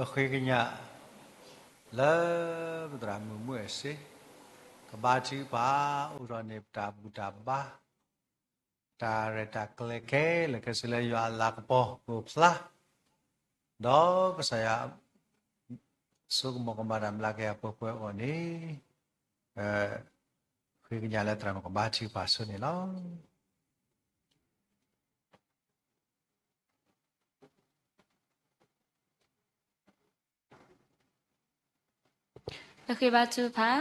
ပဃ့ကညးလၢပသရၣ်မုၣ်မုၢ်အဲၣ်စ့ ကဘါထုကဖၣ် အိၣ်ဒီးန့ၣ်ပတၢ်ဘူၣ်တၢ်ဘါ တၢ်ရဲၣ်တၢ်ကျဲၤခဲလၢာ်ခဲဆ့လၢယွၤအလၤကပီၤကအိၣ်ဖျါ ဒီးကစၢ်ယွၤ ဆိကမိၣ်ကမၣ်တၢ်မျးကယၤပှဲၤပှဲၤအဂီၢ်န့ၣ် ပဃ့ကညးလၢသရၣ်မုၣ်ကဘါထုကဖၣ်ဆိန့ၣ်လီၤ. ပဃ့ဘါထုကဖၣ်,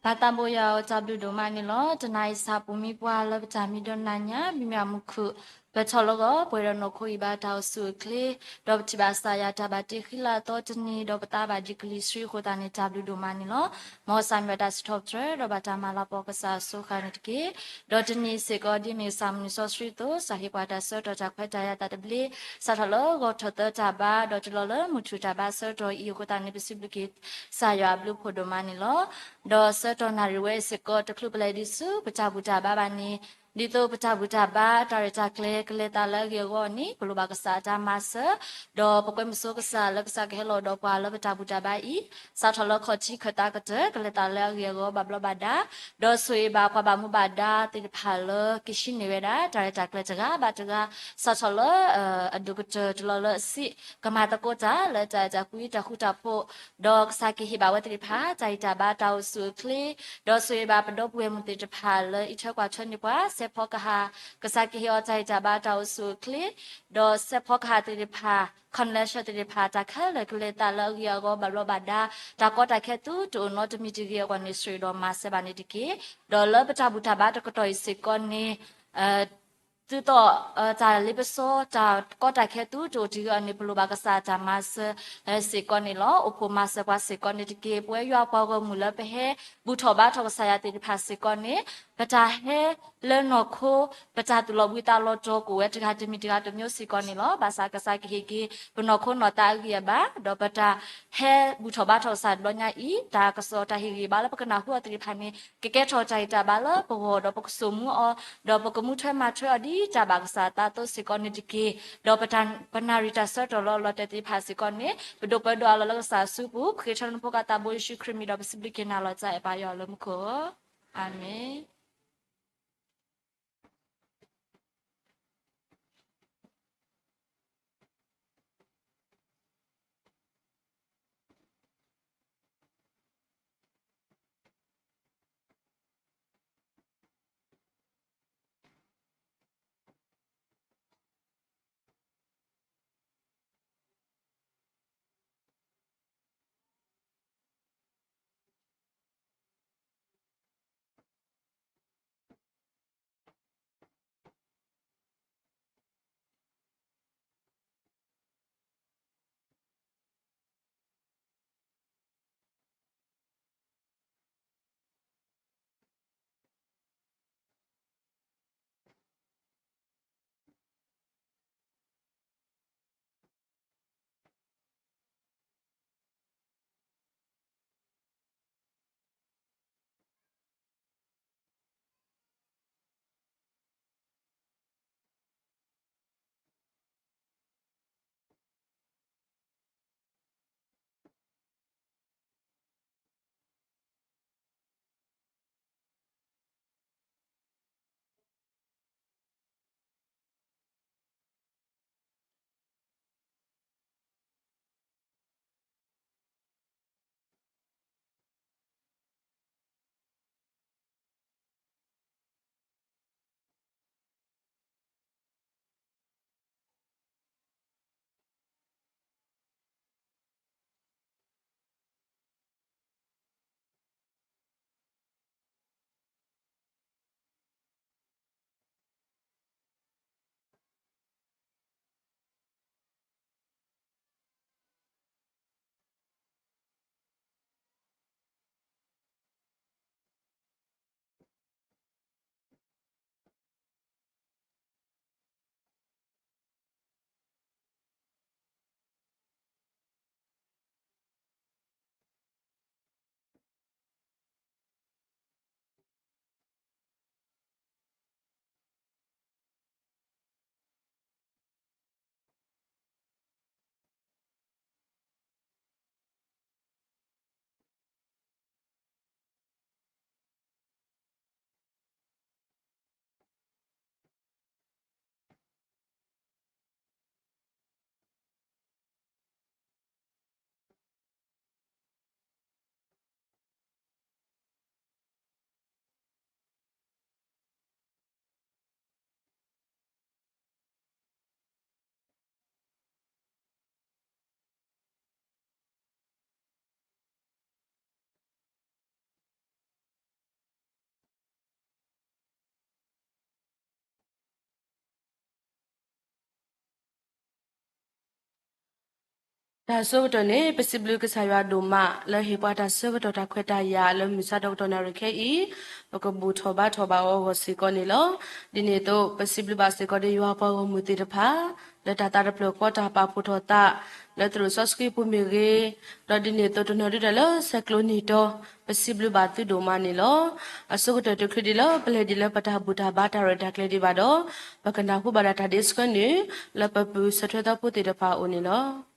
ပၢ်သးဘိယွၤဧၢ, တၢ်ဘျုးဒိၣ်မးန့ၣ်လီၤ. တနၤအံၤ ဆၣ်ဖိမံပှၢ်လၢပတၢ်မံဒီးနၤညါ မံမၢ်မူခိၣ် ပထီၣ်လၢဂီၤပှဲၤဒီးနီၢ်ခိအံၤဘၣ်တၢ်အိၣ်ဆူၣ်အိၣ်ချ့, ဒီးပထံၣ်ဘၣ်ကစၢ်ယွၤတၢ်ဘၣ်တ့ဃံလၤအသီတနံၤ ဒီးပသးဘၣ်ဒံးကလံၤဆှံအဃိသတးန့ၣ် တၢ်ဘျုးဒိၣ်မးန့ၣ်လီၤ. မ်ကစၢ်မ့ၢ်ဝဲတၢ်စံးထီၣ်ပတြၢၤ ဒီးဘၣ်တၢ်မၤလၤကပီၤကစၢ်အစိၤဃၣ်န့ၣ်တက့ၢ်. ဒီးတနံၤစ့ၢ်ကီး ဒ်မ့ၢ်ကစၢ်မုၢ်နံၤစီဆှံအသိး ကစၢ်ဟ့ၣ်ပှၤတၢ်ဆၢကတီၢ်တၢ်ခွဲးတၢ်ယာ်တၢ်သဘျ့ စးထီၣ်လၢဂီၤထီၣ်သၢတၢ်ဘါ ဒီးတုၤလီၤလၢမုၢ်ထူၣ်တၢ်ဘါဆၢကတီၢ်အံၤအဃိသတးန့ၣ် ပစံးဘျုးက့ၤ ကစၢ်ယွၤအဘျုးဖးဒိၣ်မးန့ၣ်လီၤ. ဒီးဆၢကတီၢ်နၣ်ရံၣ်ဝဲအံၤစ့ၢ်ကီး တချုးပလဲၤဒံးဆူပတၢ်ဘူၣ်တၢ်ဘါဘၣ်န့ၣ် ဒ်သိးပတၢ်ဘူၣ်တၢ်ဘါ တၢ်ရဲၣ်တၢ်ကျဲၤ ကလဲၤသးလၢအဂ့ၤအဂီၢ်န့ၣ် ပလိၣ်ဘၣ်ကစၢ်အတၢ်မၤစၢၤ, ဒီးပကွဲမုာ်ဆိကစၢ်လၢကစၢ်ကဟဲလီၤဒီးပှၤလၢပတၢ်ဘူၣ်တၢ်ဘါအံၤ စးထီၣ်လၢခီၣ်ထံးခၢၣ်သးကတၢၢ် ကလဲၤသးလၢအဂ့ၤအဂီၢ်ဘၣ်ဘျီးဘၣ်ဒါ, ဒီးဆိၣ်ဂ့ၤဘၣ်ပှၤဘၣ်မူဘၣ်ဒါသ့ၣ်တဖၣ်လၢကဟံးန့ၢ်ဝဲဒၣ် တၢ်ရဲၣ်တၢ်ကျဲၤတဂၤဘၣ်တဂၤ စးထီၣ်လၢ အဒိၣ်ကတၢၢ်တုၤလီၤလၢအဆံး ကမၤသကိးတၢ်လၢတၢ်အဲၣ်တၢ်ကွံ တၢ်ဃူတၢ်ဖိး, ဒီးကစၢ်ကဟ့ၣ်ဘၣ်ဝဲသ့ၣ်တဖၣ် တၢ်ဂံၢ်တၢ်ဘါ တၢ်အိၣ်ဆူၣ်အိၣ်ချ့, ဒီးဆိၣ်ဂ့ၤဘၣ်ပဒီပုၢ်ဝဲၢ်မုၣ်သ့ၣ်တဖၣ်လၢအံးထွဲကွၢ်ထွဲန့ၢ်ပှၤ စဲးဖီကဟၣ်, ကစၢ်ကဟ့ၣ်အီၤတၢ်ဂံၢ်တၢ်ဘါ တၢ်အိၣ်ဆူၣ်အိၣ်ချ့, ဒီးစဲးဖီကဟၣ်သ့ၣ်တဖၣ် connection သ့ၣ်တဖၣ် တၢ်ခဲလၢာ်ကလဲၤသးလၢအဂ့ၤအဂီၢ်ဘၣ်ဘျီးဘၣ်ဒါ, တၢ်ကီတၢ်ခဲသုတအိၣ်နီတမံၤတဂ့ၤအဂီၢ်န့ၣ် ဆိၣ်ဂ့ၤဒီးမၤစၢၤဘၣ်န့ၣ်တက့ၢ်. ဒီးလၢပတၢ်ဘူၣ်တၢ်ဘါတကတီၢ်အံၤစ့ၢ်ကီးန့ၣ် သုသီၣ် တၢ်လ့ပစီ တၢ်ကီတၢ်ခဲသုတအိၣ်တဂ့ၤအဂီၢ်န့ၣ် ပလိၣ်ဘၣ်ကစၢ်အတၢ်မၤစၢၤစ့ၢ်ကီးန့ၣ်လီၤ. အိၣ်ဖှိၣ်မၤစၢၤပှၤစ့ၢ်ကီးန့ၣ်တက့ၢ်. ပဝဲယွၤပှၤဂီၢ်မုၢ်လၢပဟဲဘူၣ်ထီၣ်ဘါထီၣ်ကစၢ်ယွၤသ့ၣ်တဖၣ်စ့ၢ်ကီးန့ၣ် ပတၢ်ဟဲလၢနီၢ်ခိ ပတၢ်သူၣ်လီၤဘှံးသးလီၤတီၤကအိၣ်ဝဲတဂၤတမံၤတဂၤတမံၤစ့ၢ်ကီးန့ၣ်လီၤ. ဘၣ်ဆၣ်ကစၢ်ကဟ့ၣ်က့ၤပနီၢ်ခိနီၢ်သးအဂံၢ်အဘါ ဒီးပတၢ်ဟဲဘူၣ်ထီၣ်ဘါထီၣ်ကစၢ်တဘျီညါအံၤ တၢ်ကစီၣ်တၢ်ဟ့ၣ်ဂံၢ်ဘါလၢပကနၢ်ဟူအီၤသ့ၣ်တဖၣ်န့ၣ် ကကဲထီၣ်တၢ်ဂံၢ်တၢ်ဘါလၢပဂီၢ် ဒီးပကစိာ်မူအီၤ ဒီးပကမူထွဲမၤထွဲအီၤဒ်တၢ်ဘၣ်ကစၢ်အသးအသိးစ့ၢ်ကီးန့ၣ်တက့ၢ်. ဒီးပတၢ်ပနၣ်ရံၣ်တၢ်ဆၢကတီၢ်လၢအလီၤတဲာ်သ့ၣ်တဖၣ်စ့ၢ်ကီးန့ၣ် ပဒိးပၢဒိးအးလီၤလၢကစၢ်အစုပူၤ ပဃ့ထီၣ်နဖိခွါသးဘိယ့ၣ်ၡူးခရံာ်မံၤဒီးပစံးဘျုးက့ၤနၤလီၤတၢ်အဲၣ်ပာ်ယွၤလၢမူခိၣ်ဧၢ, အၤမ့ၣ်. တၢ်ဆၢကတီၢ်န့ၣ် ပစံးဘျုးကစၢ်ယွၤဒိၣ်မး လၢဟ့ၣ်ပှၤတၢ်ဆၢကတီၢ်တၢ်ခွဲးတၢ်ယာ်လၢမုၢ်ဆါတကတီၢ်နၣ်ရံၣ်ခဲအံၤ, ပကဘူၣ်ထီၣ်ဘါထီၣ်ဘၣ်အီၤအဂီၢ်စ့ၢ်ကီးန့ၣ်လီၤ. ဒ်န့ၣ်အသိး ပစံးဘျုးဘၣ်စ့ၢ်ကီးဒီးယွၤပှၤဂီၢ်မုၢ်သ့ၣ်တဖၣ် လၢတၢ်သးတဖျၢၣ်ဃီတၢ်ပာ်ဖှိၣ်ထီၣ်သး လၢသရိာ်စီဆှံပူၤမ့ၢ်ဂ့ၤ, ဒီးဒ်န့ၣ်အသိးတနီၤဒုးဒီးလၢဆဲးကျိးနံၣ်တီ ပစံးဘျုးဘၣ်သုဒိၣ်မးန့ၣ်လီၤ. အဆိကတၢၢ်တချုးဒံးလၢပလဲၤဒံးလၢပတၢ်ဘူၣ်တၢ်ဘါတၢ်ရဲၣ်တၢ်ကျဲၤဒံးဘၣ်ဒီး, ပကနၢ်ဟူဘၣ်ဒၣ်တၢ်ဒ့ဆှၢနုာ် လၢပပုၢ်ဆၢထွဲသီဖိသ့ၣ်တဖၣ်အအိၣ်န့ၣ်လီၤ.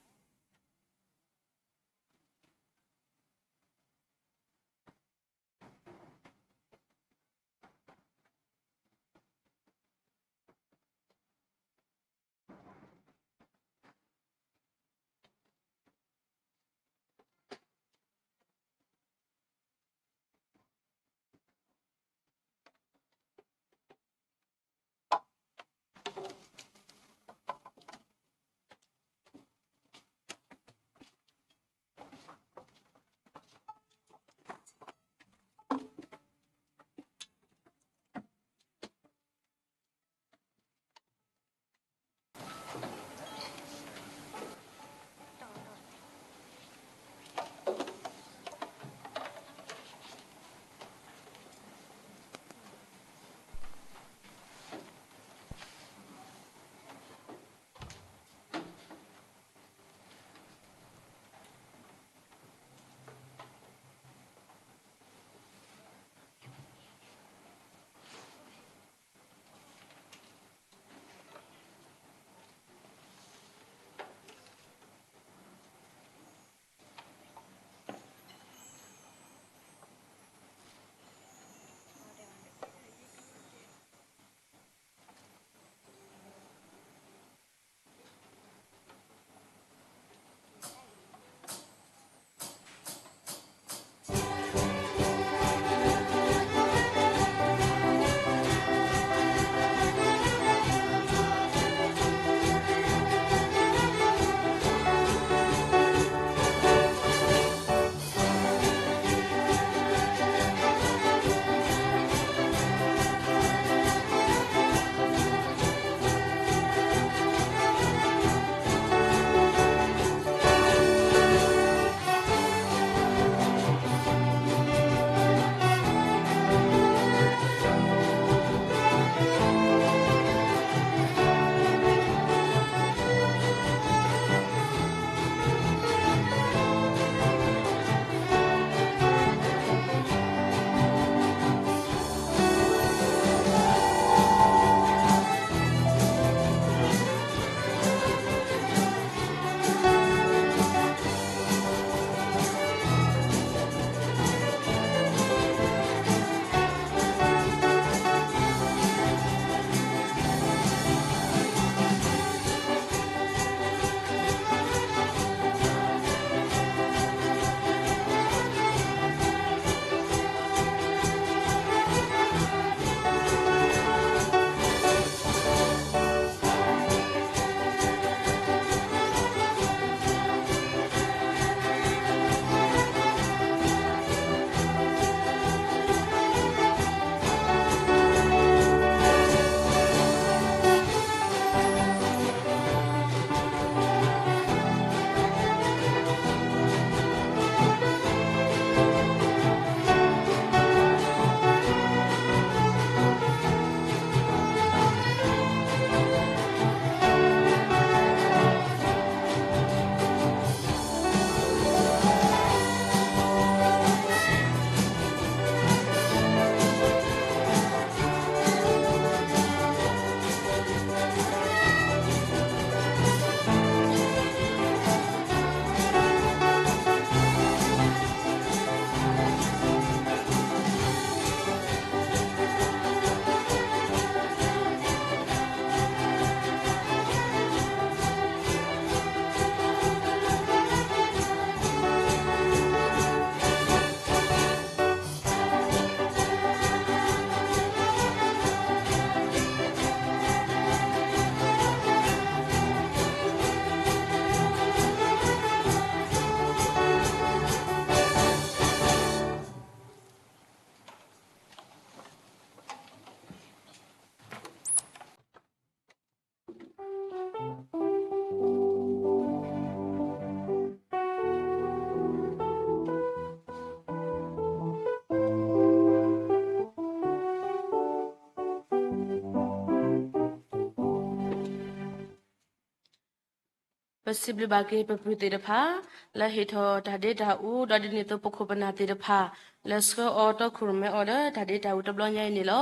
ပစံးဘျုးဘၣ်က့ၤပပုၢ်သ့ၣ်တဖၣ် လၢဟ့ၣ်ထီၣ်တၢ်ဒ့တၢ်အူ ဒီးဒ်န့ၣ်အသိးပခိၣ်ပနၢ်သ့ၣ်တဖၣ် လၢဆှၢအီၤတီခိၣ်ရိၣ်မဲအီၤလၢတၢ်ဒ့တၢ်အူတဘျီညါအံၤန့ၣ်လီၤ.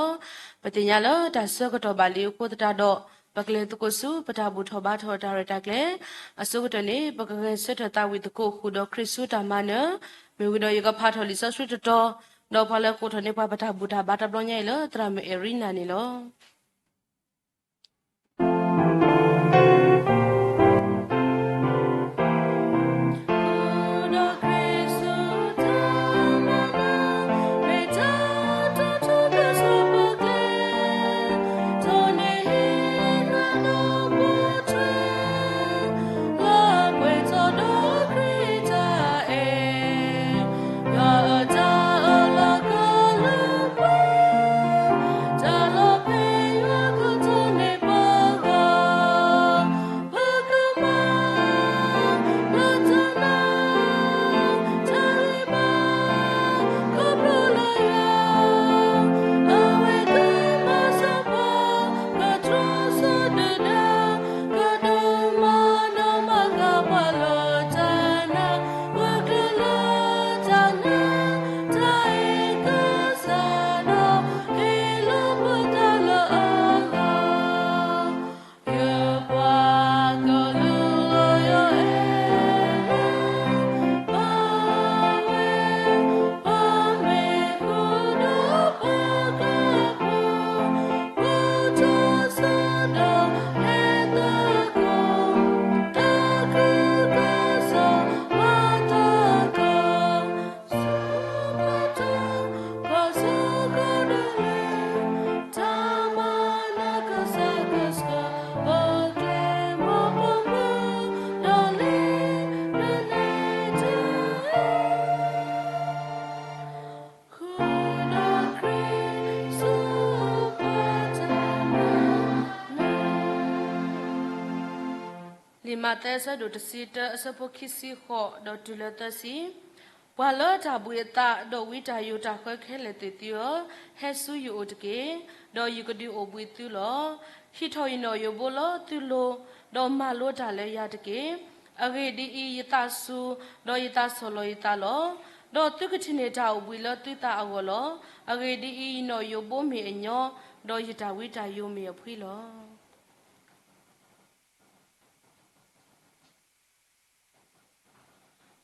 ပသ့ၣ်ညါလၢတၢ်ဆၢကတီၢ်ဘၣ်လံအဃိသတးဒီး ပကလဲၤသကိးဆူပတၢ်ဘူၣ်ထီၣ်ဘါထီၣ်တၢ်ရဲၣ်တၢ်ကျဲၤ အဆိကတၢၢ်န့ၣ် ပကဂဲၤဆၢထၢၣ်သးဝံၣ်သကိးဃုာ်ဒီးခရံာ်ဆူတၢ်မၤနၢၤ မ့ၢ်ဝံၤဒီးယကဖးထီၣ်လံာ်စီဆှံတတီၤ ဒီးပှၤလၢအကိးထီၣ်န့ၢ်ပှၤပတၢ်ဘူၣ်တၢ်ဘါတဘျီညါအံၤလၢ သရၣ်မုၣ်အဲရံနၤန့ၣ်လီၤ. လံာ်မးသဲအဆၢဒိၣ်တဆံတၢ အဆၢဖိခံဆံဃိး ဒီးတုၤလၢသၢဆံ, ပှၤလၢတၢ်ဘှံးအသး ဒီးဝံတၢ်ယိးတၢ်ဃၢခဲလၢာ်သ့ၣ်သုဧၢ, ဟဲဆူယအိၣ်တက့ၢ်, ဒီးယကဒုးအိၣ်ဘှံးသုလီၤ. ဟံးထီၣ်ယနီၣ်ယိးဘိလၢသုလိၤ, ဒီးမၤလိတၢ်လၢယၤတက့ၢ်. အဂ့ၢ်ဒ်အံၤ, ယသးစူၤ, ဒီးယသးဆီၣ်လီၤယသးလီၤ. ဒီးသုကထံၣ်န့ၢ်တၢ်အိၣ်ဘှံးလၢသုသးအဂီၢ်လီၤ. အဂ့ၢ်ဒ်အံၤ, ယနီၣ်ယိးဘိမ့ၢ်အညီ, ဒီးယတၢ်ဝံတၢ်ယိးမ့ၢ်အဖှံလီၤ.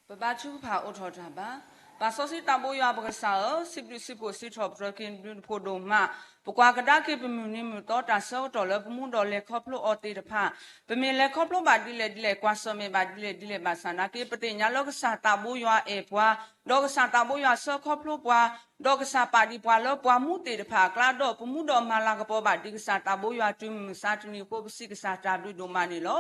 ပဘါထုကဖၣ်အိးထီၣ်တၢ်ဘါ. ပၢ်စီဆှံသးဘိယွၤပကစၢ်ဧၢ, စံးဘျုးစံးဖှိၣ်စံးထီၣ်ပတြၢၤက့ၤနဘျုးနဖှိၣ်ဒိၣ်မး, ပကွၢ်ကဒါက့ၤပမုၢ်နံၤမုၢ်သီတၢ်ဆၢကတီၢ်လၢပမူဒီးလဲၤခီဖျိအီၤသ့ၣ်တဖၣ်, ပမ့ၢ်လဲၤခီဖျိဘၣ်ဒ်လဲၣ်ဒ်လဲၣ် ကွၢ်ဆၢၣ်မဲာ်ဘၣ်ဒ်လဲၣ်ဒ်လဲၣ်ဘၣ်ဆၣ်နာ်က့ ပသ့ၣ်ညါလၢကစၢ်သးဘိယွၤအဲၣ်ပှၤ, ဒီးကစၢ်သးဘိယွၤဆှၢခီဖျိပှၤ, ဒီးကစၢ်ပာ်ဒံးပှၤလၢပှၤမူသ့ၣ်တဖၣ်အကျါ ဒီးပမူဒီးမၤလၤကပီၤဘၣ်ဒံးကစၢ်သးဘိယွၤတုၤမုၢ်မဆါတနံၤအဃိ ပစံးကစၢ်တၢ်ဘျုးဒိၣ်မးန့ၣ်လီၤ.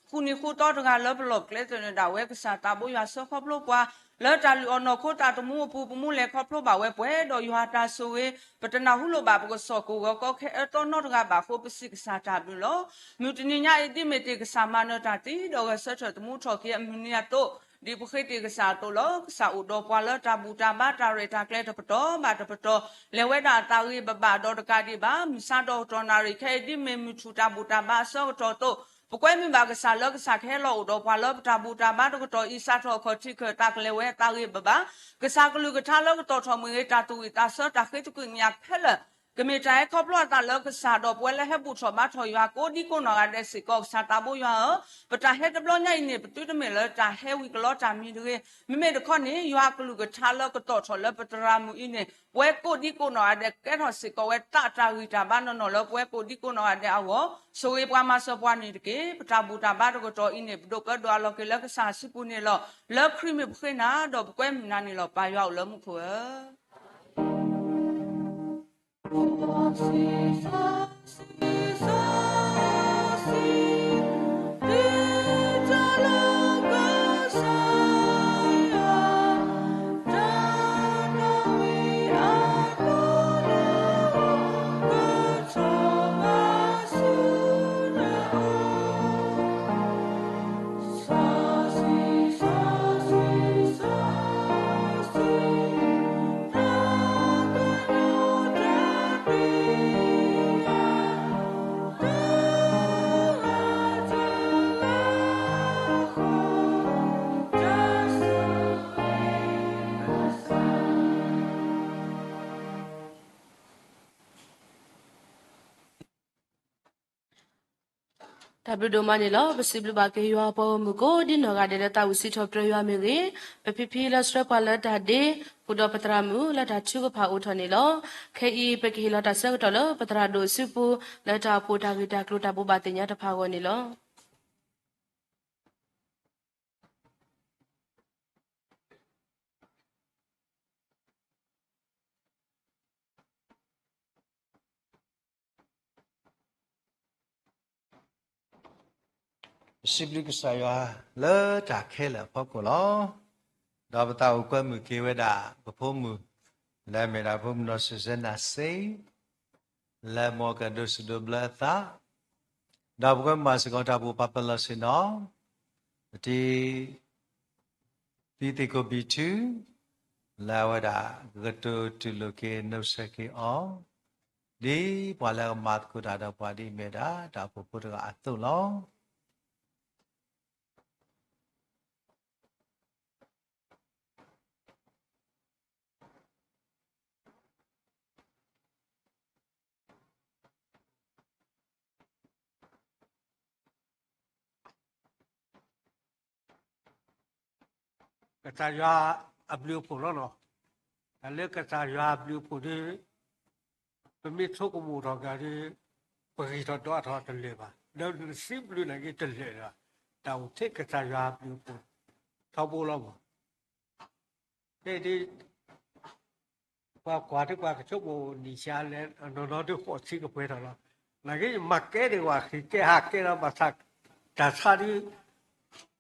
ဃုနံၤဃုသီတဂၤလၢပလီၢ်ပကျဲသနၢၣ်ဒၣ်ဝဲ ကစၢ်သးဘိယွၤဆှၢခီဖျိပှၤ လၢတၢ်လုၢ်အီၣ်နီၢ်ခိသးသမူအပူၤ ပမူလဲၤခီဖျိဘၣ်ဝဲပှဲၤဒီးယွၤအတၢ်ဆိၣ်ဂ့ၤ, ပတနၢ်ဟူလိာ်ဘၣ်ပကစီၣ်ကိၣ်ဂီၤကီခဲအၢသီနီတဂၤဘၣ်အဃိ ပစံးကစၢ်တၢ်ဘျုးလီၤ. မုၢ်တနံၤညါအံၤဒ်မ့ၢ်တ့ၢ်ကစၢ်မၤနၢၤတၢ်သ့ ဒီးဂဲၤဆၢထၢၣ်သမူထီၣ်က့ၤအမုၢ်နံၤအသိး ဒ်ပဃ့တ့ၢ်ကစၢ်အသိးလီၤ. ကစၢ်အိၣ်ဒီးပှၤလၢတၢ်ဘူၣ်တၢ်ဘါတၢ်ရဲၣ်တၢ်ကျဲၤတပတီၢ်ဘၣ်တပတီၢ်, လဲၤဝဲဒၣ်အသးဂ့ၤဘၣ်ဘၣ်ဒီးတကးဒံးဘၣ် မုၢ်ဆါဒီးကတီၢ်နၣ်ရံၣ်ခဲအံၤဒ်မ့ၢ်မုၢ်ထူၣ်တၢ်ဘူၣ်တၢ်ဘါအဆၢကတီၢ်အသိး, ပကွဲမုာ်ဘၣ်ကစၢ်လၢကစၢ်ကဟဲလီၤအိၣ်ဒီးပှၤလၢပတၢ်ဘူၣ်တၢ်ဘါတကတီၢ်အံၤ စးထီၣ်အခီၣ်ထံးခၢၣ်သးကလဲၤဝဲအသးဂ့ၤဘၣ်ဘၣ်, ကစၢ်ကလုၢ်ကထါလၢကတီၢ်ထီၣ်မ့ၢ်ဂ့ၤ တၢ်သူၣ်ဝံၣ်သးဆၢတၢ်ဃ့သကွံာ်ကညးခဲလၢာ် ကမ့ၢ်တၢ်ဟဲခီဖျိအသးလၢကစၢ်ဒီးပဝဲလၢဟဲဘူၣ်ထီၣ်ဘါထီၣ်ယွၤကိးဒံကိးနီၢ်ဂၤဒဲးစ့ၢ်ကီး ကစၢ်သးဘိယွၤဧၢ, ပတၢ်ဟဲတဘျီညါအံၤန့ၣ် ပသုတမ့ၢ်လၢတၢ်ဟဲဝံၤကလီတၢ်မံၤတဂ့ၤ, မ့မ့ၢ်တခီန့ၣ် ယွၤအကလုၢ်ကထါလၢကတီၢ်ထီၣ်လၢပသရၣ်မုၣ်အံၤန့ၣ် ပဝဲကိးဒံကိးနီၢ်ဂၤဒဲး ကဲထီၣ်စ့ၢ်ကီးဝဲသးတၢ်ဂံၢ်တၢ်ဘါနီၢ်နီၢ်လၢပဝဲကိးဒံကိးနီၢ်ဂၤဒဲးအဂီၢ်, ဆိၣ်ဂ့ၤပှၤမၤစၢၤပှၤန့ၣ်တက့ၢ်. ပတၢ်ဘူၣ်တၢ်ဘါတကတီၢ်အံၤန့ၣ် ပဒိးပၢဒိးအလီၢ်က့ၤလၢကစၢ်အစုပူၤန့ၣ်လီၤ. လၢခရံာ်မ့ၢ်ပဃ့နၤ ဒီးပကွဲမုာ်နၤန့ၣ်လီၤ. ပၢ်ယွၤအိၣ်လၢမူခိၣ်ဧၢ. တၢ်ဘျုးဒိၣ်မးန့ၣ်လီၤ. ပစံးဘျုးဘၣ်က့ၤယွၤပှၤဂီၢ်မုၢ်ကိးဒ်နီၢ်ဂၤဒဲးလၢတၢ်အိၣ်စံးထီၣ်ပတြၢၤယွၤမ့ၢ်ဂ့ၤ, ပဖံဖံလၢဆှၢပှၤလၢတၢ်ဒ့, ဃုာ်ဒီးပသရၣ်မုၣ်လၢတၢ်ထုကဖၣ်အိၣ်ထီၣ်န့ၣ်လီၤ. ခဲအံၤပကဟ့ၣ်လီၤတၢ်ဆၢကတီၢ်လၢပသရၣ်ဒိၣ်အစုပူၤ လၢတၢ်အိၣ်ဖှိၣ်တၢ်ဂ့ၢ်တၢ်ကျိၤတၢ်ဘိးဘၣ်သ့ၣ်ညါတဖၣ်အဂီၢ်န့ၣ်လီၤ. ပစံးဘျုးကစၢ်ယွၤလၢတၢ်ခဲလၢာ်အဖီခိၣ်လီၤ. ဒီးပသးအိၣ်ကွဲမုာ်က့ၤဝဲဒၣ် ပဖိမုၣ် လၢအမ့ၢ်ဒၣ်ဖိမုၣ်နီၢ် စူစဲနၤစ့ လၢမ်ကဒိးစံးဒိးဘျၢအသး, ဒီးပကမၤစ့ၢ်ကီးတၢ်အိၣ်ဖှိၣ်ပာ်ပလီၢ်ဆ့ၣ်နီၤ ပတံၤ သံသ့ၣ်ခိၣ်ဘံၣ်ထု လၢအဝဲဒၣ်ကကတိၤတူၢ်လိာ်က့ၤ နုဆဲးက့ၤအီၤ ဒ်ပှၤလၢအမၤသကိးတၢ်ဒီးပှၤဒ်အမ့ၢ်ဒၣ်တၢ်အိၣ်ဖှိၣ်ဖိတဂၤအသိးလီၤ. ကစၢ်ယွၤအဘျုးအဖှိၣ်လီၤနီၤ. တၢ်လၢကစၢ်ယွၤအဘျုးအဖှိၣ်ဒီး ပမ့ၢ်ဆိကမိၣ်ထီၣ်ကဒီး ပဂံၢ်ထီၣ်ဒွးထီၣ်တလၢာ်ဘၣ်. ဒီးနစံးဘျုးနာ်က့တလၢာ်လီၤ. တၢ်အိၣ်ထဲကစၢ်ယွၤအဘျုးအဖှိၣ်ထီဘိလီၤမး. ဖဲဒ် ပှၤကွၢ်ဒ်ပှၤကဆိကမိၣ်နံၣ်ဆါလဲၣ် နီၢ်နီၢ်ဒုးဃိးဆံကပှဲၤထီၣ်လီၤ. နာ်က့ယမၤကဲဒံးဝဲ ဃ့ကဲဟးကဲဒီးဘၣ်ဆၣ် တၢ်ဆါဒုး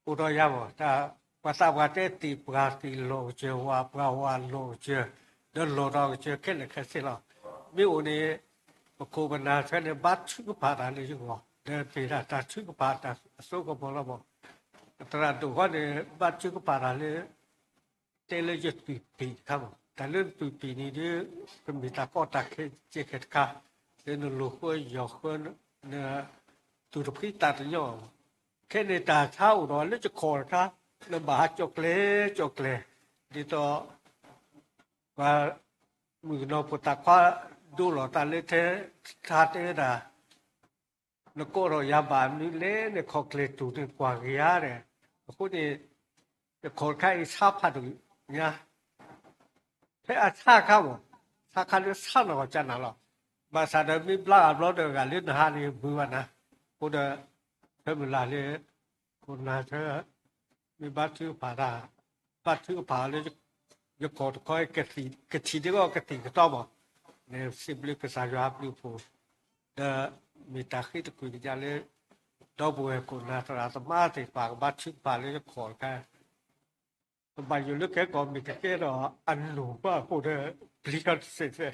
အိၣ်ဒီးယၤမး ပှၤသးပှၢ်တဲသ့ၣ်ပှၢ်သ့ၣ်လီၤကစၢၢ် ဝၢ်ပှၢ်ဝၢ်လီၤကစၢၢ် ဒီးလီၤဒီးကစၢၢ်ခဲလၢာ်ခဲဆ့လီၤ. မ့ၢ်အိၣ်န့ၣ် ပခိၣ်ပနၢ်ဆၢန့ၣ် ဘါထုကဖၣ်တၢ်လၢယဂီၢ် ဒီးပ့ၤတၢ်ထုကဖၣ်တၢ်အစိကမီၤလီၤမး. သရၣ်ဒိၣ်ဃီန့ၣ် ဘါထုကဖၣ်တၢ်လၢ တဲလၢယသူၣ်ပံၢ်တခါမး တၢ်လၢသူၣ်ပံၢ်န့ၣ်ဒုး ကမ့ၢ်တၢ်ကီတၢ်ခဲကဲခဲတခါ လၢနလိၤဃၢယီၤဃၢ နသူၣ်တဖှံသးတညီဘၣ်. ခဲန့ၣ်တၢ်ဆါအိၣ်ဒီးလၢယခီၣ်တခါ နဘၣ်ဟးကၠီၣ်ကျဲ ကၠီၣ်ကျဲ ဒ်သိး ပှၤမုၣ်ကနီၤဖိသၣ်ခွါဒိလီၤသးလၢထဲ ထါတဲဝဲဒၣ် နကိးထီၣ်ယၤဘၣ်မနုၤလဲၣ် နခီၣ်ကျဲၤတူာ်န့ၣ်ကွၢ်က့ၤဧါဒီး အဃိန့ၣ် ယခီၣ်တခါအံၤဆါဖးဒိၣ်ညါ ဖဲအဆါခါမး ဆါခါလၢဆါနီၢ်ကီၢ်ကၢနၤလီၤ. ဘၣ်ဆၣ်ဒီးမ့ၢ်ဘျါဂၤဘျီဒီးဂၤလၢနဟါန့ၣ်ဘုးဘၣ်နၤ အဃိဒီး ဖဲမုၢ်လၢ်လၢ ခိၣ်နၢ်ဆၢ မ့ၢ်ဘါထုကဖၣ်တၢ် ဘါထုကဖၣ်လၢ ယခီၣ်တခီ ကထံၣ်ဒ်အီၤကသံၣ်ကသီမး န့ၣ်စံးဘျုးကစၢ်ယွၤအဘျုးအဖှိၣ် ဒီးမ့ၢ်တၢ်ဃ့တကွံာ်ကညးလၢ ဒီပုၢ်ဝဲၢ်ခိၣ်နၢ်သရၣ်သမါသ့ၣ်တဖၣ်ကဘါထုကဖၣ်လၢယခီၣ်တခါ ကဘၣ်ယိၣ်လၢခဲကိာ်မ့ၢ်ကကဲထီၣ်အနူၢ်ဘၣ်အဃိဒီး ပျံၤထီၣ်တစဲးစဲး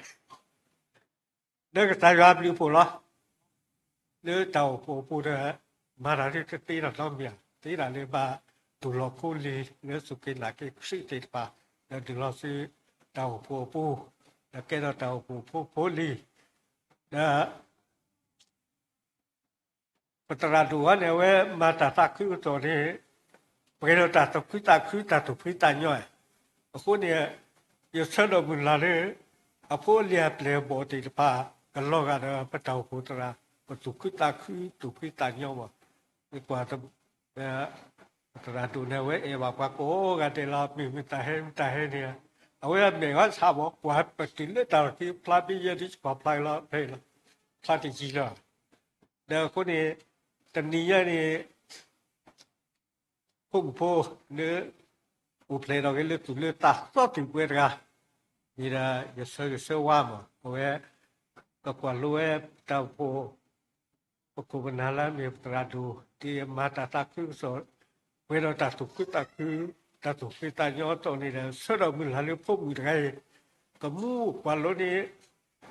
လၢကစၢ်ယွၤအဘျုးအဖှိၣ်လီၤ. လၢတၢ်အိၣ်ဖှိၣ်အပူၤဒီး မၤတၢ်ဒ်တသ့တၢ်နီတမံၤဧါ, သ့ဒၣ်လၢဘၣ်တူၢ်လိာ်ဖိလံၤ လၢစူၢ်က့ၤနာ်က့ၤခရံာ်သ့ၣ်တဖၣ် ဒီးဒုးလီၤဆူတၢ်အိၣ်ဖှိၣ်အပူၤ, ဒီးကဲထီၣ်တၢ်အိၣ်ဖှိၣ်ဖိဖိလံၤ, ဒီး ပသရၣ်ဒိၣ်ဝဲန့ၣ် အဝဲမၤတၢ်သးခုကစီၣ်န့ၣ် ပှဲၤဒီးတၢ်သူၣ်ခုသးခု တၢ်သူၣ်ဖှံသးညီ, အဃိန့ၣ် ယဆၢထၢၣ်မုၢ်လၢ်လၢ အဖိအလံၤအပျဲၢ်အဘီၣ်သ့ၣ်တဖၣ် ကလီၤဂာ်ဒီးပတၢ်အိၣ်ဖှိၣ်သရၣ် ပသူၣ်ခုသးခု သူၣ်ဖှံသးညီမး, ယကွၢ် ပသရၣ်ဒိၣ်န့ၣ်ဝဲအဲၣ်ဘၣ်ပှၤကိးဂၤဒဲးလီၤ, မ့ၢ်မ့ၢ်တၢ်ဟဲ မ့ၢ်တၢ်ဟဲန့ၣ်, အဝဲအမဲာ်ဝဲဆးမး ကွၢ်ပတုၤလၢတၢ်လီၢ်ခံ ဖျါဘံယဲဒ်စ့ၢ်ကီးဖျါလီၤ ဖဲအံၤလီၤ, ဖျါတယံာ်လီၤ. ဒီးအဃိန့ၣ် တနံၤညါန့ၣ် ဖိမုၣ်ဖိလၢ အိၣ်ဖျဲၣ်ထီၣ်က့ၤလၢသူၣ်လၢသး သီတံၢ်ပှဲၤတဂၤ, မ့ၢ်ဒီးယဆၢဂ့ၤဆၢဝါမး အဝဲ ကကွၢ်လိဝဲတၢ်အိၣ်ဖှိၣ် ပခိၣ်ပနၢ်လၢအမ့ၢ်ပသရၣ်ဒိၣ် ဒ်အမၤတၢ်သးခုကစီၣ် ပှဲၤဒီးတၢ်သူၣ်ခုသးခု တၢ်သူၣ်ဖှံသးညီအသိးန့ၣ်ဒီး ဆၢထၢၣ်မုၢ်လၢ်လၢဖိမုၣ်တဂၤအံၤ ကမူကွၢ်လိန့ၣ်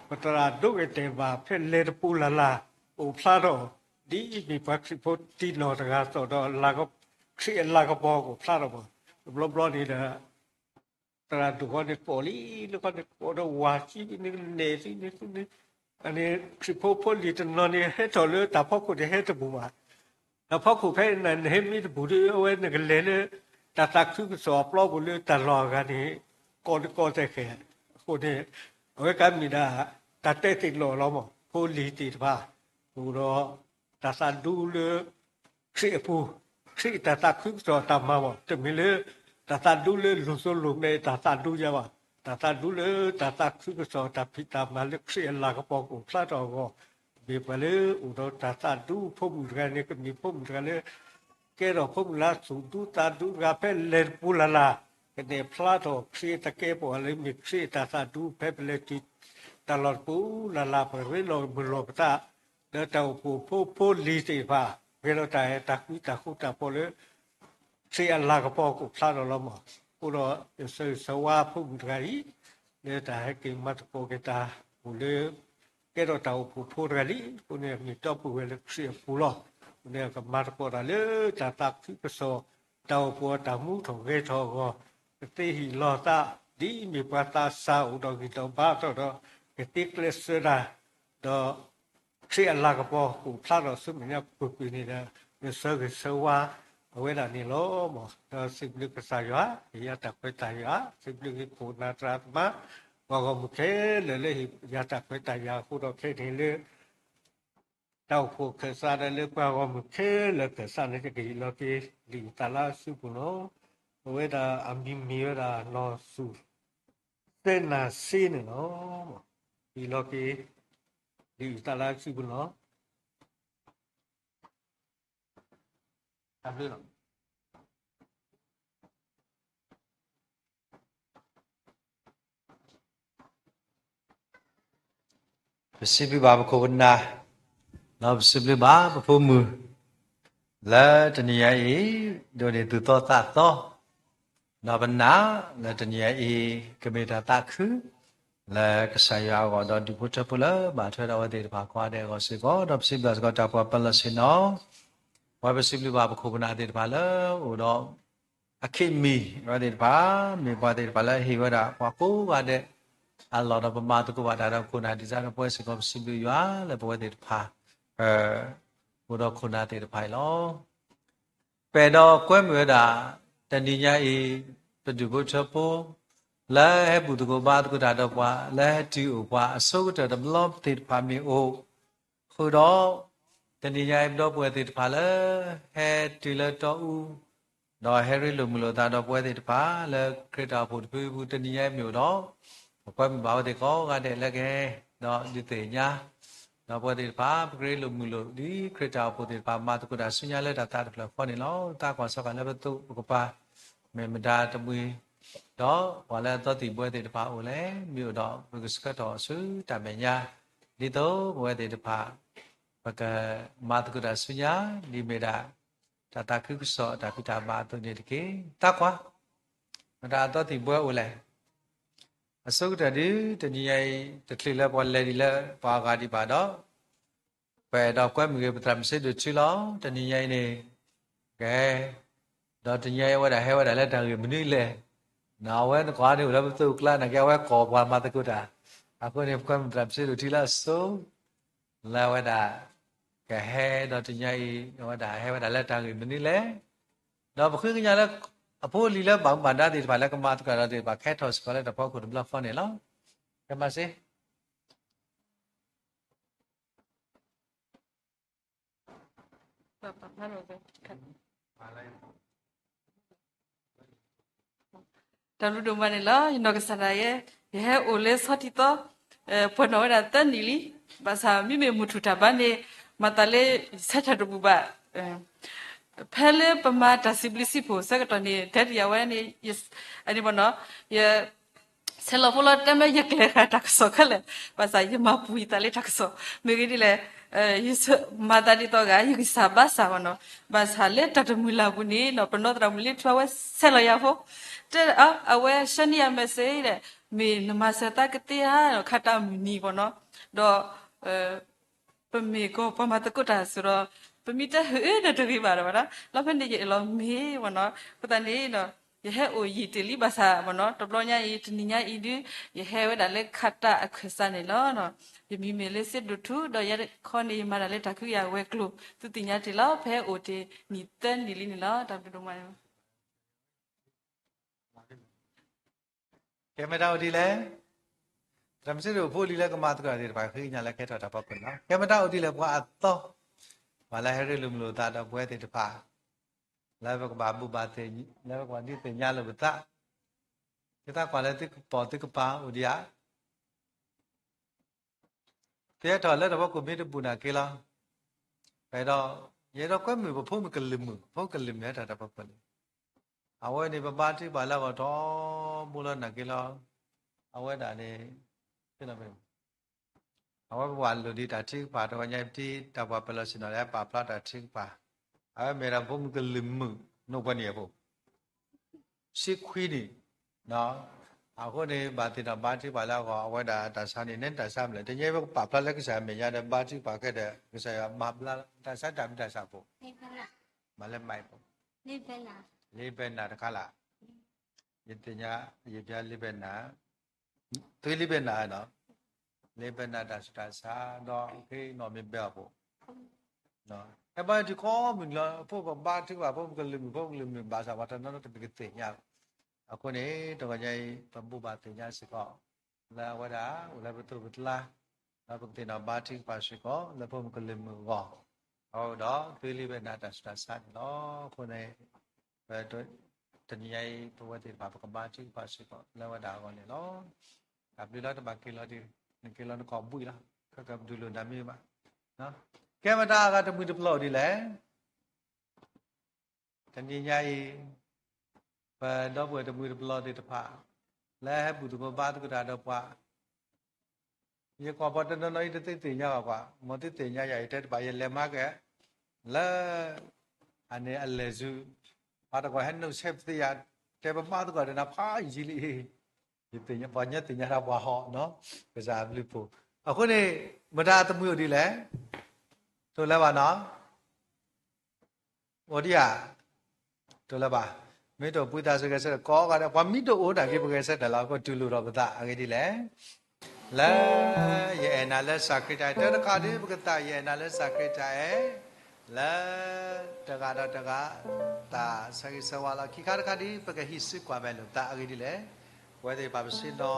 ပသရၣ်ဒိၣ်ကတဲာ်ဘၣ် ဖဲလဲၤတပူၤလၢ်လၢ် အိၣ်ဖျါထီၣ် ဒ်အမ့ၢ်ပှၤခရံာ်ဖိတံၢ်နီၢ်တဂၤသိးဒီး ခရံာ်အလၤကပီၤကအိၣ်ဖျါထီၣ်မး, တဘျီဘျီန့ၣ်ဒီး သရၣ်ဒိၣ်ဃီန့ၣ်ကိးလံ လၢဃီန့ၣ်ကိးဒီးဝၤကံန့ၣ် နဲၣ်သ့န့ၣ်န့ၣ်, အန့ၣ် ခရံာ်ဖိဖိလံၤတနီၤန့ၣ် ဟဲထီၣ်လၢတၢ်ဖီခိၣ်န့ၣ်ဟဲတဘူးဘၣ်, တၢ်ဖီခိၣ်ဖဲအံၤန့ၣ် နဟဲမ့ၢ်တဘူးဒီး အဝဲနကလဲၤလၢ တၢ်သးခုကစီၣ်အပျီပူၤလၢတၢ်လီၢ်အဂၤန့ၣ် ကိးဒုးကိးသဲးဃဲၤ, အဃိန့ၣ် အဝဲကမ့ၢ်ဒၣ် တၢ်တဲသ့ၣ်လီၤလီၤမး ဖိလံၤသ့ၣ်တဖၣ် အိၣ်ဒီး တၢ်သးဒူလၢ ခရံာ်အပူၤ, ခရံာ်တၢ်သးခုကစီၣ်တၢ်မၤမး, တမ့ၢ်လၢ တၢ်သးဒူလၢလိၤစိလိၤမဲာ်တၢ်သးဒူယၤဘၣ်, တၢ်သးဒူလၢတၢ်သးခုကစီၣ်တၢ်ဖံးတၢ်မၤလၢခရံာ်အလၤကပီၤကအိၣ်ဖျါထီၣ်အဂီၢ်, မ့ၢ်ပှၤလၢအိၣ်ဒီးတၢ်သးဒူဖိမုၣ်တဂၤန့ၣ် ကမ့ၢ်ဖိမုၣ်တဂၤလၢ ကဲထီၣ်ဖိမုၣ်လၢသူၣ်ဒူသးဒူတဂၤဖဲလဲၣ်တပူၤလၢ်လၢ်, ကနဲၣ်ဖျါထီၣ်ခရံာ်တကဲပှၤလၢမ့ၢ်ခရံာ်တၢ်သးဒူဖဲပလဲၤတုၤတၢ်လီၢ်တပူၤလၢ်လၢ် ပရ့လိာ်မုာ်လိာ်ပသး လၢတၢ်အိၣ်ဖှိၣ်ဖိဖိလံၤသ့ၣ်တဖၣ် ဂဲၤလီၤတၢ်အဲၣ်တၢ်ကွံတၢ်ဃူတၢ်ဖိးလၢ ခရံာ်အလၤကပီၤကအိၣ်ဖျါထီၣ်လီၤမး. အဃိဒီး ယဆၢဂ့ၤဆၢဝါဖိမုၣ်တဂၤအံၤ လၢတၢ်ဟဲက့ၤမၤသကိးက့ၤတၢ်အိၣ်လၢ ကဲထီၣ်တၢ်အိၣ်ဖှိၣ်ဖိတဂၤလံ. အဃိန့ၣ် မ့ၢ်ဒီပုၢ်ဝဲၢ်လၢခရံာ်အပူၤလီၤ. အဃိန့ၣ် ကမၤသကိးတၢ်လၢတၢ်သးခုကစီၣ် တၢ်အိၣ်ဖှိၣ်အတၢ်မူထီၣ်ဂဲၤထီၣ်အဂီၢ်, ကသ့ဟ့ၣ်လီၤသး ဒ်မ့ၢ်ပှၤသးစၢ်အိၣ်ဒီးဂံၢ်ဒီးဘါထီၣ်ဒီး ကသ့ကျဲးစၢးတၢ် ဒီး ခရံာ်အလၤကပီၤကအိၣ်ဖျါထီၣ်ဆူမဲာ်ညါပူၤကွံာ်န့ၣ်ဒီး ယဆၢဂ့ၤဆၢဝါအဝဲဒၣ်န့ၣ်လီၤမး. ဒီးစံးဘျုးကစၢ်ယွၤ ဟ့ၣ်ယၤတၢ်ခွဲးတၢ်ယာ်, စံးဘျုးဟံၣ်ခိၣ်နၢ်သရၣ်သမါ ပှၤဂီၢ်မုၢ်ခဲလၢာ်လၢဟ့ၣ်ယၤတၢ်ခွဲးတၢ်ယာ်အဃိဒီး ခဲအံၤန့ၣ်လၢ တၢ်အိၣ်ဖှိၣ်ခၢၣ်စးဒီးလၢပှၤဂီၢ်မုၢ်ခဲလၢာ်ခၢၣ်စးန့ၣ် ယကဟ့ၣ်လီၤက့ၤ လံာ်အုၣ်သးလါအစုပူၤလီၤ. အဝဲဒၣ်အမံၤမ့ၢ်ဝဲဒၣ် နီၢ်စူၣ် စဲနၤစ့န့ၣ်လီၤ. ဟ့ၣ်လီၤက့ၤ လံာ်အုၣ်သးလါအစုပူၤလီၤ. တၢ်ဘျုးလီၤ. ပစံးဘျုးဘၣ်ပခိၣ်ပနၢ်, ဒီးပစံးဘျုးဘၣ်ပဖိမုၣ်, လၢတနံၤညါအံၤ ဒိးန့ၢ်သူၣ်သီသးသီ, ဒီးပနာ်လၢတနံၤညါအံၤ ကမ့ၢ်တၢ်သးခု လၢကစၢ်ယွၤအဂီၢ် ဒီးဒူၣ်ဖိထၢဖိလၢဘၣ်ထွဲဒီးအဝဲသ့ၣ်တဖၣ်ကိးဂၤဒဲးအဂီၢ်စ့ၢ်ကီး, ဒီးပစံးဘျုးစ့ၢ်ကီးတၢ်ပှၤပၢၤလီၢ်ဆ့ၣ်နီၤ, ပဝဲပစံးဘျုးဘၣ်ပခိၣ်ပနၢ်သ့ၣ်တဖၣ်လၢအိၣ်ဒီး အခ့အမံၤ အဝဲသ့ၣ်တဖၣ် မ့ၢ်ပှၤသ့ၣ်တဖၣ်လၢဟ့ၣ်ဝဲဒၣ်ပှၤကိးဂၤဒဲးအလီၢ် ဒီးပမၤသကိးဘၣ်တၢ်ဒီးခိၣ်နၢ်ဒ်န့ၣ်ဒီး ပဝဲစ့ၢ်ကီးပစံးဘျုးယွၤလၢပဝဲသ့ၣ်တဖၣ် အိၣ်ဒီးခိၣ်နၢ်သ့ၣ်တဖၣ်အံၤလီၤ. ပအဲၣ်ဒိးကွဲမုာ်ဝဲဒၣ် တနံၤညါအံၤ ပဒူၣ်ဖိထၢဖိ လၢဟဲဘူၣ်သကိးဘါသကိးတၢ်ဒီးပှၤ လၢဟဲတုၤအိၣ်ပှၤအဆိကတၢၢ်တဘျီသ့ၣ်တဖၣ်မ့ၢ်အိၣ် ဃုာ်ဒီး တနံၤညါအံၤပဒီပုၢ်ဝဲၢ်သ့ၣ်တဖၣ်လၢ ဟဲတုၤလၢတီအူ ဒီးဟဲရ့လိာ်မုာ်လိာ်သးဒီးပဝဲသ့ၣ်တဖၣ် လၢခရံာ်တၢ်အိၣ်ဖှိၣ်တဖုအပူၤ တနံၤညါအံၤမ့ၢ်အိၣ်ဒီး ပကွဲမုာ်ဘၣ်အဝဲသ့ၣ်ကိးဂၤဒဲးလၢကဟဲ ဒီးဒုးသ့ၣ်ညါ ဒီးပဝဲသ့ၣ်တဖၣ် ပကရ့လိာ်မုာ်လိာ် ဒ်ခရံာ်တၢ်အိၣ်ဖှိၣ်သ့ၣ်တဖၣ် မၤသကိးတၢ်ဆူညါလၢတၢ်သးတဖျၢၣ်ဃီန့ၣ်လီၤ. သးကွၢ်စီကွၢ်လၢပသိးပကပၤ မ့ၢ်မတၤတမှံၤ ဒီးပှၤလၢအသီသံၣ်ဘှဲသ့ၣ်တဖၣ်အိၣ်လဲၣ် မ့ၢ်အိၣ်ဒီး ပကဆှၢထီၣ်ဆူတၢ်မဲာ်ညါ ဒ်သိးပဝဲသ့ၣ်တဖၣ် ပကမၤသကိးတၢ်ဆူညါ ဒ်မ့ၢ်ဒၣ် တၢ်သးခုကစီၣ်တၢ်ဖံးတၢ်မၤအသိးန့ၣ်တက့ၢ်. သးကွၢ် မတၤအသီသံၣ်ဘှဲအိၣ်လဲၣ်. အဆိကတၢၢ်ဒုး တနံၤညါအံၤ တချုးလၢပှၤလဲၤဒံးလၢပှၤအဂၤဒံးဘၣ်ဒီး ပအဲၣ်ဒိးကွဲမုာ်က့ၤပသရၣ်မုၣ်စ့ဒိၣ်ထူလီၤ. တနံၤညါအံၤန့ၣ် ကဟဲ ဒီးတနံၤညါအံၤအဝဲဒၣ်ဟဲဝဲဒၣ်လၢတၢ်ဂ့ၢ်မနုၤလဲၣ်. အဝဲနကွၢ်န့ၣ်အိၣ်လၢပသိးပကျါ နာ်က့အဝဲကိးပှၤမၤသကိးတၢ်. အဃိန့ၣ် ပကွဲမုာ်သရၣ်မုၣ်စ့ဒိၣ်ထူလၢအစိၤ လၢအဝဲဒၣ် ကဟဲဒီးတနံၤညါအံၤ အဝဲဒၣ်ဟဲဝဲဒၣ်လၢတၢ်ဂ့ၢ်မနုၤလဲၣ်. ဒီးပဃ့ကညးလၢ အဖိအလံၤလၢဘၣ်မူဘၣ်ဒါသ့ၣ်တဖၣ်လၢကမၤသကိးတၢ်သ့ၣ်တဖၣ် ကဟဲထီၣ်စ့ၢ်ကီးလၢတၢ်ဖီခိၣ်တဘျီဃီန့ၣ်လီၤ. ကမၤစ့ တၢ်ဘျုးဒိၣ်မးန့ၣ်လီၤ. ယနီၢ်ကစၢ်ဒၣ်ယဲ ယဟဲအိၣ်လၢဆီထံသီ ပှဲၤနီၣ်ဝဲဒၣ်သၢနံၣ်လံ. ဘၣ်ဆၣ်မ့မ့ၢ်မုၢ်ထူၣ်တၢ်ဘါန့ၣ် မၤသးလၢယဆဲးတၢ်တဘူၣ်ဘၣ်. ဖဲလၢပမၤတၢ်စံးဘျုးစံးဖှိၣ်ဆၢကတီၢ်န့ၣ် တဲတယၤဝဲန့ၣ် အန့ၣ်ဘၣ်နီၤ ယ ဆဲးလီၤဖိလီၤတဲမ့ၢ်ယကျဲၤဃာ်တၢ်ကစီၣ်ခဲလၢာ်, ဘၣ်ဆၣ်ယမၤပူၤယသးလၢတၢ်ကစီၣ် မ့ၢ်ဂ့ၤဒ်လဲၣ်, ယမၤသးဒ်သိးဂၤ ယဂံၢ်စၢ်ဘါစၢ်ဘၣ်နီၤ, ဘၣ်ဆၣ်လၢတၢ်တမုာ်လၢ်ပူၤန့ၣ်နီၤ ပနီၢ်သရၣ်မုၣ်လံထူအဝဲဆဲးလီၤယၤဖိ, တဲ အဝဲဆှၢန့ၢ်ယၤ message ဒီး မ့ၢ်နမၤစၢၤသးကသ့ဧါ ခါတၢ်မုၢ်နံၤဘၣ်နီၤ, ဒီး ပမ့ၢ်ကီၢ်ပှၤမၤသကိးတၢ်စ့ၢ်ဒီး ပမ့ၢ်တဟ့ၣ်ဒီးတဂ့ၤဘၣ်ဒီးဘၣ်နီၤ, လီၤဖဲန့ၣ်ယအဲၣ်လီၤမ့ၢ်ဘၣ်နီၤ, အဃိသတးန့ၣ် ယဟဲအိၣ်ယံာ်တ့ၢ်လံဘၣ်ဆၣ်ဘၣ်နီၤ တဘျီညါအံၤ တနံၤညါအံၤဒုး ယဟဲဝဲဒၣ်လၢခးတၢ်အခၢၣ်စးန့ၣ်လီၤ. ယမံၤမ့ၢ်လၢစ့ဒိၣ်ထူ ဒီးယခီန့ၣ် ယမၤတၢ်လၢတၢ်ခွဲးယာ်ဝဲၤကျိၤ သုသ့ၣ်ညါတ့ၢ်လီၤ. ဖဲအိၣ်တ့ၢ်နံၣ်သၢနံၣ်လံန့ၣ်လီၤ. တၢ်ဘျုးဒိၣ်မးန့ၣ် ကဲမတၤအိၣ်ဒ်လဲၣ်, သရၣ်မုၣ်စ့ဒိၣ်ဖိလံၤလၢကမၤသကိးတၢ်သ့ၣ်တဖၣ်ဃ့ကညးလၢကဟဲထီၣ်တၢ်ဖီခိၣ်န့ၣ်လီၤ. ကဲမတၤအိၣ်ဒ်လဲၣ် ပှၤအသီ ပှၤလၢဟဲရ့လိာ်မုာ်လိာ်သးဒီးပဝဲသ့ၣ်တဖၣ်, လၢပကဘၣ်ဘူၣ်ဘၣ်သ့ၣ်, လၢပကဘၣ်ဒုးသ့ၣ်ညါလိာ်ပသး, ယသးကွၢ်လၢသုကပိာ်သုကပၤအိၣ်ဒံးဧါ. သုဟဲထီၣ်လၢတၢ်ဖီခိၣ်မ့ၢ်တဘူၣ်နာ်က့လီၤ. ဒီး ယအဲၣ်ဒိးကွဲမုာ်ပဖိမုၣ်ကလုာ်မုာ်, ဖိမုၣ်ကလုာ်မုာ်ဟဲထီၣ်တၢ်ဖီခိၣ်န့ၣ်, အဝဲန့ၣ်ပဘါထုကဖၣ်လၢအဂီၢ်ထီဘိလီၤနာ်က့လီၤ. အဝဲဒၣ်န့ၣ် အဝဲပဝဲလိၣ်ဒံးတၢ်ထုကဖၣ်, တဂီၤညါအံၤ ပထံၣ်တၢ်ပှၤပၢၤလီၢ်ဆ့ၣ်နီၤလၢပာ်ဖျါတၢ်ထုကဖၣ်, အဝဲမ့ၢ်ဒၣ်ဖိမုၣ်ကလုာ်မုာ် နိၣ်ပှဲၤနံၣ်အဖိ ဆံခွံနံၣ်, အဃိန့ၣ် ဘၣ်သ့ၣ်နီၣ်ဘါထုကဖၣ်လၢအဂီၢ် အဝဲဒၣ်တၢ်ဆါန့ၣ် နဲတၢ်ဆါမနုၤလဲၣ်. တနံၤအံၤပကပာ်ဖျါလၢကစၢ်အမဲာ်ညါဒီး ဘါထုကဖၣ်ခဲဒီး ကစၢ်ယွၤမၤဘျါလီၤ. တၢ်ဆါတၢ်မံၤတၢ်ဆါဖိ မၤလၢမၤအံၤဖိ လ့ဘဲနၤတခါလၢ်, ယသ့ၣ်ညါ ယပျါလ့ဘဲနၤ, သွံလ့ဘဲနၤနီၤ, လ့ဘဲနၤတၢ်ဆူးတၢ်ဆါ ဒီးဖဲနီၢ်မ့ၢ်ဘဲအီၤဖိ ဟဲဘါထုကဖၣ်မုၢ်လီၤ ဖိပဘါထုကဖၣ် ဖိမုၣ်ကလုာ်မုာ် ဖိမုၣ်ကလုာ်မုာ် ဘၣ်ဆၣ်ပှၤတနီၤနီၤတမ့ၢ်ကသ့ၣ်ညါ. အဃိန့ၣ် တဂီၤညါအံၤ ပဘူၣ်ဘၣ်သ့ၣ်ညါစ့ၢ်ကီး လၢအဝဲဒၣ်အိၣ်လၢပသိးပကျါ, ဒီးပကသ့ၣ်နီၣ်ဘါထုကဖၣ်စ့ၢ်ကီး လၢဖိမုၣ်ကလုာ်မုာ်အဂီၢ်, အဃိဒီး သွံလ့ဘဲနၤတၢ်ဆူးတၢ်ဆါန့ၣ်လီၤ. အဃိန့ၣ် ပ တနံၤညါအံၤ ပဝဲသ့ၣ်တဖၣ် ပကဘါထုကဖၣ်စ့ၢ်ကီး လၢအဝဲဒၣ်အဂီၢ်န့ၣ်လီၤ. တၢ်ဘျုးလီၤ တဘၣ်က့ၤလီၤဒံး, နက့ၤလီၤနခီၣ်ဘှံးလီၤ, ခဲကပဒုးလိာ်နၤမ့ၢ်ဘၣ်. ကဲမတၤအဂၤတမှံၤတပျီၤဒ်လဲၣ်. တနံၤညါအံၤ ပဒီပုၢ်ဝဲၢ်တမှံၤတပျီၤသ့ၣ်တဖၣ် လၢဟဲဘူၣ်သကိးဘါသကိးတၢ်ဒီးပှၤ, ယကွၢ်ပှၤတနီၤနီၤအံၤ တသ့သ့ၣ်ညါဘၣ်ကွၢ်, မ်သုသ့ၣ်ညါယၤ ယတဲတဘၣ် ယလဲၤမၤက့ၤ လၢ အန့ၣ်အလဲၤဆူ ပှၤတဂၤဟဲနုာ်ဆဲး ပသ့ယၤ, တဲပဘါသကိးဒီးနၤဖးယံာ်လံ, ယသ့ၣ်ညါ ပှၤညီသ့ၣ်ညါတၢ်ပှၤဟီနီၤ, ကစၢ်အဘျုးဖှိၣ်. အဃိန့ၣ် မတၤတမှံၤအိၣ်ဒ်လဲၣ်, တိၢ်လၢဘၣ်နီၤ အိၣ်ဒံးဧါ, တိၢ်လၢဘၣ်, မ့ၢ်တအိၣ်ပှၤသးစၢ်ဂဲၤဆၢထၢၣ်ကိးဂၤဒဲး, ပှၤမ့ၢ်တအိၣ်နာ်က့ ပဂဲၤဆၢထၢၣ်လီၤ, ပတူၢ်လိာ်ဒီးပသးအဂ့ၢ်ဒ်လဲၣ်. လၢ ယအဲၣ်နၤလၢစၢ်ခရံာ်တၢ်အဲၣ်, တၢ်တခါဒ်ပကသး ယအဲၣ်နၤလၢစၢ်ခရံာ်တၢ်အဲၣ်, လၢ တဂၤဒီးတဂၤ သးဆၢဂ့ၤဆၢဝါလီၤ. ခံခါတခါဒ်ပကဟံးစုကွၢ်မဲာ်လိာ်ပသးအဂ့ၢ်ဒ်လဲၣ်. ပဝဲသ့ၣ်တဖၣ်ပဆ့ၣ်နီၤ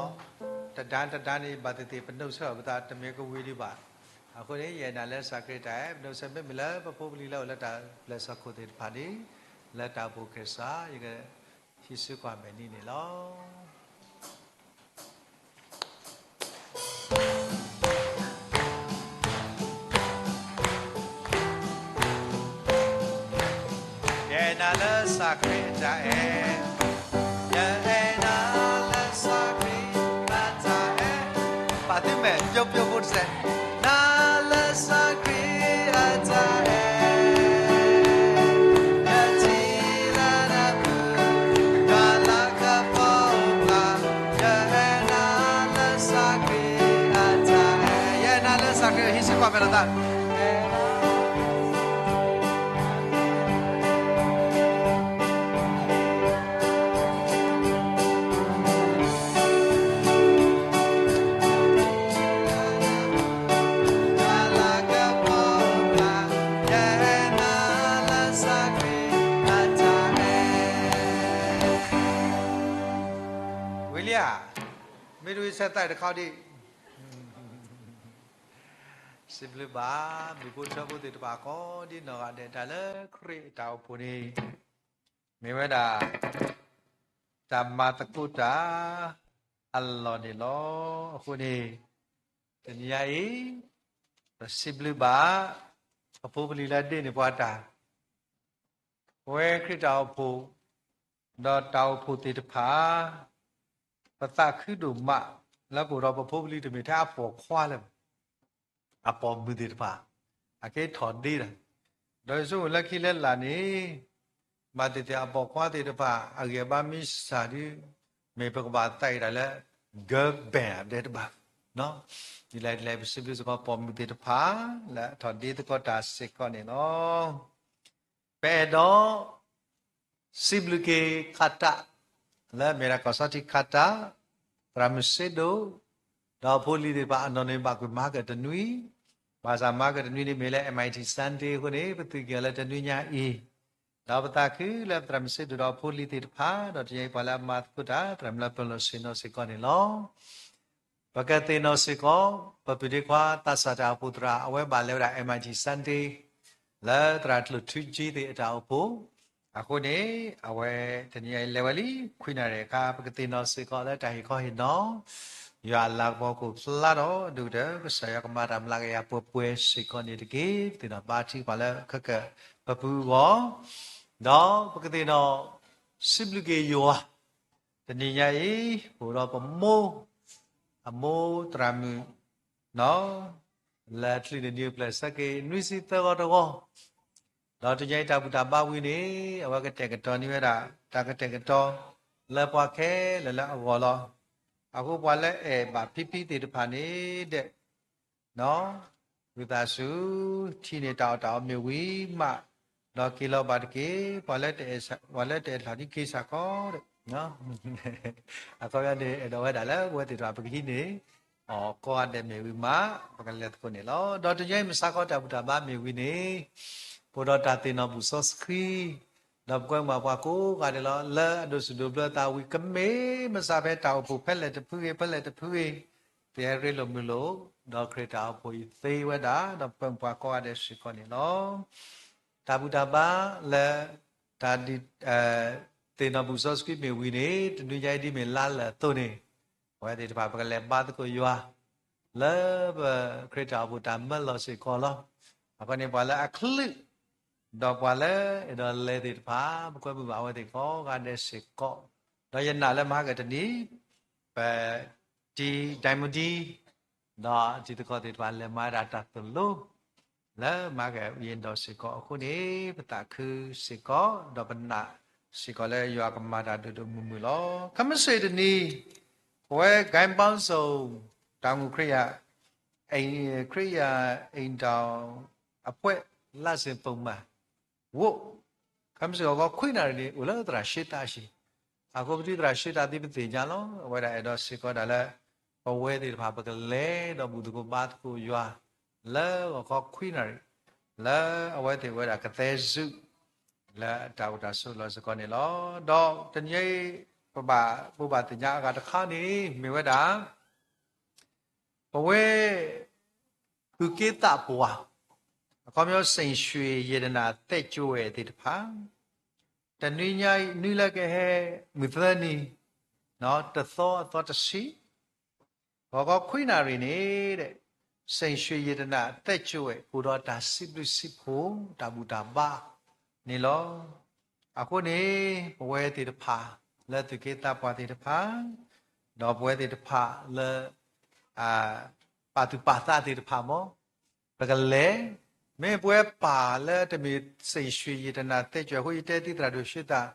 တဒါတဒါန့ၣ် ဘၣ်သ့ၣ်သ့ၣ် ပနီၣ်ဆၢအီၤပသးတမ့ၢ်ကဝံၤဒံးဘၣ်. အဃိန့ၣ် ယအဲၣ်နၤလၢစၢ်ခရံာ်တၢ်အဲၣ်, ပနီၣ်ဆၢမ့မ့ၢ်လၢပဖိပလံၤလၢအိၣ်လၢတၢ်ပျဲၢ်စီၢ်ခိၣ်သ့ၣ်တဖၣ်န့ၣ်, လၢတၢ်အိၣ်ဖှိၣ်ကစၢ် ယကဟံးစုကွၢ်မဲာ်န့ၣ်န့ၣ်လီၤ. ယအဲၣ်နၤလၢစၢ်ခရံာ်အတၢ်အဲၣ်, ယအဲၣ်နၤလၢစၢ်ခရံာ်အတၢ်အဲၣ်, ပာ်သုမဲာ် ပျိပျိဖိတစဲး, နၤလၢစၢ်ခရံာ်အတၢ်အဲၣ်, ယထံၣ်လၢနဖု ယွၤလၤကပီၤပှၤ, ယအဲၣ်နၤလၢစၢ်ခရံာ်အတၢ်အဲၣ်, ယအဲၣ်နၤလၢစၢ်ခရံာ် ဟံးစုကွၢ်မဲာ်လိာ်သး ဝံၤလံဧါ, မ့ၢ်တဝံၤဆဲးသးတခီဒံး, စံးဘျုးဘၣ် မုၢ်ဖိထၢဖိသ့ၣ်တဖၣ်ကိးဒ်နီၢ်ဂၤဒဲး တၢ်လၢခရံာ်အတၢ်အိၣ်ဖှိၣ်န့ၣ် မ့ၢ်ဝဲဒၣ် တၢ်မၤသကိးတၢ်အလီၢ်န့ၣ်လီၤ. အဃိန့ၣ် တနံၤညါအံၤ ပစံးဘျုးဘၣ် ပဖိပလံၤလၢဒ့န့ၢ်ပှၤတၢ် ပဝဲခရံာ်တၢ်အိၣ်ဖှိၣ် ဒီးတၢ်အိၣ်ဖှိၣ်သ့ၣ်တဖၣ် ပသးခုဒိၣ်မး လၢပအိၣ်ဒီးပဖိပလံၤတမ့ၢ်ထဲအပိာ်ခွါလၢၤဘၣ်, အပိာ်မုၣ်သ့ၣ်တဖၣ် အကဲထီၣ်ဒ့တၢ်, ဒီးယဆိကမိၣ်လၢခံလၢလာ်န့ၣ် ဘၣ်သ့ၣ်သ့ၣ်အပိာ်ခွါသ့ၣ်တဖၣ် အဂံၢ်အဘါမ့ၢ်စှၤဒ် မ့ၢ်ပကဘၣ်သးအံၤတၢ်လၢ girl band ဒဲးတဘၣ်, ဒ်လဲၣ်ဒ်လဲၣ် ပစံးဘျုးစ့ၢ်ကီးပိာ်မုၣ်သ့ၣ်တဖၣ် လၢအထီၣ်ဒ့သကိးတၢ်စ့ၢ်ကီးန့ၣ်လီၤ. ပအဲၣ်ဒိး စံးဘျုးက့ၤခးတၢ် လၢအမ့ၢ်ဒၣ်ကီၢ်စီထံခးတၢ် သရၣ်မုၣ်စ့ဒိၣ် ဒီးအဖိလံၤသ့ၣ်တဖၣ် အနီၢ်န့ၣ်ဘၣ်ကွံာ်မၤကတနွံ, ဘၣ်ဆၣ်မၤကတနွံန့ၣ်မ့ၢ်လၢ M I T Sunday အဃိန့ၣ် ပသုးက့ၤအီၤလၢတနွံညါအံၤ, ဒီးပသးခုလၢပသရၣ်မုၣ်စ့ဒိၣ်ဒီးအဖိလံၤသ့ၣ်တဖၣ် ဒီးတနံၤညါအံၤပှၤလၢအမၤသကိးတၢ် သရၣ်မုၣ်လၢပၢၤလီၢ်ဆ့ၣ်နီၤစ့ၢ်ကီးန့ၣ်လီၤ. ပကသ့ၣ်နီၣ်စ့ၢ်ကီး ပပုၢ်ဒ့ခွါသးစၢ်တၢ်အိၣ်ဖှိၣ်သရၣ် အဝဲဘၣ်လဲၤဝဲဒၣ် M I T Sunday လၢသရၣ်ကျိၣ်ထူကၠံသ့ၣ်အတၢ်အိၣ်ဖှိၣ်, အဃိန့ၣ် အဝဲတနံၤညါအံၤလဲၤဝဲလံ ခွံနၣ်ရံၣ်အခါ ပကသ့ၣ်နီၣ်စ့ၢ်ကီးလၢတၢ်ဟ့ၣ်ခီဟ့ၣ်နီၤ ယွၤအလၤကပီၤကအိၣ်ဖျါထီၣ် ဒိၣ်ကတၢၢ် ကစၢ်ယွၤကမၤတၢ်မျးကယၤပှဲၤပှဲၤစ့ၢ်ကီးန့ၣ်တက့ၢ်. ပသ့ၣ်နီၣ်ဘါထုကဖၣ်လၢခဲကၢၣ်ပပုၢ်အဂီၢ်, ဒီးပကသ့ၣ်နီၣ် စံးဘျုးက့ၤယွၤ, တနံၤညါအံၤ အိၣ်ဒီးပမိၢ်, အမိၢ်သရၣ်မုၣ် လၢအချံးန့ၣ် နံၣ်အိၣ်ဖျဲၣ်ဆၢက့ၤ နွံဆံသၢဂီၤတဂီၤ, ဒီးတနံၤညါအံၤတၢ်ဘူၣ်တၢ်ဘါဝံၤန့ၣ် အဝဲကတဲာ်ကတီၤန့ၢ်ဝဲဒၣ် တၢ်ကတဲာ်ကတီၤလၢပှၤခဲလၢာ်လၢအဂီၢ်လီၤ. အဃိပှၤလၢအဲၣ်ဘၣ်ဖံဖံသ့ၣ်တဖၣ်န့ၣ်ဒီး ဝံသးစူၤ ထံၣ်န့ၢ်တၢ်အီၣ်တၢ်အီမ့ၢ်ဝံၤမး, ဒီးက့ၤလီၤဘၣ်တက့ၢ်. ပှၤလၢတအဲၣ် ပှၤလၢတအဲၣ်တၢ်လံက့ၤစ့ၢ်ကီးဒီး အခီပညီန့ၣ် အဲၣ်ဒိးဝဲဒၣ်လၢပဝဲသ့ၣ်တဖၣ် ပကဟံးန့ၢ်အီၣ်ကိးဂၤဒဲးမ့ၢ်ဝံၤမး ပကလဲၤသကိးန့ၣ်လီၤ. ဒီးတနံၤညါအံၤ မုၢ်ဆါခီတၢ်ဘူၣ်တၢ်ဘါမ့ၢ်ဝံၤန့ၣ် ပအိၣ်ဒီးတၢ်သ့ၣ်နီၣ်ဘူၣ်စီဆှံ ဒီးပကွဲမုာ်ဘၣ်ပှၤကိးဂၤဒဲးလီၤ. လၢအဒိးစူၣ်ဒိးဘျၢသးဝံၤ ကမ့ၢ်မစးဖဲတၢ်အိၣ်ဖှိၣ်ဖဲလဲၣ်တဖုဂ့ၤ ဖဲလဲၣ်တဖုဂ့ၤ, ပဟဲရ့လိာ်မုာ်လိာ်, ဒီးခရံာ်တၢ်အိၣ်ဖှိၣ်အံၤသ့ဝဲဒၣ် ဒီးပကွဲမုာ်ပှၤကိးဂၤဒဲးစ့ၢ်ကီးန့ၣ်လီၤ. တၢ်ဘူၣ်တၢ်ဘါလၢ တၢ်ဒုး သ့ၣ်နီၣ်ဘူၣ်စီဆှံမ့ၢ်ဝံၤန့ၣ် တနံၤညါအံၤဒ်မ့ၢ်လါလၢာ်အသိးန့ၣ် ပဝဲသ့ၣ်တဖၣ် ပကလဲၤဘါသကိးယွၤ လၢပခရံာ်တၢ်အိၣ်ဖှိၣ်တၢ်မၢလီၤစ့ၢ်ကီးလီၤ. အဃိန့ၣ် ပှၤလၢအချုး ဒီးပှၤလၢအဲၣ်ဒိးလဲၤသ့ၣ်တဖၣ် ပကွဲမုာ်ဘၣ်အဝဲသ့ၣ်ကိးဂၤဒဲးစ့ၢ်ကီး, ဒီးယနာ်လၢမဟါကတနံၤ ပ တံၤဒဲမူဒံ ဒီးတံၤသကိးသ့ၣ်တဖၣ် လဲၤမၤဒၣ်တၢ်သိၣ်လိ လၢမၤကယ့ၣ်ဒီးစ့ၢ်ကီးအဃိန့ၣ် ပသးခုစ့ၢ်ကီး ဒီးပနာ်စ့ၢ်ကီးလၢယွၤကမၤတၢ်ဒိၣ်ဒိၣ်မုၢ်မုၢ်လီၤ. ခဲမုၢ်ဆ့ၣ်တနံၤ ပဝဲ ခရံာ်ယၤ အိမ်ထောင် အဖွဲ့ လါစ့ၣ်ပိာ်မၣ် ဝိၣ် ခဲမုၢ်ဆ့ၣ်ဂီၤခီခွံနၣ်ရံၣ်န့ၣ် အိၣ်လၢသရၣ်ရှ့သးအဟံၣ်, အဃိပတုၤသရၣ်ရှ့သးသုပသ့ၣ်ညါလီၤ. အဝဲဒၣ်အဲၣ်ဒိးစ့ၢ်ကီးဒၣ်လၢ ပဝဲသ့ၣ်တဖၣ်ပကလဲၤဒီးဘူၣ်သကိးဘါသကိးယွၤ လၢဂီၤခီခွံနၣ်ရံၣ် လၢအဝဲသ့ၣ်ဝဲဒၣ်ကသဲစူး လၢအတၢ်အိၣ်တၢ်ဆိးလီၢ်စ့ၢ်ကီးန့ၣ်လီၤ. ဒီးတနံၤအံၤ ပဘၣ်ဘိးဘၣ်သ့ၣ်ညါအဂၤတခါန့ၣ် မ့ၢ်ဝဲဒၣ် ပဝဲ သူၣ်က့သးပှၢ် အခီပညီ စိတ်ရှည်ရတနာသက်ကြွယ် သ့ၣ်တဖၣ် တနွံညါအံၤ နွံလၢကဟဲ မုၢ်သၢနံၤ တသီအသီတဆံ ဂီၤခီခွံနၣ်ရံၣ်န့ၣ် စိတ်ရှည်ရတနာသက်ကြွယ် အိၣ်ဒီးတၢ်စံးဘျုးစံးဖှိၣ် တၢ်ဘူၣ်တၢ်ဘါန့ၣ်လီၤ. အဃိန့ၣ် ပဝဲသ့ၣ်တဖၣ် လၢသူၣ်က့သးပှၢ်သ့ၣ်တဖၣ် ဒီးပဝဲသ့ၣ်တဖၣ်လၢ ပာ်သူၣ်ပာ်သးသ့ၣ်တဖၣ်မ့ၢ် ပကလဲၤ မ့ၢ်ပဝဲပၢ်လၢတမ့ၢ် စိတ်ရှည်ရတနာသက်ကြွယ် အဃိ ယတဲသုသရၣ်ဒိၣ်ရှ့သး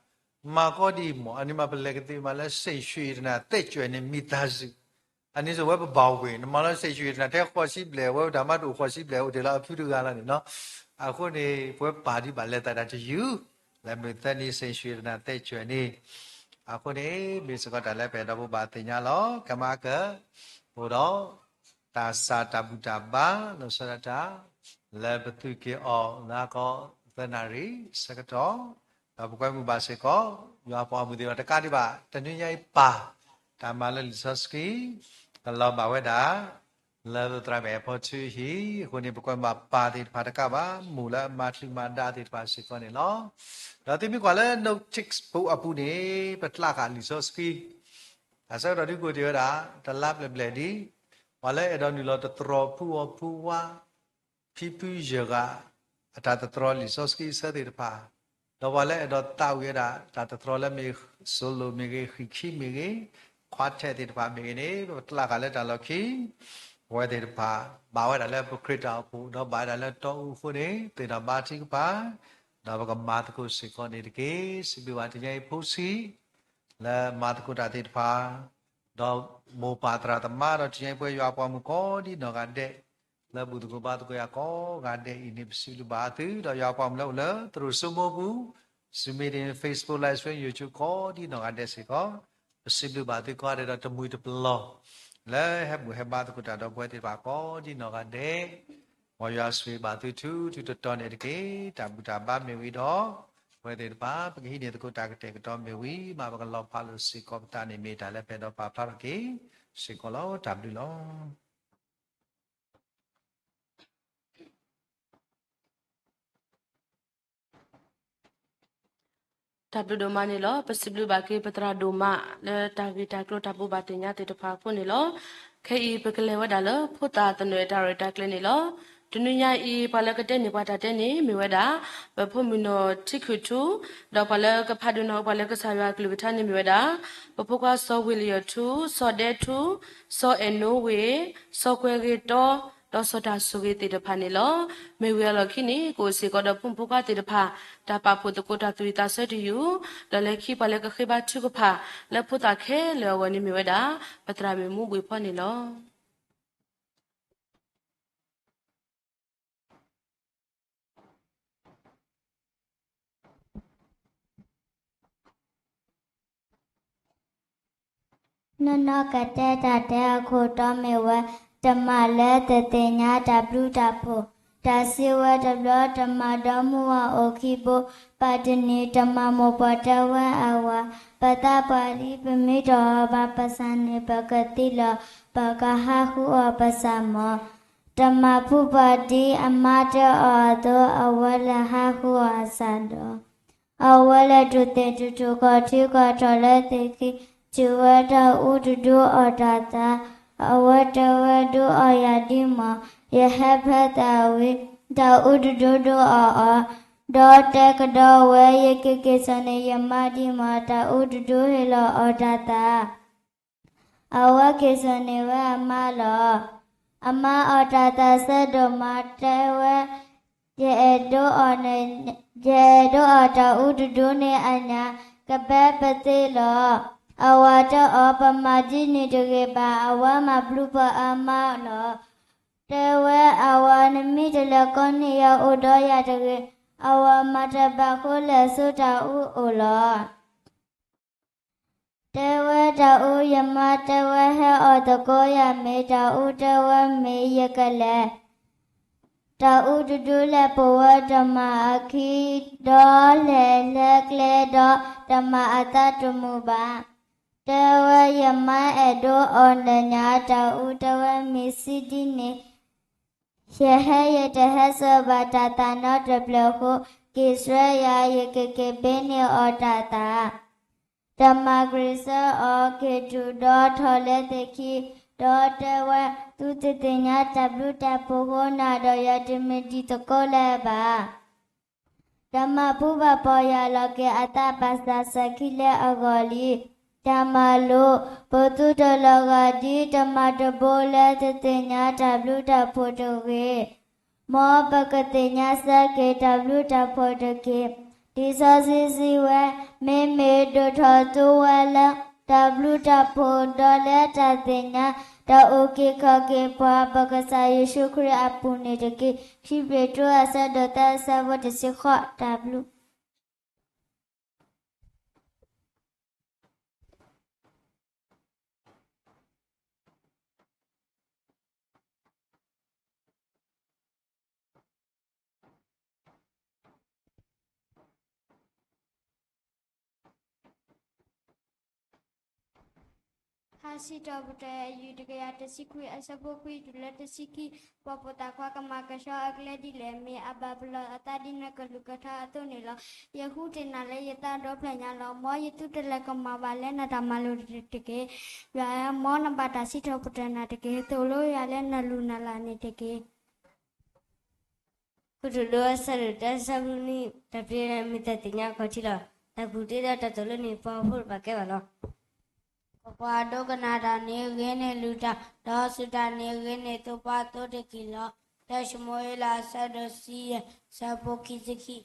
မၤကီဒံးမ့ၢ် အန့ၣ်မး ပလဲၤကသ့မးလၢ စိတ်ရှည်ရတနာသက်ကြွယ်န့ၣ် မိသားစု အန့ၣ်စ့ၢ်ဝဲပဘၣ်ဝ့ၢ် နမၤလၢ စိတ်ရှည်ရတနာ ထဲဃိးဆံဘျဲၣ် အဝဲတၢ်မၤတအိၣ်ဃိးဆံဘျဲၣ် အိၣ်တ့ၢ်လၢအဖုတဂၤလီၤန့ၣ်နီၤ. အဃိန့ၣ် ပဝဲပၢ်ဒံးဘၣ်လဲၤသးဒၣ်တယုၢ် လၢမုၢ်သၢနံၤ စိတ်ရှည်ရတနာသက်ကြွယ်န့ၣ် အဃိန့ၣ် မ့ၢ်စ့ၢ်ကီးတၢ်လၢပအဲၣ်ဒိးဘိးဘၣ်သ့ၣ်ညါလီၤ. ခဲမးက အိၣ်ဒီး တၢ်စၢ်တၢ်ဘူၣ်တၢ်ဘါ လီၤဆီဒၣ်တၢ် လၢပသူၣ်က့ၤအီၤ လၢကီၢ်သၢနၣ်ရံၣ်ဆၢကတီၢ် ဒီးပကွဲမုာ်ဘၣ်စ့ၢ်ကီး ယွၤပှၤဂီၢ်မုၢ်သ့ၣ်တဖၣ်တကးဒံးဘၣ် တနွံညါအံၤပၢ် တၢ်မၤလၢလံာ်စီဆှံ ကလီၤဘၣ်ဝဲဒၣ် လၢပသရၣ်မုၣ်အဲၣ်ဖီထုအဟံၣ် အဃိန့ၣ် ပကွဲမုာ်ဘၣ်ပၢ်သ့ၣ်တဖၣ်တကးဘၣ် မိၢ်လၢအမၤချုးမၤဒါသ့ၣ်တဖၣ်စ့ၢ်ကီးန့ၣ်လီၤ. ဒီးသုမ့ၢ်ကွၢ်လၢ notice board အပူၤန့ၣ် ပကျးဃာ်လံာ်စီဆှံ တၢ်ဆၢကတီၢ်ဒုးကိးတ့ၢ်ဝဲဒၣ် တလါဘျဲၣ်ဘျဲၣ်ဒံး ပှၤလၢအဲၣ်ဒိးနုာ်လီၤသတြီၤဖုအီၣ်ဖုဝါ ဖံဖုယဲၢ်ဂၤ အတၢ်သတြီၤလံာ်စီဆှံအဆၢသ့ၣ်တဖၣ်, ဒီးပှၤလၢအဲၣ်ဒိးသးဝံၣ်ဝဲဒၣ် တၢ်သတြီၤလၢမ့ၢ် solo မ့ၢ်ဂ့ၤ, ဃံးခံမ့ၢ်ဂ့ၤ, quartet သ့ၣ်တဖၣ်မ့ၢ်ဂ့ၤန့ၣ် ပကျးဃာ်လၢတၢ်လီၢ်ခံ ပဝဲသ့ၣ်တဖၣ် ဘၣ်ဝဲဒၣ်လၢပခရံာ်တၢ်အိၣ်ဖှိၣ် ဒီးဘၣ်ဝဲဒၣ်လၢတီအူအဃိန့ၣ် သ့ၣ်နီၣ်ဘါထုကဖၣ် ဒီးပကမၤသကိးစ့ၢ်ကီးန့ၣ်တက့ၢ်. စံးဘျုးဘၣ်တနံၤအံၤဖိဆံး လၢမၤသကိးတၢ်သ့ၣ်တဖၣ်, ဒီးမိၢ်ပၢ်သရၣ်သမါ ဒီးတနံၤအံၤပဝဲယွၤပှၤမုၣ်ကိးဒံနီၢ်ဂၤဒဲး လၢဘူၣ်သကိးဘါသကိးယၤကိးဂၤဒဲးအံၤန့ၣ် ပစံးဘျုးဘၣ်သု ဒီးယွၤပှၤမုၣ်လၢအိၣ်လၢသရိာ်စိမိပူၤ, Zoom meeting, Facebook live stream, YouTube ကိးဒံနီၢ်ဂၤဒဲးစ့ၢ်ကီး, ပစံးဘျုးဘၣ်သုကိးဂၤဒဲးဒီးတမှံၤတပလီၢ် လၢဟဲဘူၣ်ဟဲဘါသကိးတၢ်ဒီးပဝဲသ့ၣ်တဖၣ်ကိးဒံနီၢ်ဂၤဒဲး, မ်ယွၤဆိၣ်ဂ့ၤဘၣ်သုထူထူတီတီန့ၣ်တက့ၢ်. တၢ်ဘူၣ်တၢ်ဘါမ့ၢ်ဝံၤဒီး ပဝဲသ့ၣ်တဖၣ် ပကဟံးန့ၢ်သကိးတၢ်ကတဲာ်ကတီၤမ့ၢ်ဝံၤမး ပကလီၤဖးလိာ်စ့ၢ်ကီးပသးန့ၣ် မ့ၢ်တၢ်လၢပအဲၣ်ဒိးပာ်ဖျါထီၣ်က့ၤစ့ၢ်ကီးလီၤ. တၢ်ဘျုးလီၤ. တၢ်ဘျုးဒိၣ်မးန့ၣ်လီၤ. ပစံးဘျုးဘၣ်က့ၤပသရၣ်ဒိၣ်မး လၢတၢ်ဂ့ၢ်တၢ်ကျိၤတၢ်ဘိးဘၣ်သ့ၣ်ညါသ့ၣ်တဖၣ်အဃိန့ၣ်လီၤ. ခဲအံၤပကလဲၤဝဲဒၣ်လၢဖိသၣ်သနၢၣ်တၢ်ရဲၣ်တၢ်ကျဲၤန့ၣ်လီၤ. တနွံညါအံၤ ပှၤလၢကတဲန့ၢ်ပှၤတၢ်တဲန့ၣ်မ့ၢ်ဝဲဒၣ် ပဖိမုၣ်နီၢ်ထံခုၣ်ထူ, ဒီးပှၤလၢကဖးဒိၣ်နၢ်ဟူပှၤလၢကစၢ်ယွၤအကလုၢ်ကထါန့ၣ်မ့ၢ်ဝဲဒၣ် ပဖိခွါစီၤဝ့ၢ်လံယီၢ်ထူ, စီၤဒဲထူ, စီၤအဲၣ်နိဝ့ၢ်, စီၤကွဲၤဂ့ၤတီ, ဒီးစီၤတၢ်ဆိၣ်ဂ့ၤသ့ၣ်တဖၣ်န့ၣ်လီၤ. မ့ၢ်ဝံၤအလီၢ်ခံန့ၣ် ကအိၣ်စ့ၢ်ကီးဒီးဖိမုၣ်ဖိခွါသ့ၣ်တဖၣ် တၢ်ပာ်ဖှိၣ်သကိးတၢ်သူၣ်ဝံၣ်သးဆၢတယုၢ်, ဒီးလၢခံပှၤလၢကဃ့ဘါထုကဖၣ် လၢဖိသၣ်ခဲလၢာ်အဂီၢ်န့ၣ်မ့ၢ်ဝဲဒၣ် ပသရၣ်မုၣ်မူဘှံးဖီန့ၣ်လီၤ. နီၢ်နီၢ်ကတဲတၢ်တဲအခိၣ်တီမ့ၢ်ဝဲ တမၤလၢတသ့ၣ်ညါတၢ်ဘျုးတၢ်ဖှိၣ်, တၢ်စံးဝဲတဘျီ တမၤဒီမါဝၤအိၣ်ခံဘိ, ပၢ်တနံၤ တမၤမိၢ်ပှၢ်တဲဝဲအဝၤ, ပသးပှၢ်ဒ်ပမ့ၢ်တအီၣ်ဘၣ်ပစၢ်န့ၣ် ပကသံလီၤ, ပကဟးဃုအီၣ်ပစၢ်မီၤ. တမၤဖုပှၢ်ဒ်အမါတဲအီၤအသိး အဝဲလဲၤဟးဃုအီၣ်အစၢ်ဒီး အဝဲလဲၤတူၢ်သ့ၣ်တူၢ်ထူၣ် ခီၣ်ထံခီၣ်တီၤလၢသ့ၣ်ခံ, ထံၣ်ဝဲတၢ်အူတဒူအီၣ်တၢ်သး, အဝဲတဲဝဲဒုးအီၣ်ယၤဒ်မီၤ, ယဟဲဖဲသးဝံၤ တၢ်အူတဒူဒုးအီၣ်အီၤ, ဒီးတဲကဒီးဝဲ ယက့ၤက့ၤစိာ်န့ၢ်ယမါဒ်မီၤ, တၢ်အူတဒူဟ့ၣ်လီၤအီၣ်တၢ်သး အဝဲက့ၤစိာ်န့ၢ်ဝဲအမါလီၤ. အမါအီၣ်တၢ်သးစဲဒိၣ်မး တဲဝဲ, ယအဲၣ်ဒိးအီၣ်, ယအဲၣ်ဒိးအီၣ်တၢ်အူတဒူန့ၣ်အညါ, ကဘၢပသ့လီၤ. အဝၤတဲအီၤ ပမၤဒ်န့ၣ်တဂ့ၤဘၣ်, အဝၤမၤဘျုးပှၤအမါလီၤ. တဲဝဲအဝၤ နမ့ၢ်တလဲၤကိးန့ၢ်ယၤအိၣ်ဒီးယၤတဂ့ၤ. အဝၤမၤတၢ်ဘၣ်ဃိလဲၤဆူတၢ်အူအိၣ်လီၤ. တဲဝဲတၢ်အူယမါတဲဝဲဟဲအီၣ်သကိးယၤမ့ၢ်, တၢ်အူတဲဝဲမ့ၢ်ယကလဲၤ. တၢ်အူတဒူလဲၤပိာ်ဝဲတမၤအခံ, ဒီးလဲၤလဲၤကျဲဒီးတမၤအသးတမုာ်ဘၣ်. တဲဝဲယမါအဲၣ်ဒိးအီၣ်နညါ, တၢ်အူတဲဝဲမ့ၢ်စံးဒ်န့ၣ် ယဟဲယတဟဲစၢၤဘၣ်တၢ်သးနီတဖျၢၣ်ဃိ, က့ၤဆှၢယၤ ယကက့ၤဘ့န့ၢ်အီၣ်တၢ်သး. တမၤကြ့ၤဆၢအီၤ က့ၤတုၤဒီးထီၣ်လၢသ့ၣ်ခံ, ဒီးတဲဝဲ, သုတသ့ၣ်ညါတၢ်ဘျုးတၢ်ဖှိၣ်အဃိ နၤဒီးယၤတမ့ၢ်တံၤသကိးလၢၤဘၣ်. တမၤဖုဘၣ်ပီၢ်ယၢ်လီၤက့ၤအသးဘၣ်ဆၣ် စဲၤခံလၢအဂီၢ်လံ. တၢ်မၤလိာ်, ပသုတလီၤဂာ်ဒ်တမၤတဘိလၢတသ့ၣ်ညါတၢ်ဘျုးတၢ်ဖှိၣ်တဂ့ၤ. မ်ပကသ့ၣ်ညါစဲက့ၤတၢ်ဘျုးတၢ်ဖှိၣ်တက့ၢ်. လံာ်စီဆှံစံးဝဲ, မ့မ့ၢ်ဒိၣ်ထီၣ်သိဝဲလၢ တၢ်ဘျုးတၢ်ဖှိၣ်ဒီးလၢတၢ်သ့ၣ်ညါ တၢ်အုၣ်က့ၤခီၣ်က့ၤပှၤ ပကစၢ်ယ့ၣ်ၡူးခရံာ်အပူၤန့ၣ်တက့ၢ်. ခံပ့းတရူးအဆၢဒိၣ်သၢအဆၢဖိတဆံဃိး, တၢ်ဘျုး. ထါစံးထီၣ်ပတြၢၤ အယူၢ်တကယၤတဆံခွံ အဆၢဖိခွံတုၤလၢတဆံခံ, ပှၤပိာ်သးခွါကမၤကဆှီအကျဲဒ်လဲၣ်, မ့ၢ်အဘၣ်ပလီၢ်အသးဒ်နကလုၢ်ကထါအသိးန့ၣ်လီၤ. ယဃုထံၣ်နၤလၢယသးဒီဖျၢၣ်ညါလီၤ. မ်ယသုတလဲၤကမၣ်ဘၣ်လၢနတၢ်မၤလိာ်တက့ၢ်. ယွၤဧၢ, မ်နဘၣ်တၢ်စံးထီၣ်ပတြၢၤနၤတက့ၢ်. သိၣ်လိယွၤလၢနလူၤနၢ်လၢ်န့ၣ်တက့ၢ်. ကတိၤဒိ အဆၢဒိၣ်တၢ အဆၢဖိနွံ, တၢ်ပျံၤတၢ်မၤတၢ်သ့ၣ်ညါအခီၣ်ထံးလီၤ. တၢ်ကူၣ်သ့ဒီးတၢ်သိၣ်လိန့ၣ် ပှၤဟီၣ်ခိၣ်တဖၣ်ကဲဘၣ်လီၤ. ကွၢ်ကွၢ်, ဒိကနၣ်တၢ်န့ၣ်ဂ့ၤန့ၢ်လုၢ်တၢ်, ဒီးစူၢ်တၢ်န့ၣ်ဂ့ၤန့ၢ်သိပှၤအသိးတက့ၢ်လီၤ. တၢၡမူၤအ့လး အဆၢဒိၣ်တဆံယဲၢ်, အဆၢဖိခံဆံခံ.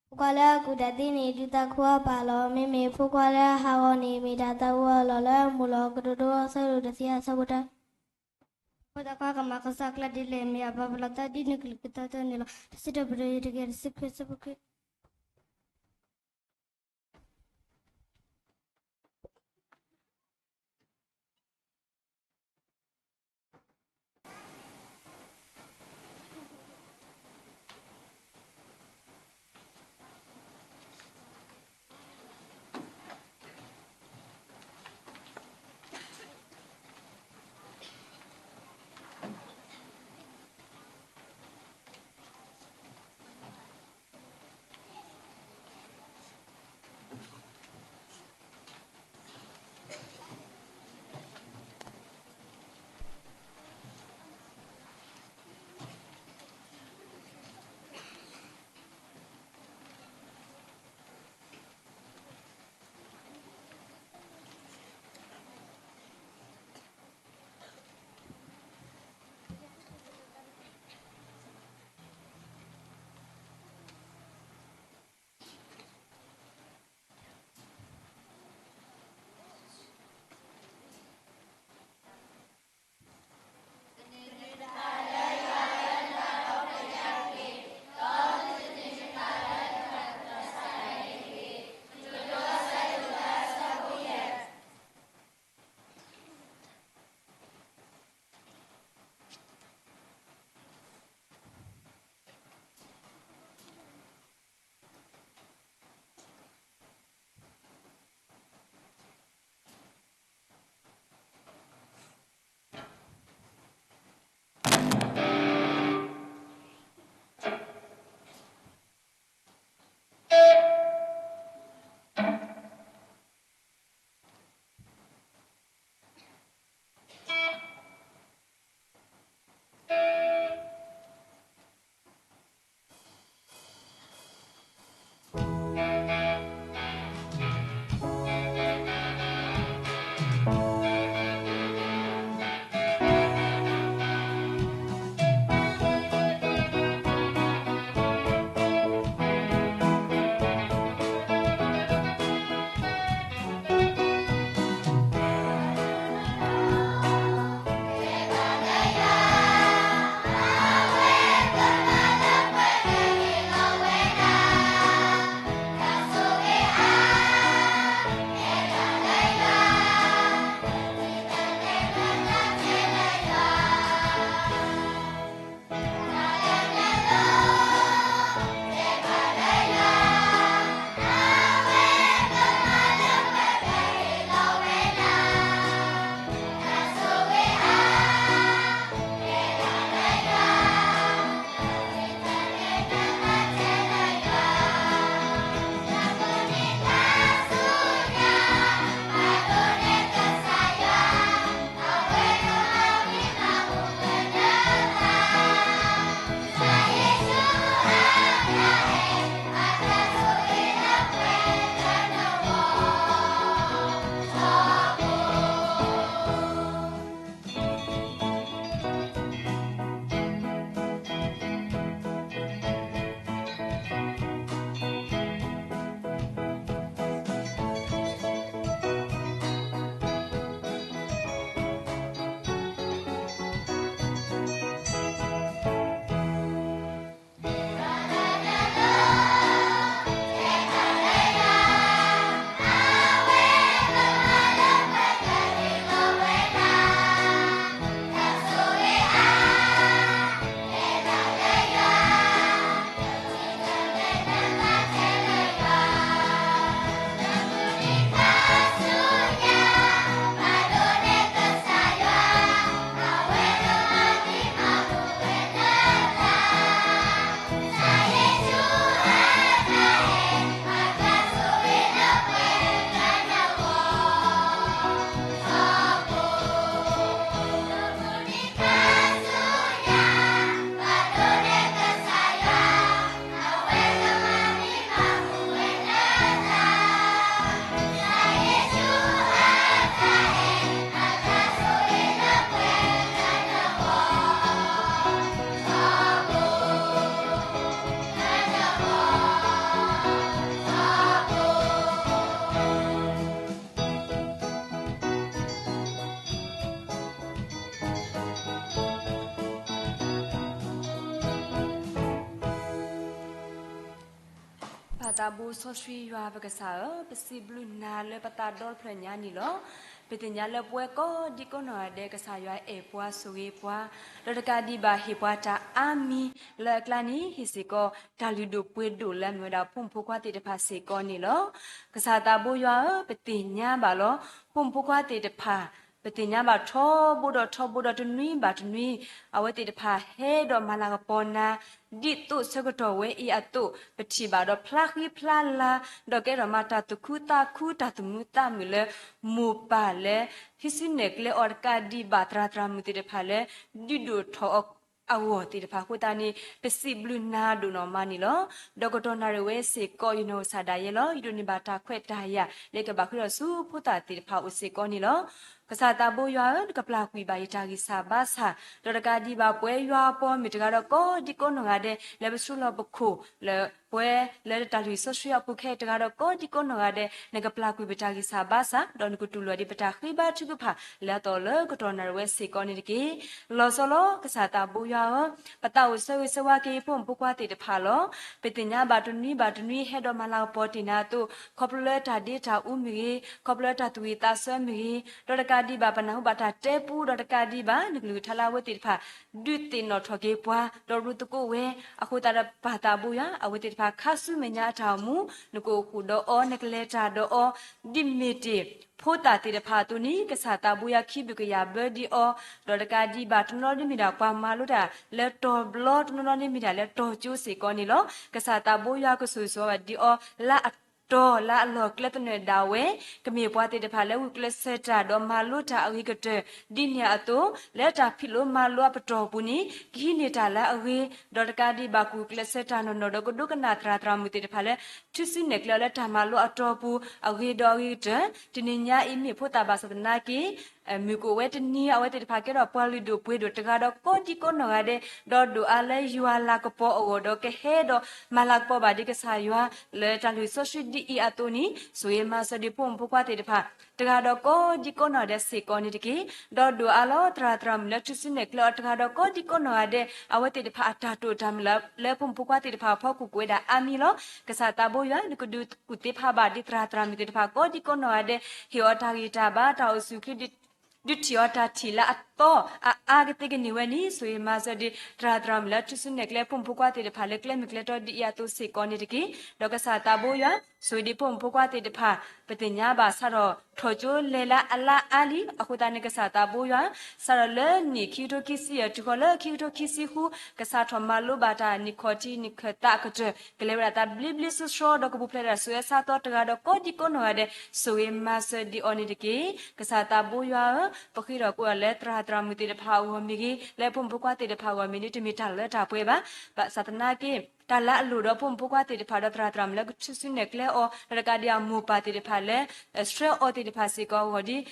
ဖိခွါလၢအကူၣ်တၢ်သ့န့ၣ် ဒုးသးခုအီၤပၢ်လီၤ. မ့မ့ၢ်ဖိခွါလၢအဟးဂီၤန့ၣ် မ့ၢ်တၢ်သးဝံၤအလီၢ်လၢအမူလီၤ. ကတိၤဒိ အဆၢဒိၣ်တဆံ အဆၢဖိတၢ. ဖိသၣ်ခွါကမၤကဆှီအကျဲဒ်လဲၣ်, မ့ၢ်အဘၣ်ပလီၢ်သးဒ်နကလုၢ်ကထါအသိးန့ၣ်လီၤ. တၢ်စံးထီၣ်ပတြၢၤ ယူၢ်တကယၤတဆံခွံ အဆၢဖိခွံ. သးဘိစီဆှံယွၤပကစၢ်ဧၢ, ပစံးဘျုးနၤလၢပသးဒီဖျၢၣ်ညါန့ၣ်လီၤ. ပသ့ၣ်ညါလၢပဝဲကိးဒံကိးနီၢ်ဂၤဒဲး ကစၢ်ယွၤအဲၣ်ပှၤဆိၣ်ဂ့ၤပှၤ, ဒီးတကးဒံးဘၣ်ဟ့ၣ်ပှၤတၢ်အါမံၤလၢအကျါန့ၣ် ဟ့ၣ်စ့ၢ်ကီး တၢ်လုၢ်ဒိၣ်ပှ့ၤဒိၣ်လၢအမ့ၢ်ဝဲဒၣ်ဖိမုၣ်ဖိခွါသ့ၣ်တဖၣ်စ့ၢ်ကီးန့ၣ်လီၤ. ကစၢ်သးဘိယွၤဧၢ, ပသ့ၣ်ညါဘၣ်လီၤ. ဖိမုၣ်ဖိခွါသ့ၣ်တဖၣ် ပသ့ၣ်ညါဘၣ်ထီဘိဒီးထီဘိဒီးတနွံဘၣ်တနွံ အဝဲသ့ၣ်တဖၣ်ဟဲဒီးမၤလၤကပီၤနၤ ဒ်သိးဆၢကတီၢ်ဝဲအံၤအသိး ပထံၣ်ဘၣ်ဒီးဖျါဃံဖျါလၤ ဒီးကဲထီၣ်မၤတၢ်သူၣ်ခုသးခု တၢ်သူၣ်မုာ်သးမုာ်လၢ မိၢ်ပၢ်လၢ ဟံးစုနဲၣ်ကျဲအီၤတကးဒံးဘၣ် သရၣ်သရၣ်မုၣ်သ့ၣ်တဖၣ်လၢ ဒုးဒိၣ်ထီၣ်အီၤအဂီၢ်သ့ၣ်တဖၣ်အဃိသတးန့ၣ် ပစံးဘျုးနၤဒိၣ်နီၢ်မးန့ၣ်လီၤ. ဒီးကတီၢ်နၣ်ရံၣ်ဝဲစ့ၢ်ကီး ယနီၢ်ကစၢ်ဒၣ်ယဲလီၤ. ယဒိးန့ၢ်ဘၣ်တၢ်ခွဲးတၢ်ယာ်လၢကဘၣ်ဃ့ထီၣ်ဆူဖိသၣ်သ့ၣ်တဖၣ်အိၣ်စ့ၢ်ကီးန့ၣ်လီၤ. ကစၢ်သးဘိယွၤဧၢ, နကပျၢ်ကွံာ်ဘၣ်ယတၢ်ဂံၢ်စၢ်ဘါစၢ်, ဒီးတကးဒံးဘၣ်ပဝဲယွၤအပှၤမ့ၢ်တဂၤဒီးကိးဒံကိးနီၢ်ဂၤဒဲး လၢပဆှၢလီၤပခိၣ် လၢပှၤလၢတၢ်လုၢ်စီဆှံအပူၤခဲအံၤတဂၤဒီးကိးဒံကိးနီၢ်ဂၤဒဲး နကပျၢ်ကွံာ်ပတၢ်ဂံၢ်စၢ်ဘါစၢ် ဒီးနကတူၢ်လိာ်ဒံးပတၢ်ဃ့ဘါထုကဖၣ်လၢအသီၣ်လၢကတီၢ်နၣ်ရံၣ်ဝဲစ့ၢ်ကီးန့ၣ်တက့ၢ်. လီၤဆီလီၤ ကစၢ်သးဘိယွၤဧၢ, ပသးအိၣ်ဆၢဂ့ၤဆၢဝါက့ၤဖိမုၣ်ဖိခွါသ့ၣ်တဖၣ်လီၤ. ပသ့ၣ်ညါဘၣ်တနွံဘၣ်တနွံဟဲဒီးမၤလၤကပီၤတ့ၢ်နၤအသိး ခီဖျိလၢတၢ်ဒ့တၢ်အူမ့ၢ်ဂ့ၤ, ခီဖျိလၢတၢ်သူၣ်ဝံၣ်သးဆၢမ့ၢ်ဂ့ၤ, ဒီးတကးဒံးဘၣ်ပနၢ်ဟူဘၣ်တၢ်တဲပူ ဒီးတကးဒံးဘၣ် နကလုၢ်ကထါလၢအဝဲသ့ၣ်တဖၣ် ဒုးသ့ၣ်နီၣ်ထီၣ်က့ၤပှၤ ဒီးရူသကိးဝဲ အဃိသတးဒီးပၢ်သးဘိယွၤ အဝဲသ့ၣ်တဖၣ်ခါဆူမဲာ်ညါအတၢ်အိၣ်မူ နကအိၣ်ဃုာ်ဒီးအီၤ နကလဲၤတၢ်ဒီးအီၤ ဒ်မ့ၢ်တ့ၢ် ဖိသၣ်သ့ၣ်တဖၣ်အသိးန့ၣ် ကစၢ်သးဘိယွၤခံဘုၣ်ကယာ်ဘၢဒံးအီၤ, ဒီးတကးဒံးဘၣ်တနီၤနီၤန့ၣ်မ့ၢ်ဒၣ်ပှၤမၤလိတၢ်လၢတီၤဘျီ တနီၤနီၤန့ၣ်မ့ၢ်ဒၣ်လၢတီၤကၠိစ့ၢ်ကီးန့ၣ်လီၤ. ကစၢ်သးဘိယွၤကဆိၣ်ဂ့ၤဆိၣ်ဝါဘၣ်ဒံးအီၤ လၢအတီၤလၢအလီၢ်ကျဲသနၢၣ်ဒၣ်ဝဲ ကမ့ၢ်ပှၤသ့ၣ်တဖၣ်လၢဂုာ်ကျဲးစၢးတၢ်ဒီးမၤလိတၢ်အဂ့ၤကတၢၢ် ဒ်န့ၣ်အသိး လၢတၢ်ဖံးလိမၤလိအပတီၢ်ပူၤန့ၣ် ကဟံးန့ၢ်တၢ်လၢအဂ့ၤ, ဒီးတကးဒံးဘၣ်ကဂုာ်ကျဲးစၢးတၢ်နီၢ်နီၢ် ဒီးကဒိကနၣ်သရၣ်သရၣ်မုၣ်သ့ၣ်တဖၣ်လၢ ထုးစုနဲၣ်ကျဲအီၤလၢတၢ်မၤလိအတီၢ်ပူၤ အဂ့ၤဒီးအဂ့ၤကတၢၢ် တနံၤညါအံၤမ့ၢ်ဖိသၣ်ဘၣ်ဆၣ်သနာ်က့ မုၢ်ကအိၣ်ဝဲတနံၤ အဝဲသ့ၣ်တဖၣ်ကဲထီၣ်ပှၤလုၢ်ဒိၣ်ပှ့ၤဒိၣ်တဂၤဒီးကိးဒံကိးနီၢ်ဂၤဒဲး ဒီးဒိၣ်အါလၢယွၤလၤကပီၤအဂီၢ် ဒီးကဟဲဒီးမၤလၤကပီၤဘၣ်ဒံးကစၢ်ယွၤ လၢတၢ်လုၢ်စီဆှံဒ်အံၤအသိးန့ၣ် ဆိၣ်ဂ့ၤမၤစၢၤဒံးဖိမုၣ်ဖိခွါသ့ၣ်တဖၣ် တဂၤဒီးကိးဒံကိးနီၢ်ဂၤဒဲးစ့ၢ်ကီးန့ၣ်တက့ၢ်. ဒီးဒိၣ်အါလီၤ သရၣ်သရၣ်မုၣ်လၢထုးစုနဲၣ်ကျဲအီၤတဂၤဒီးကိးဒံကိးနီၢ်ဂၤဒဲး အဝဲသ့ၣ်တဖၣ်အတၢ်တိာ်တၢ်မုၢ်လၢ လၢဖိမုၣ်ဖိခွါသ့ၣ်တဖၣ်အဖီခိၣ်ကအိၣ်ဝဲဒၣ်အါမံၤလီၤ. ကစၢ်သးဘိယွၤ နကဒုးကူၣ်သ့ဖးဘၣ်ဒံးသရၣ်သရၣ်မုၣ်သ့ၣ်တဖၣ်ကိးဒံကိးနီၢ်ဂၤဒဲး ဟ့ၣ်အီၤတၢ်ဂံၢ်တၢ်ဘါ တၢ်အိၣ်ဆူၣ်အိၣ်ချ့ ဒုးထံၣ်အီၤတၢ်ထံၣ်လၢအသီအအါကသ့ကန့ၢ်ဝဲန့ၣ် ဆိၣ်ဂ့ၤမၤစၢၤဒံး သရၣ်သရၣ်မုၣ်လၢထုးစုနဲၣ်ကျဲဖိမုၣ်ဖိခွါသ့ၣ်တဖၣ်လၢကျဲမုၢ်ကျဲတီဒ်အံၤအသိးစ့ၢ်ကီးန့ၣ်တက့ၢ်. ဒီးကစၢ်သးဘိယွၤ ဆိၣ်ဂ့ၤဒံးဖိမုၣ်ဖိခွါသ့ၣ်တဖၣ် ပသ့ၣ်ညါဘၣ်စးထီၣ်ထီၣ်ကၠိလဲၤလၢအလါအါလံ အဃိသတးန့ၣ် ကစၢ်သးဘိယွၤ စးထီၣ်လၢနံၣ်ခံကထိခံဆံယဲၢ် တုၤဃီၤလၢခံကထိခံဆံဃု ကစးထီၣ်မၤလိဘၣ်တၢ်နံၣ်ခီၣ်ထံးနံၣ်ခၢၣ်သးအကတၢၢ် ကလဲၤဝဲဒၣ်သးဘျ့ဘျ့ဆှီဆှီ ဒီးကပူၤဖျဲးဒၣ်ဆူအဆၢသီတဂၤဒီးကိးဒံကိးနီၢ်ဂၤဒဲး ဆိၣ်ဂ့ၤမၤစၢၤဒံးအီၤန့ၣ်တက့ၢ်. ကစၢ်သးဘိယွၤဧၢ, ပဃ့ထီၣ်ကိးလၢသရၣ်သရၣ်မုၣ်သ့ၣ်တဖၣ်အဂီၢ်မ့ၢ်ဂ့ၤ, လၢဖိမုၣ်ဖိခွါသ့ၣ်တဖၣ်အဂီၢ်မ့ၢ်ဂ့ၤ တမ့ၢ်တၢ်လၢတၢ်ပှဲၤဘၣ်. ဘၣ်ဆၣ်သနာ်က့ တၢ်လၢအလိၣ်ဒီးဖိမုၣ်ဖိခွါသ့ၣ်တဖၣ်ဒီးသရၣ်သရၣ်မုၣ်လၢကထုးစုနဲၣ်ကျဲအီၤ ဒီးတကးဒံးအမိၢ်ပၢ်သ့ၣ်တဖၣ်လၢ ဆှၢအီၤသ့ၣ်တဖၣ်စ့ၢ်ကီးအဂီၢ်ဒ်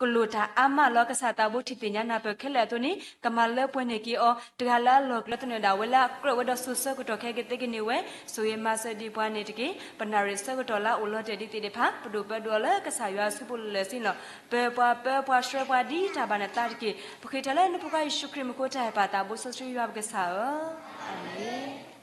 ကလိၣ်တၢ်အါမးလီၤ. ကစၢ်သးဘိထံၣ်သ့ၣ်ညါနၢ်ပၢၢ်ခဲလၢာ်အသိးန့ၣ် ကမၤလၢပှဲၤန့ၢ်က့ၤအီၤ တဂၤလၢအလီၢ်ကျဲသနၢၣ်ဒၣ်ဝဲလၢအကြၢးဝဲဒီးစိၤဆၢကတီၢ်ခဲကသ့ကန့ၢ်ဝဲ ဆိၣ်ဂ့ၤမၤစၢၤဒံးပှၤန့ၣ်တက့ၢ်. ပနၣ်ရံၣ်ဆၢကတီၢ်လၢအအိၣ်လီၤတဲာ်ဒံးသ့ၣ်တဖၣ် ပဒိၣ်ပၢဒိၣ်အီၤလၢကစၢ်ယွၤအစုပူၤလၢာ်လၢာ်စ့ၢ်န့ၣ်လီၤ. ပၢပှၤပၢပှၤဆှၢပှၤဒ်တၢ်ဘၣ်နသးတက့ၢ်. ပဃ့ထဲလၢနဖိခွါယ့ၣ်ၡူးခရံာ်မူခိၣ်တၢ်ဟဲပၢ်သးဘိစီဆှံယွၤပကစၢ်ဧၢ, အၤမ့ၣ်.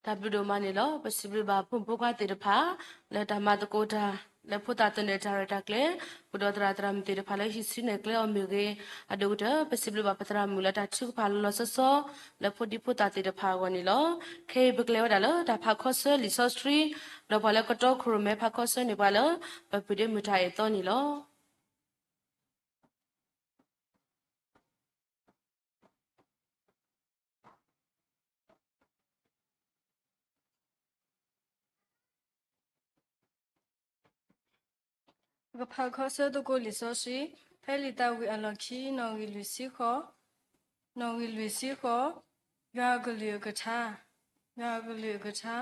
တၢ်ဘျုးဒိၣ်မးန့ၣ်လီၤ. ပစံးဘျုးဘၣ်ဖိမုၣ်ဖိခွါသ့ၣ်တဖၣ် လၢတၢ်မၤသကိးတၢ် လၢဖိသၣ်သနၢၣ်တၢ်ရဲၣ်တၢ်ကျဲၤ ဃုာ်ဒီးသရၣ်သရၣ်မုၣ်သ့ၣ်တဖၣ်လၢဟံးစုနဲၣ်ကျဲအီၤမ့ၢ်ဂ့ၤ, အဒိၣ်ကတၢၢ် ပစံးဘျုးဘၣ်ပသရၣ်မုၣ်လၢတၢ်ထုကဖၣ်လီၤလီၤဆီဆီ လၢဖိဒံဖိသၣ်သ့ၣ်တဖၣ်အဂီၢ်န့ၣ်လီၤ. ခဲအံၤပကလဲၤဝဲဒၣ်လၢတၢ်ဖးခီဆၢလံာ်စီဆှံ, ဒီးပှၤလၢကတီခိၣ်ရိၣ်မဲဖးခီဆၢန့ၢ်ပှၤလၢ ပပှ့ၤဒ့မုၢ်တၢ်အဲၣ်သီန့ၣ်လီၤ. ပကဖးခီဆၢသကိးလံာ်စီဆှံ, ဖဲလံာ်သးဝံၣ်အလီၢ်ခံ နီၣ်ဂံၢ်လွံၢ်ဆံဃိး, နီၣ်ဂံၢ်လွံၢ်ဆံဃိး, ယွၤအကလုၢ်အကထါ, ယွၤအကလုၢ်အကထါ,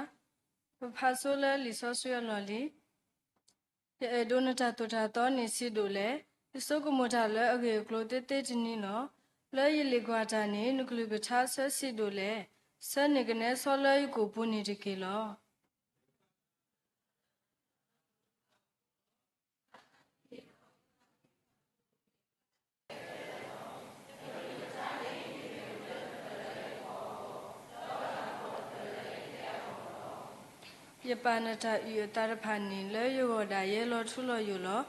ပဖးဆိလၢလံာ်စီဆှံအလီၢ်လံၤ ယအဲၣ်ဒိးနတၢ်သိၣ်တၢ်သီန့ၣ်ဆံးဒိၣ်လဲၣ်. ယဆိကမိၣ်တၢ်လၢအဂ့ၢ်အကျိၤသ့သ့တနံၤလီၤ. လၢယလံာ်ကွၢ်တၢ်န့ၣ် နကလုၢ်ကထါဆၢဆံးဒိၣ်လဲၣ်. ဆၢန့ၢ်ကနဲစီလၢယကိာ်ပူၤန့ၣ်တက့ၢ်လီၤ. ယပာ်နတၢ်အုၣ်အသးတဖၣ်န့ၣ် လၢယဂီၢ်ဒၣ်ယဲလီၤထူလီၤယိာ်လီၤ.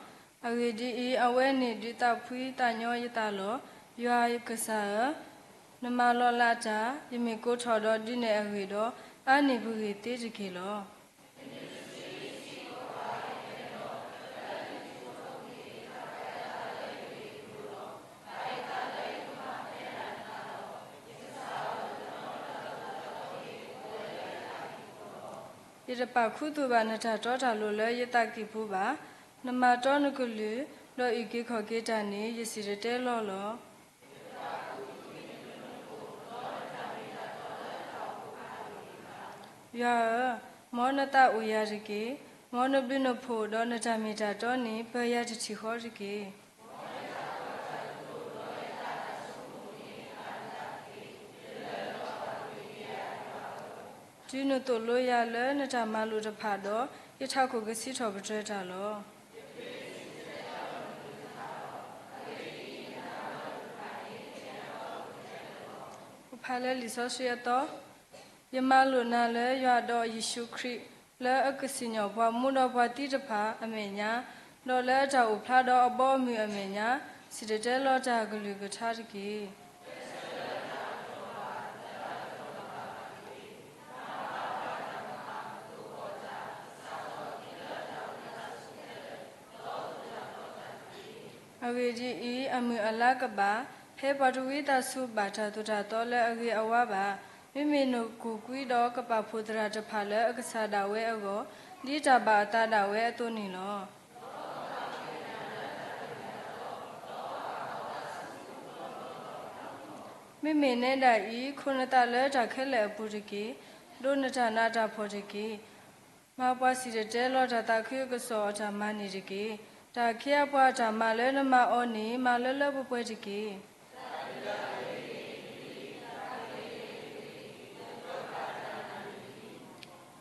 အဂ့ၢ်ဒ်အံၤ, အဝဲန့ၣ်ဒုးသးဖှံသးညီယသးလီၤ. ယွၤကစၢ်ဧၢ, နမၤလီၤလးတၢ်, ယမ့ၢ်ကိးထီၣ်ဒီးဒုးနဲၣ်အဂ့ၢ်ဒီး, အါန့ၢ်ပဂ့ၢ်သ့တက့ၢ်လီၤ. ယတပာ်ခူသူၣ်ဘၣ်နတၢ်တီတၢ်လိၤလၢယသးကံၢ်ပူၤဘၣ်. နမၤတီနကလုၢ်, ဒီးအုၣ်က့ၤခီၣ်က့ၤတၢ်န့ၣ် ယစံၣ်တဲၤတဲလီၤလီၤ. ယွၤဧၢ, မ်နသးအိၣ်ယၤတက့ၢ်. မ်နဘျုးနဖှိၣ်ဒီးနတၢ်မ့ၢ်တၢ်တီန့ၣ် ပၢၤယၤတထံၣ်ဃီတက့ၢ်. တုၤနသိၣ်လိယၤလၢနတၢ်မၤလိာ်တဖၣ်ဒီး, ယထးခိၣ်ကဆံးထီၣ်ပတြၢၤတၢ်လီၤ. ပဖးလၢလံာ်စီဆှံအသီ, ယမၤလိာ်နၤလၢယွၤဒီးယ့ၣ်ၡူးခရံာ်, လၢအကစံၣ်ညီၣ်ပှၤမူဒီးပှၤသံတဖၣ်အမဲာ်ညါ, ဒီးလၢအတၢ်အိၣ်ဖျါဒီးအဘီအမုၢ်အမဲာ်ညါ, စံၣ်တဲၤတဲလီၤတၢ်အကလုၢ်ကထါတက့ၢ်. အဂ့ၢ်ဒ်အံၤ, အမုၢ်အလါကဘၣ်, ဖဲပှၤတဝံသးစူၤဘၣ်တၢ်သိၣ်တၢ်သီလၢအဂ့ၤအဝါဘၣ်. မ့မ့ၢ်နကူၣ်ကွံဒီးကပာ်ဖှိၣ်သရၣ်တဖၣ်လၢအကစၢ်ဒၣ်ဝဲအဂီၢ်, ဒ်တၢ်ဘၣ်အသးဒၣ်ဝဲအသိးန့ၣ်လီၤ. မ့မ့ၢ်နဲဒၣ်အံၤ, ခိးနသးလၢတၢ်ခဲလၢာ်အပူၤတက့ၢ်. ဒိးနတၢ်နးတၢ်ဖှီၣ်တက့ၢ်. မၤပှၤစံၣ်တဲၤတဲလီၤတၢ်သးခုအကစီၣ်အတၢ်မၤန့ၣ်တက့ၢ်. တၢ်အခ့အပှၤအတၢ်မၤလၢနမၤအီၤန့ၣ် မၤလၢလၢပှဲၤပှဲၤတက့ၢ်.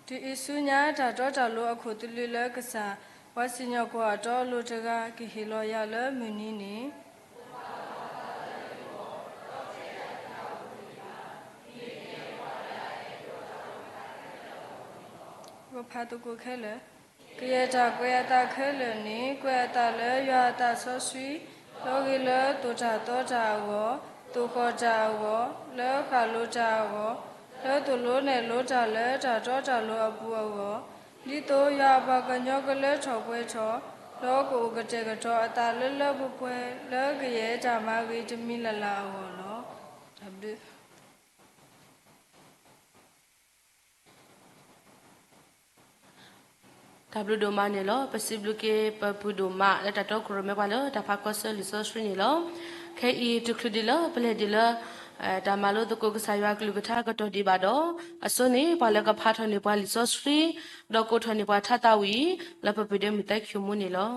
တုၤအံၤဆူညါတၢ်တီတၢ်လိၤအခိၣ်သလုးလၢကစၢ်, ပှၤစံၣ်ညီၣ်ကွီၢ်အတီအလိၤတဂၤ ကဟ့ၣ်လီၤယၤလၢမုၢ်နံၤန့ၣ် ပဖးသကိးခဲလၢာ်, ကယဲၢ်တၢ်ကွဲးအသးခဲလၢာ်န့ၣ် ကွဲးအသးလၢယွၤအသးစီဆှံ, ဒီးဂ့ၤလၢသိၣ်တၢ်သီတၢ်အဂီၢ်, သိၣ်ဃီၣ်တၢ်အဂီၢ်, လၢဃၣ်လိၤတၢ်အဂီၢ်, လၢသိၣ်လိနဲၣ်လိတၢ်လၢတၢ်တီတၢ်လိၤအပူၤအဂီၢ်, ဒ်သိးယွၤအပှၤကညီကလၢထီၣ်ပှဲၤထီၣ်, ဒီးကအိၣ်ကတဲာ်ကတီၤအသးလၢလၢပှဲၤပှဲၤ လၢကယဲၢ်တၢ်မၤဂ့ၤတမံၤလၢ်လၢ်အဂီၢ်လီၤ. တၢ်ဘျုး တၢ်ဘျုးဒိၣ်မးန့ၣ်လီၤ. ပစံးဘျုးက့ၤပပုၢ်ဒိၣ်မး လၢတၢ်တီခိၣ်ရိၣ်မဲပှၤလၢတၢ်ဖးကီဆၢလံာ်စီဆှံန့ၣ်လီၤ. ခဲအံၤတချုးဒံးလၢပလဲၤဒံးလၢ တၢ်မၤလိသကိးကစၢ်ယွၤအကလုၢ်ကထါကတီၢ်ဒံးဘၣ်ဒီး, အဆိန့ၣ် ပှၤလၢကဖးထီၣ်န့ၢ်ပှၤလံာ်စီဆှံ, ဒီးကိးထီၣ်န့ၢ်ပှၤထါသးဝံၣ် လၢပပှ့ၤဒ့မုၢ်သဲၣ်ခံမူန့ၣ်လီၤ.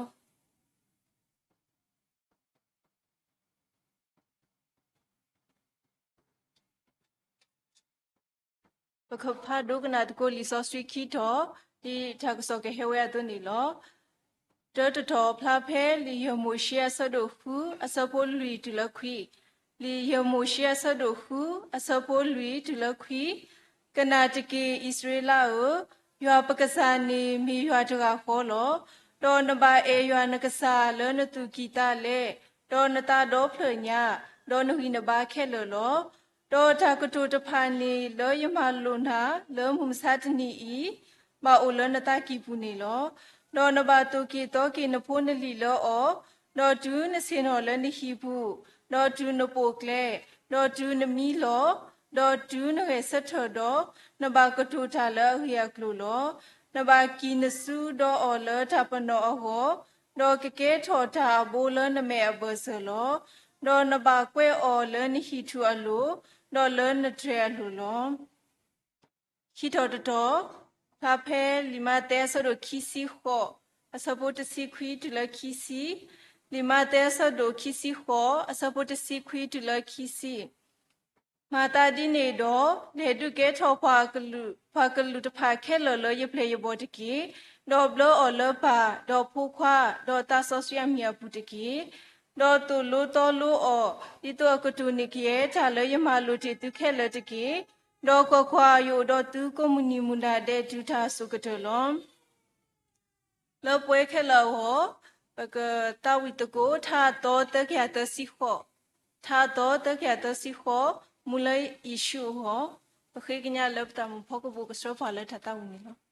ပကဖးဒိကနၣ်သကိးလံာ်စီဆှံခံထီၣ်, ဒ်တၢ်ကစီၣ်ကဟဲဝဲအသိးန့ၣ်လီၤ. တၢတထီၣ်ဖျါဖဲ လံာ်ယဲၢ်မိၤၡ့အဆၢဒိၣ်ဃု အဆၢဖိလွံၢ်တုၤလၢခွံ, လံာ်ယဲၢ်မိၤၡ့အဆၢဒိၣ်ဃု အဆၢဖိလွံၢ်တုၤလၢခွံ, ကနၣ်တက့ၢ် အံၣ်စရ့လးဧၢ, ယွၤပကစၢ်န့ၣ်မ့ၢ်ယွၤတဂၤဃီလီၤ. ဒီးနဘၣ်အဲၣ်ယွၤနကစၢ်လၢနသူၣ်ကံၢ်သးလဲ, ဒီးနသးဒီဖျၢၣ်ညါ, ဒီးနဂံၢ်နဘါခဲလၢာ်လီၤ. ဒီးတၢ်ကတိၤတဖၣ်န့ၣ်လၢယမၤလိာ်နၤလၢမုၢ်မဆါတနံၤအံၤ, ဘၣ်အိၣ်လၢနသးကံၢ်ပူၤန့ၣ်လီၤ. ဒီးနဘၣ်သိၣ်က့ၤသီက့ၤနဖိနလံၤလၢအီၤ, ဒီးတုၤနဆ့ၣ်နီၤလၢနဟံၣ်ပူၤ, ဒီးတုၤနပိာ်ကျဲ, ဒီးတုၤနမံလီၤ, ဒီးတုၤနဂဲၤဆၢထၢၣ်ဒီး, နဘၣ်ကတိၤတၢ်လၢအဂ့ၢ်အကျိၤလီၤ. နဘၣ်ကံၢ်နစုဒီးအီၤလၢတၢ်ပနီၣ်အဂီၢ်, ဒီးကကဲထီၣ်တၢ်အဘိလၢနမဲာ်အဘၢၣ်စၢၤလီၤ. ဒီးနဘၣ်ကွဲးအီၤလၢနဟံၣ်ထူၣ်အလိၤ, ဒီးလၢနတြဲၤအလိၤလီၤ. ခံထီၣ်တထီၣ်, ဖျါဖဲလံာ်မးသဲအဆၢဒိၣ်ခံဆံဃိး, အဆၢဖိတဆံခွံတုၤလၢခံဆံ, လံာ်မးသဲအဆၢဒိၣ်ခံဆံဃိး အဆၢဖိတဆံခွံတုၤလၢခံဆံ, မၤသးဒ်န့ၣ်ဒီး, လဲၤဒုးကဲထီၣ်ပှၤကလုာ်, ပှၤကလုာ်တဖၣ်ခဲလၢာ်လၢယပျဲၢ်ယဘီၣ်တက့ၢ်. ဒီးဘျၢအီၤလၢပၢ်, ဒီးဖိခွါ, ဒီးသးစီဆှံအမံၤအပူၤတက့ၢ်. ဒီးသိၣ်လိသီလိအီၤ, ဒ်သိးအကတိၢ်န့ၢ်ကယဲၢ်တၢ်လၢယမၤလိာ်တ့ၢ်သုခဲလၢာ်တက့ၢ်. ဒီးကွၢ်ကွၢ်, ယအိၣ်ဒီးသုကိးမုၢ်နံၤမုၢ်နၤဒဲးတုၤတၢ်အစိၤကတၢၢ်လီၤ. လၢပဝဲခဲလၢာ်အဂီၢ်, ပကသးဝံၣ်သကိး ထါအသီသၢကယၤသၢဆံဃိး, ထါအသီသၢကယၤသၢဆံဃိး, မူလၢယ့ၣ်ၡူးအဂီၢ်, ပဃ့ကညးလၢပသးမုၣ်ဖီကဘိၣ်ကဆှၢပှၤလၢတၢ်သးဝံၣ်န့ၣ်လီၤ.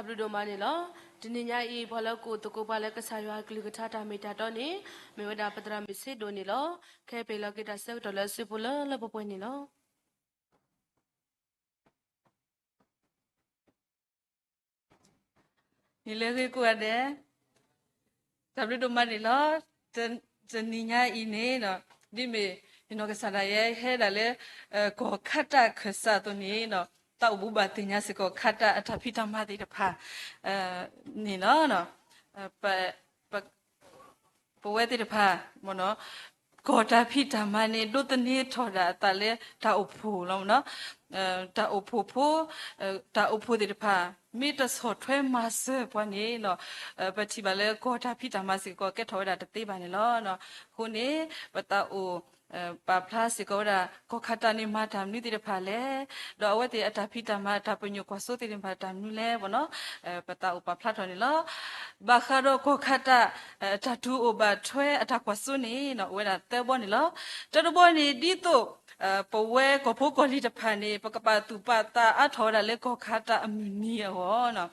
ဘျုးဒိၣ်မးန့ၣ်လီၤ. တနံၤညါအံၤ ပှၤလၢကအိၣ်သကိးပှၤလၢကစၢ်ယွၤအကလုၢ်ကထါတၢ်မ့ၢ်တၢ်တီန့ၣ် မ့ၢ်ဝဲဒၣ်ပသရၣ်မုၣ်ဆ့ဒိၣ်န့ၣ်လီၤ. ခဲပ့ၤလီၤက့ၤတၢ်ဆၢကတီၢ်လၢအစုပူၤလၢလၢပှဲၤပှဲၤန့ၣ်လီၤ. နံၤလၢအဂ့ၤကိးဂၤဒဲး, တၢ်ဘျုးဒိၣ်မးန့ၣ်လီၤ. တနံၤညါအံၤန့ၣ် ဒ်မ့ၢ်ယနီၢ်ကစၢ်ဒၣ်ယဲဟဲဒၣ်လၢ ကီၢ်ခါတၢ်ခၢၣ်စးအသိးန့ၣ် သးအိၣ်ဘူးဘၣ်သ့ၣ်ညါစ့ၢ်ကီးခါတၢ်အတၢ်ဖံးတၢ်မၤသ့ၣ်တဖၣ်န့ၣ်လီၤ. ပဝဲသ့ၣ်တဖၣ် ကီၢ်တၢ်ဖံးတၢ်မၤန့ၣ် ဒိးသန့ၤထီၣ်ဒၣ်အသးလၢတၢ်အိၣ်ဖှိၣ်လီၤ. တၢ်အိၣ်ဖှိၣ်ဖိ, တၢ်အိၣ်ဖှိၣ်သ့ၣ်တဖၣ် မ့ၢ်တဆီၣ်ထွဲမၤစၢၤပှၤန့ၣ် ပထံၣ်ဘၣ်လၢကီၢ်တၢ်ဖံးတၢ်မၤစ့ၢ်ကီး ကဲထီၣ်ဝဲဒၣ်တသ့ဘၣ်န့ၣ်လီၤ. အဃိန့ၣ် ပသးအိၣ် ပာ်ဖျါစ့ၢ်ကီးဝဲဒၣ် ကီၢ်ခါတၢ်န့ၣ်မၤတၢ်မနုၤသ့ၣ်တဖၣ်လဲၣ်, ဒီးအဝဲသ့ၣ်အတၢ်ဖံးတၢ်မၤ တၢ်ပညိၣ်ကွၢ်စိသ့ၣ်တဖၣ်တၢ်မနုၤလဲၣ် ပသးအိၣ်ပာ်ဖျါထီၣ်န့ၣ်လီၤ. ဘၣ်ဃးဒီးကီၢ်ခါတၢ် တၢ်တူၢ်အိၣ်ဘၣ်ထွဲအတၢ်ကွၢ်စိန့ၣ် အိၣ်ဝဲဒၣ်သၢဘီန့ၣ်လီၤ. တၢတဘီန့ၣ် ဒ်သိး ပဝဲကီၢ်ဖိကီၢ်လံၤတဖၣ်န့ၣ် ပကပာ်သူၣ်ပာ်သးအါထီၣ်ဝဲဒၣ်လၢကီၢ်ခါတၢ်အမုၢ်နံၤအဂီၢ်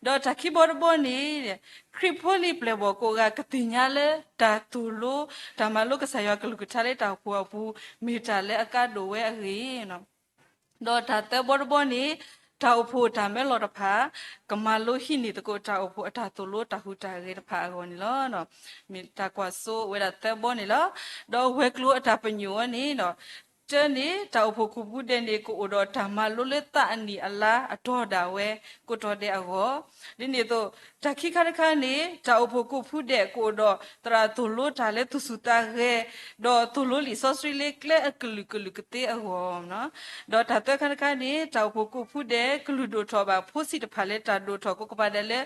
ဒီးတၢ်ခံဘီတဘီန့ၣ် ခရံာ်ဖိလံၤပျဲၢ်ဘီၣ်ကိးဂၤကသ့ၣ်ညါလၢတၢ်သိၣ်လိ တၢ်မၤလိကစၢ်ယွၤကလုၢ်ကထါလၢတၢ်အိၣ်ဖှိၣ်အပူၤ မ့ၢ်တၢ်လၢအကါဒိၣ်ဝဲအဂ့ၢ် ဒီးတၢ်သၢဘီတဘီန့ၣ် တၢ်အိၣ်ဖှိၣ်တၢ်မၢလီၤတဖၣ် ကမၤလိဟံးန့ၢ်သကိးတၢ်အိၣ်ဖှိၣ်အတၢ်သိၣ်လိတၢ်ဟူးတၢ်ဂဲၤတဖၣ်အဂီၢ်န့ၣ်လီၤ. မ့ၢ်တၢ်ကွၢ်စိအိၣ်ဝဲဒၣ်သၢဘီန့ၣ်လီၤ. ဒီးဝဲၤကျိၤအတၢ်ပညိၣ်ဝဲန့ၣ် တၢန့ၣ် တၢ်အိၣ်ဖှိၣ်ကိးဖုဒဲးန့ၣ် ကအိၣ်ဒီးတၢ်မၤလိလၢသးအနံၣ်အလါအတီၢ်ဒၣ်ဝဲ ကိးတီၤဒဲးအဂီၢ်, ဒ်န့ၣ်အသိး တၢ်ခံခါတခါန့ၣ် တၢ်အိၣ်ဖှိၣ်ကိးဖုဒဲး ကအိၣ်ဒီးသရၣ်သိၣ်လိတၢ်လၢသူၣ်စူၤသးဂဲၤ ဒီးသိၣ်လိလံာ်စီဆှံလၢကျဲအကလုာ်ကလုာ်ကသ့အဂီၢ်, ဒီးတၢ်သၢခါတခါန့ၣ် တၢ်အိၣ်ဖှိၣ်ကိးဖုဒဲး ကလုၢ်ဒိၣ်ထီၣ်ဘၣ်ဖိဆံးတဖၣ်လၢတၢ်ဒိၣ်ထီၣ်ကိးကပၤဒဲးလၢ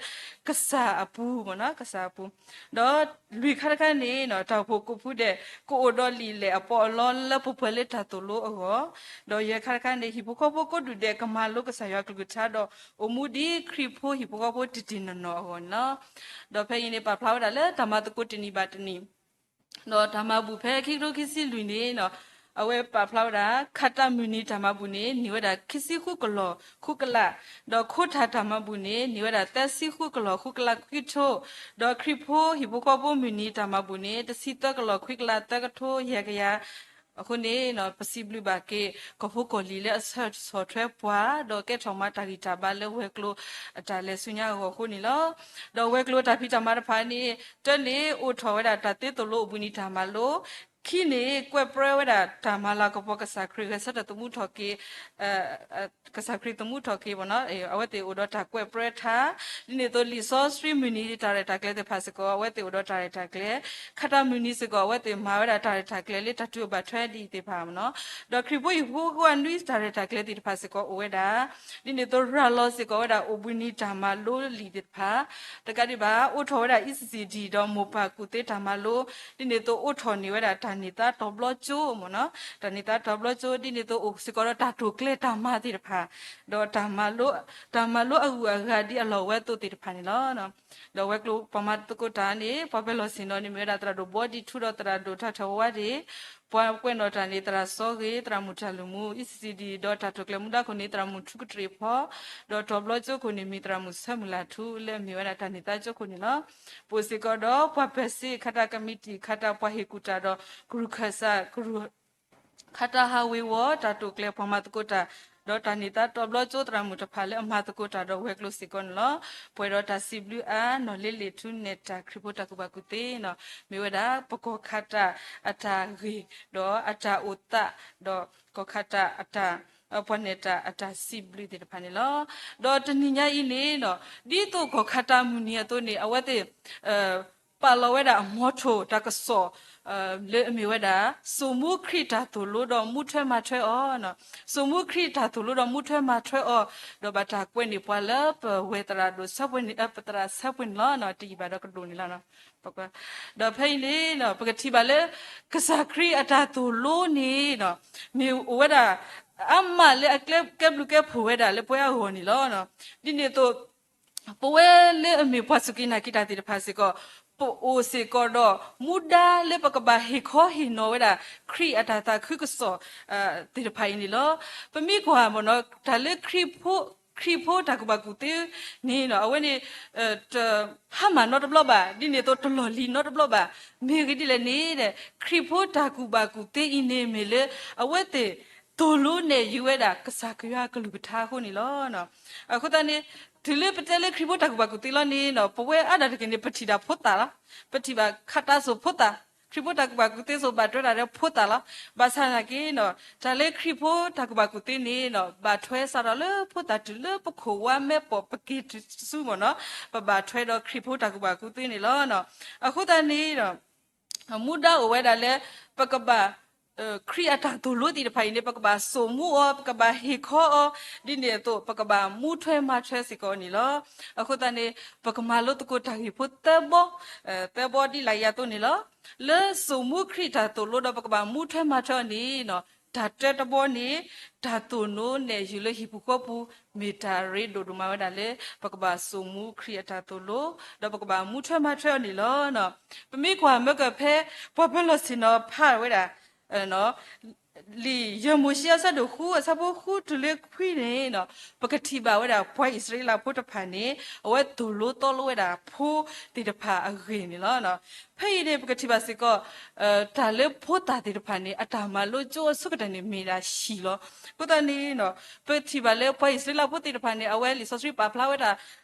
ကစၢ်အပူၤ, ကစၢ်အပူၤ, ဒီးလွံၢ်ခါတခါန့ၣ် တၢ်အိၣ်ဖှိၣ်ကိးဖုဒဲး ကအိၣ်ဒီးလံာ်လဲၢ်အပီးအလီလၢပှဲၤပှဲၤလၢတၢ်သိၣ်လိအဂီၢ်, ဒီးယဲၢ်ခါတခါန့ၣ် ဟံၣ်ဖိဃီဖိကိးဒူၣ်ဒဲး ကမၤလိကစၢ်ယွၤကလုၢ်ကထါဒီး အိၣ်မူဒ်ခရံာ်ဖိဟံၣ်ဖိဃီဖိတ့ၢ်တ့ၢ်နီၢ်နီၢ်အဂီၢ်န့ၣ်လီၤ. ဒီးဖဲအံၤန့ၣ် ပာ်ဖျါဝဲဒၣ်လၢတၢ်မၤသကိးတနံၤဘၣ်တနံၤ ဒီးတၢ်မၤဘူၣ်ဖဲခံကထိခံဆံလွံၢ်န့ၣ် အဝဲပာ်ဖျါဝဲဒၣ် ခါတၢ်မုၢ်နံၤတၢ်မၤဘူၣ်န့ၣ် န့ၢ်ဝဲဒၣ်ခံဆံဃုကလီၢ်ဃုကလး, ဒီးခိတၢ်တၢ်မၤဘူၣ်န့ၣ် န့ၢ်ဝဲဒၣ်သၢဆံဃုကလီၢ်ဃုကလးခွံကထိ, ဒီးခရံာ်ဖိဟံၣ်ဖိဃီဖိမုၢ်နံၤတၢ်မၤဘူၣ်န့ၣ် တဆံသၢကလီၢ်ခွံကလးသၢကထိယဲၢ်ကယၤ, အဃိန့ၣ် ပစံးဘျုးဘၣ်က့ၤ ကီၢ်ဖိကီၢ်လံၤလၢအဆၢထၢၣ်ဆီၣ်ထွဲပှၤ ဒီးကဲထီၣ်မၤတၢ်ဂံၢ်တၢ်ဘါလၢဝဲၤကျိၤအတၢ်လဲၤဆူညါအဂီၢ်အဃိန့ၣ်လီၤ. ဒီးဝဲၤကျိၤအတၢ်ဖံးတၢ်မၤတဖၣ်န့ၣ် တၢန့ၣ်အိၣ်ထီၣ်ဝဲဒၣ်တၢ်သ့သိၣ်လိအပူၤနံၤတၢ်မၤလိ, ခံန့ၣ် ကွဲးပြၢဝဲဒၣ်တၢ်မၤလၤကပီၤကစၢ်ခရံာ်ဂဲၤဆၢထၢၣ်သမူထီၣ်က့ၤ ကစၢ်ခရံာ်သမူထီၣ်က့ၤ အဝဲသ့ၣ်အိၣ်ဒီးတၢ်ကွဲးပြၢထါ, ဒ်န့ၣ်အသိးလံာ်စီဆှံမုၢ်နံၤတၢ်ရဲၣ်တၢ်ကျဲၤသ့ၣ်တဖၣ်စ့ၢ်ကီး အဝဲသ့ၣ်အိၣ်ဒီးတၢ်ရဲၣ်တၢ်ကျဲၤ, ခါတၢ်မုၢ်နံၤစ့ၢ်ကီး အဝဲသ့ၣ်မၤဝဲဒၣ်တၢ်ရဲၣ်တၢ်ကျဲၤလၢတၢ်တူၢ်ဘၣ်ထွဲဒ်အံၤသ့ၣ်တဖၣ်န့ၣ်လီၤ. ဒီးခရံာ်ဖိဟံၣ်ဖိဃီဖိအနွံတၢ်ရဲၣ်တၢ်ကျဲၤသ့ၣ်တဖၣ်စ့ၢ်ကီးအိၣ်ဝဲဒၣ်, ဒ်န့ၣ်အသိးရၤလီၤစ့ၢ်ကီးဝဲဒၣ်အိၣ်ဘှံးနံၤတၢ်မၤလိလံာ်သ့ၣ်တဖၣ်, တကးဒံးဘၣ် အိၣ်ထီၣ်ဝဲဒၣ် E C C D ဒီးမိၢ်ပၢ်ကူၣ်သ့တၢ်မၤလိ, ဒ်န့ၣ်အသိးအိၣ်ထီၣ်န့ၢ်ဝဲဒၣ်တၢ်န့ၢ်သါတီၤဘျီကၠိမ့ၢ်နီၤ, တၢ်န့ၢ်သါတီၤဘျီကၠိ ဒ်န့ၣ်အသိးအိၣ်စ့ၢ်ကီးဒီးတၢ်တိာ်ကျဲၤတၢ်မၤသ့ၣ်တဖၣ်, ဒီး တၢ်မၤလိအဂုၤအဂၤဒ်အလီၢ်အဝဲအသိးသ့ၣ်တဖၣ်န့ၣ်လီၤ. ဒီးဝဲၤကျိၤပှၤမၤသကိးတၢ်န့ၣ် ပှၤပၢၤလီၢ်ဆ့ၣ်နီၤန့ၣ် မ့ၢ်ဝဲဒၣ်သရၣ်ဒိၣ်ဘီဒံထူဒီးသရၣ်ဒိၣ်တၢ်ထၢဝါဒ့ၣ်, ပှၤကွဲးနီၣ်တၢ်န့ၣ် သရၣ်စီၤဂ့ၤ သရၣ်မုၣ်တၢ်လုၢ်မူ E C C D ဒီးတၢ်တိာ်ကျဲၤမူဒါခိၣ်န့ၣ် သရၣ်မုၣ်ထူကတြ့ၣ်ဖီ, ဒီးတီၤဘျီကၠိခိၣ်န့ၣ် မ့ၢ်သရၣ်မုၣ်ဆၢမုၢ်လၢ်ထူ လၢအမ့ၢ်ဝဲဒၣ်တၢ်န့ၢ်သါကၠိခိၣ်န့ၣ်လီၤ. ပအိၣ်စ့ၢ်ကီးဒီးပှၤပၢၤစ့ ခါတၢ်ကမံးတံာ် ခါတၢ်ပှၤဟ့ၣ်ကူၣ်တၢ်ဒီး ကရူၢ်ခၢၣ်စး ကရူၢ် ခါတၢ်ဟးဝ့ၤဝီၤ တၢ်တိာ်ကျဲၤပှၤမၤသကိးတၢ်, ဒီးတၢ်န့ၢ်သါတီၤဘျီကၠိသရၣ်မုၣ်တဖၣ်လၢအမၤသကိးတၢ်ဒီးဝဲၤကျိၤစ့ၢ်ကီးန့ၣ်လီၤ. ပှဲၤဒီးတၢ်စံးဘျုးအါ နီၢ်လ့လ့ၣ်ထူနဲၣ်တၢ်ခရံာ်ဖိတၢ်ကူၣ်ဘၣ်ကူၣ်သ့န့ၣ် မ့ၢ်ဝဲဒၣ်ပကီၢ်ခါတၢ်အတၢ်ဂ့ၢ် ဒီးအတၢ်အိၣ်သး ဒီးကီၢ်ခါတၢ်အတၢ် ပှၤနဲၣ်တၢ်အတၢ်စံးဘျုးသ့ၣ်တဖၣ်န့ၣ်လီၤ. ဒီးတနံၤညါအံၤန့ၣ် ဒ်သိးကီၢ်ခါတၢ်မုၢ်နံၤအသိးန့ၣ် အဝဲသ့ၣ် ပာ်လီၤဝဲဒၣ် motto တၢ်ကစီၣ် လၢအမ့ၢ်ဝဲဒၣ် စိာ်မူခရံာ်တၢ်သိၣ်လိဒီးမူထွဲမၤထွဲအီၤ, စိာ်မူခရံာ်တၢ်သိၣ်လိဒီးမူထွဲမၤထွဲအီၤ, ဒီးဘၣ်တၢ်ကွဲးန့ၢ်ပှၤလၢပဝဲၢ်သရၣ်ဒိၣ်ဆၢပှဲၤန့ၣ် ပသရၣ်ဆၢပှဲၤန့ၣ်လီၤ. တယံာ်ဘၣ်ဒီးကဒိၣ်န့ၣ်လီၤ. ဒီးဖဲအံၤန့ၣ် ပကထံၣ်ဘၣ်လၢ ကစၢ်ခရံာ်အတၢ်သိၣ်လိန့ၣ် မ့ၢ်အိၣ်ဝဲဒၣ် အါမးလၢအကဲဘျုးကဲဖှိၣ်ဝဲဒၣ်လၢပဝဲအဂီၢ်န့ၣ်လီၤ. ဒ်န့ၣ်အသိး ပဝဲလၢအမ့ၢ်ပှၤစူၢ်က့ၤနာ်က့ၤတၢ်သ့ၣ်တဖၣ်စ့ၢ်ကီး ပအိၣ်စ့ၢ်ကီးဒီး မူဒါလၢပကဘၣ်ဟ့ၣ်ခီဟ့ၣ်နီၤဝဲဒၣ် ခရံာ်အတၢ်သးခုကစီၣ် သ့ၣ်တဖၣ်အံၤန့ၣ်လီၤ. ပမ့ၢ်ကွၢ်မ့ၢ်နီၤ တၢ်လၢခရံာ်ဖိ ခရံာ်ဖိတၢ်ကူၣ်ဘၣ်ကူၣ်သ့န့ၣ် အဝဲန့ၣ် တဟါမၢ်နီတဘျီဘၣ်, ဒ်န့ၣ်အသိးတလီၢ်လံၤနီတဘျီဘၣ်. မ့ၢ်ဂ့ၢ်ဒ်လဲၣ်န့ၣ်ဒီး ခရံာ်ဖိတၢ်ကူၣ်ဘၣ်ကူၣ်သ့အံၤန့ၣ် မ့ၢ်လၢအဝဲသ့ၣ်သိၣ်လိနဲၣ်ယုၤဝဲဒၣ် ကစၢ်ယွၤကလုၢ်ကထါအဃိန့ၣ်လီၤ. အဃိသတးန့ၣ် တုၤလၢပတဲလၢခရံာ်ဖိတၢ်ကူၣ်ဘၣ်ကူၣ်သ့လီၤန့ၣ် ပဝဲအါဒၣ်တက့ၢ်န့ၣ် ပထံၣ်ဒၣ်ဖိသၣ်လီၤ. ပထံၣ်ဘၣ်ခးတးစိၤဖိသၣ်, ခရံာ်ဖိတၢ်ကူၣ်ဘၣ်ကူၣ်သ့စိၤဘၣ်ထွဲဒၣ်ဒီးဖိသၣ်လီၤ. ဘၣ်ဆၣ်သနာ်က့ တၢ်လၢခရံာ်ဖိတၢ်ကူၣ်ဘၣ်ကူၣ်သ့န့ၣ် ဘၣ်ထွဲစးထီၣ်လၢဖိသၣ်တုၤလၢပခိၣ်ဝါမဲပိာ်ပက့ၤတစုမ့ၢ်နီၤ, ပဘၣ်ထွဲဒီးခရံာ်ဖိတၢ်ကူၣ်ဘၣ်ကူၣ်သ့န့ၣ်လီၤ. အဃိသတးန့ၣ် မူဒါအိၣ်ဝဲဒၣ်လၢ ပကဘၣ် ခရံာ်အတၢ်သိၣ်လိသ့ၣ်တဖၣ်အံၤန့ၣ် ပကဘၣ်စိာ်မူအီၤ, ပကဘၣ်ဟ့ၣ်ခီအီၤ, ဒ်န့ၣ်အသိး ပကဘၣ်မူထွဲမၤထွဲစ့ၢ်ကီးန့ၣ်လီၤ. အဃိသတးန့ၣ် ပကမၤလိသကိးတၢ်ဂ့ၢ်ဖိသၢဘီ, သၢဘီဒ်လၢယၤအသိးန့ၣ်လီၤ. လၢစိာ်မူခရံာ်အတၢ်သိၣ်လိဒီးပကဘၣ်မူထွဲမၤထွဲအီၤန့ၣ် တၢ်တၢတဘီန့ၣ် တၢ်သိၣ်လိနဲၣ်ယုၤလၢဟံၣ်ပူၤဃီပူၤ မ့ၢ်တၢ်ရ့ဒိၣ်ဒိၣ်မးဝဲဒၣ်လၢ ပကဘၣ်စိာ်မူခရံာ်အတၢ်သိၣ်လိ ဒီးပကဘၣ်မူထွဲမၤထွဲအီၤန့ၣ်လီၤ. ပမ့ၢ်ကွၢ်မၢကၢၢ်ဖဲ ပှၤပၢၤလီၢ်ဆ့ၣ်နီၤဖးဝဲဒၣ် လံာ်ယဲၢ်မိၤၡ့အဆၢဒိၣ်ဃု အဆၢဖိဃုတုၤလၢခွံန့ၣ် ပကထံၣ်ဘၣ်ဝဲဒၣ်ပှၤအံၣ်စရ့လးဖိတဖၣ်န့ၣ် အဝဲသိၣ်လိသီလိဝဲဒၣ်ဖိသ့ၣ်တဖၣ်အဂ့ၢ်န့ၣ်လီၤ. ဖဲအံၤန့ၣ် ပကထံၣ်ဘၣ်စ့ၢ်ကီး တၢ်လၢဖိသၣ်သ့ၣ်တဖၣ်န့ၣ် အတၢ်မၤလိကၠိအဆိကတၢၢ်န့ၣ်မ့ၢ်ဒၣ်ဟံၣ်လီၤ. အဃိသတးန့ၣ် ပထံၣ်ဘၣ်လၢပှၤအံၣ်စရ့လးဖိသ့ၣ်တဖၣ်န့ၣ် အဝဲလံာ်စီဆှံပာ်ဖျါဝဲဒၣ်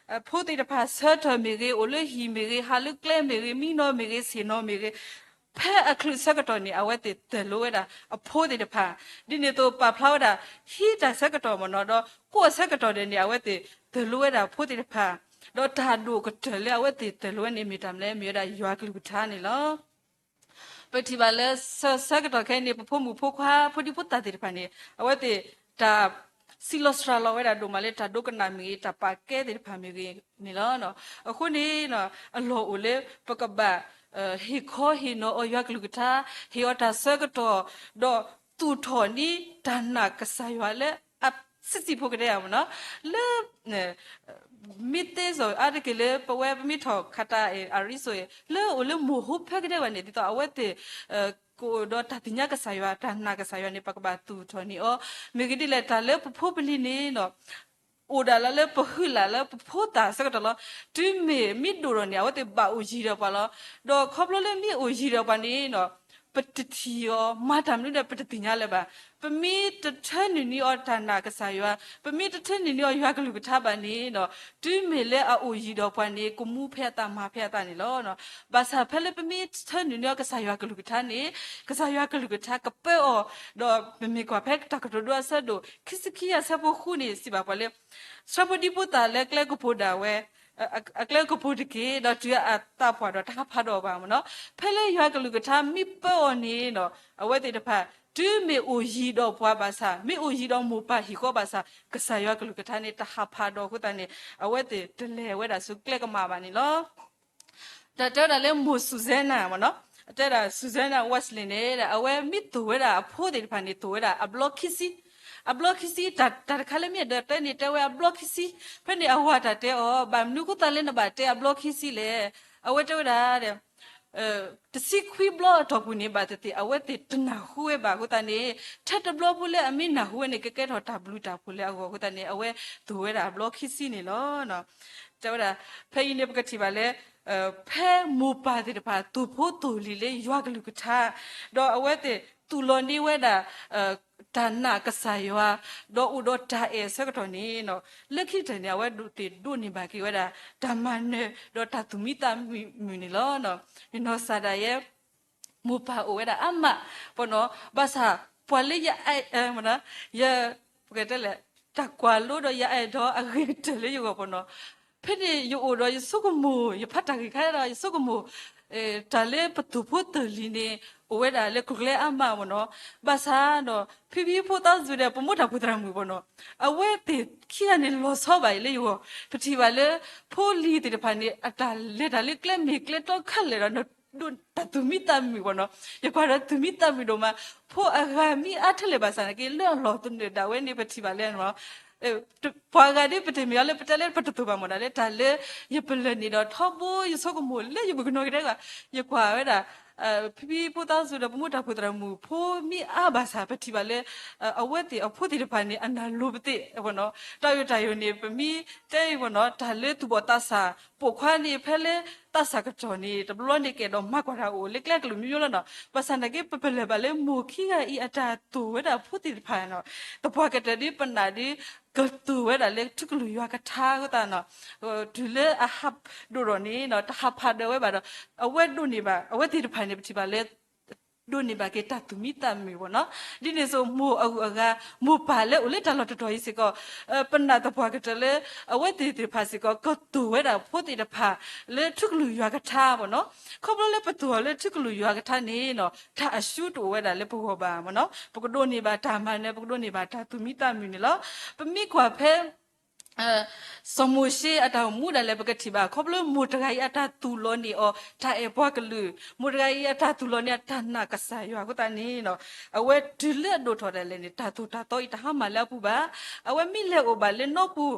ဖိသ့ၣ်တဖၣ်ဆၢထၢၣ်မ့ၢ်ဂ့ၤ, အိၣ်လၢဟံၣ်မ့ၢ်ဂ့ၤ, ဟးလၢကျဲမ့ၢ်ဂ့ၤ, မံနီၤမ့ၢ်ဂ့ၤ, ဆ့ၣ်နီၤမ့ၢ်ဂ့ၤ, ဖဲအချုးဆၢကတီၢ်န့ၣ် အဝဲသ့ၣ်သိၣ်လိဝဲဒၣ်အဖိသ့ၣ်တဖၣ်, ဒ်န့ၣ်အသိးပာ်ဖျါဝဲဒၣ် ဟံးတၢ်ဆၢကတီၢ်မ့ၢ်နီၤ ဒီးကိးဆၢကတီၢ်ဒဲးန့ၣ် အဝဲသ့ၣ်သိၣ်လိဝဲဒၣ်ဖိသ့ၣ်တဖၣ်, ဒီးတၢ်ဒိၣ်ကတၢၢ်လၢအဝဲသ့ၣ်သိၣ်လိဝဲန့ၣ် မ့ၢ်တၢ်မနုၤလဲၣ် မ့ၢ်ဝဲဒၣ်ယွၤကလုၢ်ကထါန့ၣ်လီၤ. ပထံၣ်ဘၣ်လၢဆၢဆၢကတီၢ်ခဲအံၤန့ၣ် ပဖိမုၣ်ဖိခွါ ဖိဒံဖိသၣ်သ့ၣ်တဖၣ်န့ၣ် အဝဲသ့ၣ်တၢ် စံးလီၤစှၤလီၤဝဲဒၣ်ဒိၣ်မးလၢတၢ်ဒိကနၣ်မ့ၢ်ဂ့ၤ, တၢ်ပာ်ကဲသ့ၣ်တဖၣ်မ့ၢ်ဂ့ၤန့ၣ်လီၤ. အဃိန့ၣ် အလီၢ်အိၣ်လၢပကဘၣ် ဟ့ၣ်ခီဟ့ၣ်နီၤအီၤယွၤကလုၢ်ကထါ, ဟ့ၣ်အီၤတၢ်ဆၢကတီၢ်, ဒီးသူၣ်ထီၣ်န့ၢ်တၢ်နာ်ကစၢ်ယွၤလၢအဆံးဆံးဖိကဒဲဧါမ့ၢ်နီၤ, လၢ မ့ၢ်သ့စီၤအါတက့ၢ်လၢပဝဲပမ့ၢ်ထီၣ်ခးတၢ် အရံစ့ၣ် လၢအိၣ်လၢမိၢ်ဟူဖၢကဒဲဝဲန့ၣ် ဒ်သိးအဝဲသ့ၣ် ကအိၣ်ဒီးတၢ်သ့ၣ်ညါကစၢ်ယွၤ, တၢ်နာ်ကစၢ်ယွၤန့ၣ် ပကဘၣ်သူၣ်ထီၣ်န့ၢ်အီၤ. မ့ၢ်ဂ့ၢ်ဒ်လဲၣ် တၢ်လၢပဖိပလံၤန့ၣ် အိၣ်ဒၣ်လၢလၢပဟုလၢ်လၢပဖိသၣ်ဆၢကတီၢ်လီၤ. တုၤမ့ၢ်မ့ၢ်ဒိၣ်ထီၣ်န့ၣ် အဝဲသ့ၣ်ဘၣ်အိၣ်ယံၤဒီးပှၤလီၤ. ဒီးခီဖျိလၢမ့ၢ်အိၣ်ယံၤဒီးပှၤန့ၣ် ပတထံၣ်အီၤ, မၤတၢ်မနုၤဒီးပတသ့ၣ်ညါလၢၤဘၣ်. ပမ့ၢ်တထၢနုာ်န့ၢ်အီၤတၢ်နာ်ကစၢ်ယွၤ, ပမ့ၢ်တထၢနုာ်န့ၢ်အီၤယွၤကလုၢ်ကထါဘၣ်န့ၣ် တုၤမ့ၢ်လၢအအိၣ်ယံၤဒီးပှၤန့ၣ် ကမူဖဲအသး မၤဖဲအသးန့ၣ်လီၤ. ဘၣ်ဆၣ်ဖဲလၢပမ့ၢ်ထၢနုာ်န့ၢ်အီၤကစၢ်ယွၤကလုၢ်ကထါန့ၣ် ကစၢ်ယွၤကလုၢ်ကထါကပၢအီၤ, ဒီးပမ့ၢ်ကွၢ်ဖဲတၢ်ကတိၤဒိအဆၢဒိၣ် ခံဆံခံအဆၢဖိဃုန့ၣ် စံးဘၣ်ပှၤလၢ ဆှၢဖိဒံဖိသၣ်လၢကျဲကပူၤဒၣ်ဝဲ, အကျဲကပူၤတက့ၢ်, ဒီးတုၤအသးပှၢ်ဒီးတဟးဖးဒီးအီၤဘၣ်မ့ၢ်နီၤ. ဖဲလၢယွၤကလုၢ်ကထါမ့ၢ်ပၢအီၤန့ၣ် အဝဲသ့ၣ်တဖၣ် တုၤမ့ၢ်အိၣ်ယံၤဒီးပှၤဘၣ်ဆၣ်, မ့ၢ်အိၣ်ယံၤဒီးမိၢ်ပၢ်ဟံၣ်ဃီဘၣ်ဆၣ်, ကစၢ်ယွၤကလုၢ်ကထါန့ၣ် တဟးဖးဒီးအဃိသတးန့ၣ် အဝဲသ့ၣ်တလဲၤဝဲဒၣ်ဆူကျဲကမၣ်ဘၣ်န့ၣ်လီၤ. တၢ်တဲဝဲဒၣ်လၢမိၢ်စူၣ်စဲနၤမ့ၢ်နီၤ, အတဲဒၣ် Susanna Wesley န့ၣ် အဝဲမ့ၢ်သိၣ်ဝဲဒၣ်အဖိသ့ၣ်တဖၣ်န့ၣ် သိၣ်ဝဲဒၣ်အဘျီခံဆံ, အဘျီခံဆံ တၢ်တခါလၢမ့ၢ်အဒၢးတဲန့ၣ် တဲဝဲအဘျီခံဆံ, ဖဲန့ၣ်အဝၤတၢ်တဲအီၤ ဘၣ်မနုၤအဃိသတးလၢနဘၣ်တဲအဘျီခံဆံလဲၣ်, အဝဲတဲဝဲဒၣ် တဆံခွံဘျီအတီၢ်ပူၤန့ၣ် ဘၣ်သ့ၣ်သ့ၣ် အဝဲသ့ၣ်တနၢ်ဟူဝဲဘၣ်အဃိသတးန့ၣ် ထဲတဘျီဖိလၢအမ့ၢ်နၢ်ဟူဝဲန့ၣ် ကကဲထီၣ်တၢ်ဘျုးတၢ်ဖှိၣ်လၢအဂီၢ်အဃိသတးန့ၣ် အဝဲသိၣ်ဝဲဒၣ်အဘျီခံဆံန့ၣ်လီၤ. တဲဝဲဒၣ် ဖဲအံၤန့ၣ် ပကထံၣ်ဘၣ်လၢ ဖဲမိၢ်ပၢ်သ့ၣ်တဖၣ် သိၣ်ဖိသိၣ်လံၤလၢယွၤကလုၢ်ကထါ, ဒီးအဝဲသ့ၣ်သူၣ်လီၤန့ၢ်ဝဲဒၣ် တၢ်နာ်ကစၢ်ယွၤ, ဒီးအိၣ်ဒီးတၢ်အဲၣ်အဆၢကတီၢ်န့ၣ် လၢခံကတၢၢ်န့ၣ် အဝဲသ့ၣ်ဒိးန့ၢ်ဘၣ်က့ၤဝဲဒၣ် တၢ်မၤနၢၤ ဒီးတၢ်သူၣ်မံသးမုာ်န့ၣ်လီၤ. ယနီၢ်ကစၢ်ဒၣ်ယဲ မိၢ်ပၢ်အိၣ်ဝဲဒၣ်အါမး, ပနီၤ, ဘၣ်ဆၣ် ပှၤလၢယအဲၣ်, ယ, ပကတဲလဲၣ်, တၢ်ကွၢ်လိဒီးယအဲၣ်ဒိးအဂ့ၤကတၢၢ်လၢယဂီၢ်ပနီၤ, ဖဲန့ၣ်ယအိၣ်ဒီးယဆိကမိၣ် ယဖးတၢ်ဂ့ၢ်ခါဒီး ယဆိကမိၣ် တၢ်လၢပသိၣ်ဖိသိၣ်လံၤန့ၣ် အိၣ်ဝဲဒၣ်လၢကျိၤကျဲအါမးပနီၤ, ဘၣ်ဆၣ်ဒီး ဖံဖံဖိသးစူၤဒီး ပမိၢ်တၢ်ဖှူသရၣ်မုၣ်ပနီၤ, အဝဲသ့ၣ်ခံဂၤန့ၣ်လီၤဆီဘၣ်အံၤလၢယဂီၢ်, ပထံၣ်ဘၣ်လၢ ဖိလံၤသ့ၣ်တဖၣ်န့ၣ် အတၢ်လဲၤတၢ်လၢကျဲမ့ၢ်ကျဲတီခဲလၢာ်ဒီး ဒိးတၢ်သူၣ်မံသးမုာ်ပနီၤ, ယကွၢ်ဒီးသူၣ်မံသးမုာ်ဒိၣ်မး, ဖိအဂၤမ့ၢ်အါထဲလဲၣ်ဘၣ်ဆၣ်နာ်က့ လၢအလီၢ်သနၢၣ်ဒၣ်ဝဲန့ၣ် ပထံၣ်ဘၣ်လၢ ပှၤဂၤဒ်ပတမ့ၢ်အီၤလၢပတဲလၢပတသိၣ်ဘၣ်မ့ၢ်ဒၣ်လၢ တၢ်လၢယပလၢၢ်န့ၣ်ဒီးထီဘိ ယဆိကမိၣ်လၢယမုၢ်ကနီၤကတဲဂၤ, ယကွၢ်ဝဲဒၣ် ဖံဖံဖိသးစူၤဒီး ပမိၢ်တၢ်ဖိသရၣ်မုၣ်ဖိမ့ၢ်အါဘၣ်ဆၣ် ပထံၣ်ဘၣ်လၢ အဝဲသ့ၣ်အဖိသ့ၣ်တဖၣ်န့ၣ် အနၢ်လိၤပသ့ၣ်နီၤ. တၢ်အံၤတၢ်အံၤန့ၣ် ပမ့ၢ်တဲအံၤနီၤ တၢ်လၢသူၣ်ဘီၣ်သးစၢ်ပိာ်ခွါန့ၣ် ဖဲလၢသးစၢ်ကတီၢ်န့ၣ် တဘျီန့ၣ်ကဲဒီးမၤကွၢ်တၢ်အိၣ်လၢကျဲကလုာ်မံၤမံၤလီၤနီၤ. ဘၣ်ဆၣ်သနာ်က့ ပပလၢၢ်ဘၣ်လၢမိၢ်ခံဂၤအံၤအတၢ်သိၣ်ဝဲဒၣ်ဖိသ့ၣ်တဖၣ်နီၤ သပှၢ်ကတၢၢ်ဒ်ပနာ်ဒ် ကသိၣ်ဝဲဒၣ်လၢထူကလုာ်ယွၤကထါအဃိသတးနီၤ တုၤလၢအဟးဒိၣ်ထီၣ်န့ၣ်နီၤ တဟးဖးဒိၣ်ဝဲဘၣ်ဒီး အဝဲဒိးန့ၢ်ဘၣ် အဝဲသ့ၣ်တဖၣ်န့ၣ် ပထံၣ်ဘၣ်လၢ ဒိးန့ၢ်ဘၣ်က့ၤတၢ်သူၣ်မံသးမုာ်ဘၣ်နီၤ. ဒ်န့ၣ်အသိး မိၢ်အဂုၤအဂၤ မိၢ်ပၢ်လၢအိၣ်လၢတၢ်လီၢ်တတီၤအံၤစ့ၢ်ကီး ပနာ်သပှၢ်ကတၢၢ်လၢ အဝဲသ့ၣ်သ့ၣ်တဖၣ်စ့ၢ်ကီး ကသိၣ်ဝဲဒၣ်ဖိသ့ၣ်တဖၣ် လၢထူကလုာ်ယွၤကထါဘၣ်နီၤ. ခီဖျိလၢပသိၣ်အီၤလၢထူကလုာ်ယွၤကထါန့ၣ်နီၤ တၢ်အရှုံးတအိၣ်ဝဲဒၣ်လၢပဂီၢ်ဘၣ်မ့ၢ်နီၤ. ပကဒိးန့ၢ်ဘၣ်တၢ်မၤနၢၤ ပကဒိးန့ၢ်ဘၣ်တၢ်သူၣ်မံသးမုာ်န့ၣ်လီၤ. ပမ့ၢ်ကွၢ်ဖဲ စီၤမိၤၡ့အတၢ်အိၣ်မူဒၣ်လဲာ် ပကထံၣ်ဘၣ် ခီဖျိမိၢ်တဂၤအံၤအတၢ်သူၣ်လီၤန့ၢ်အီၤ တၢ်အဲၣ်ပှၤကလုာ်, မိၢ်တဂၤအံၤအတၢ်သူၣ်လီၤန့ၢ်အတၢ်နာ်ကစၢ်ယွၤအဃိသတးန့ၣ် အဝဲတုၤလၢအဒိၣ်ထီၣ်ဒၣ်လဲာ်န့ၣ် တၢ်သိၣ်တၢ်သီအံၤတဟါမၢ်လၢအပူၤဘၣ်. အဝဲမ့ၢ်လဲၤအိၣ်ဘၣ်လၢနီၢ်ပူၤ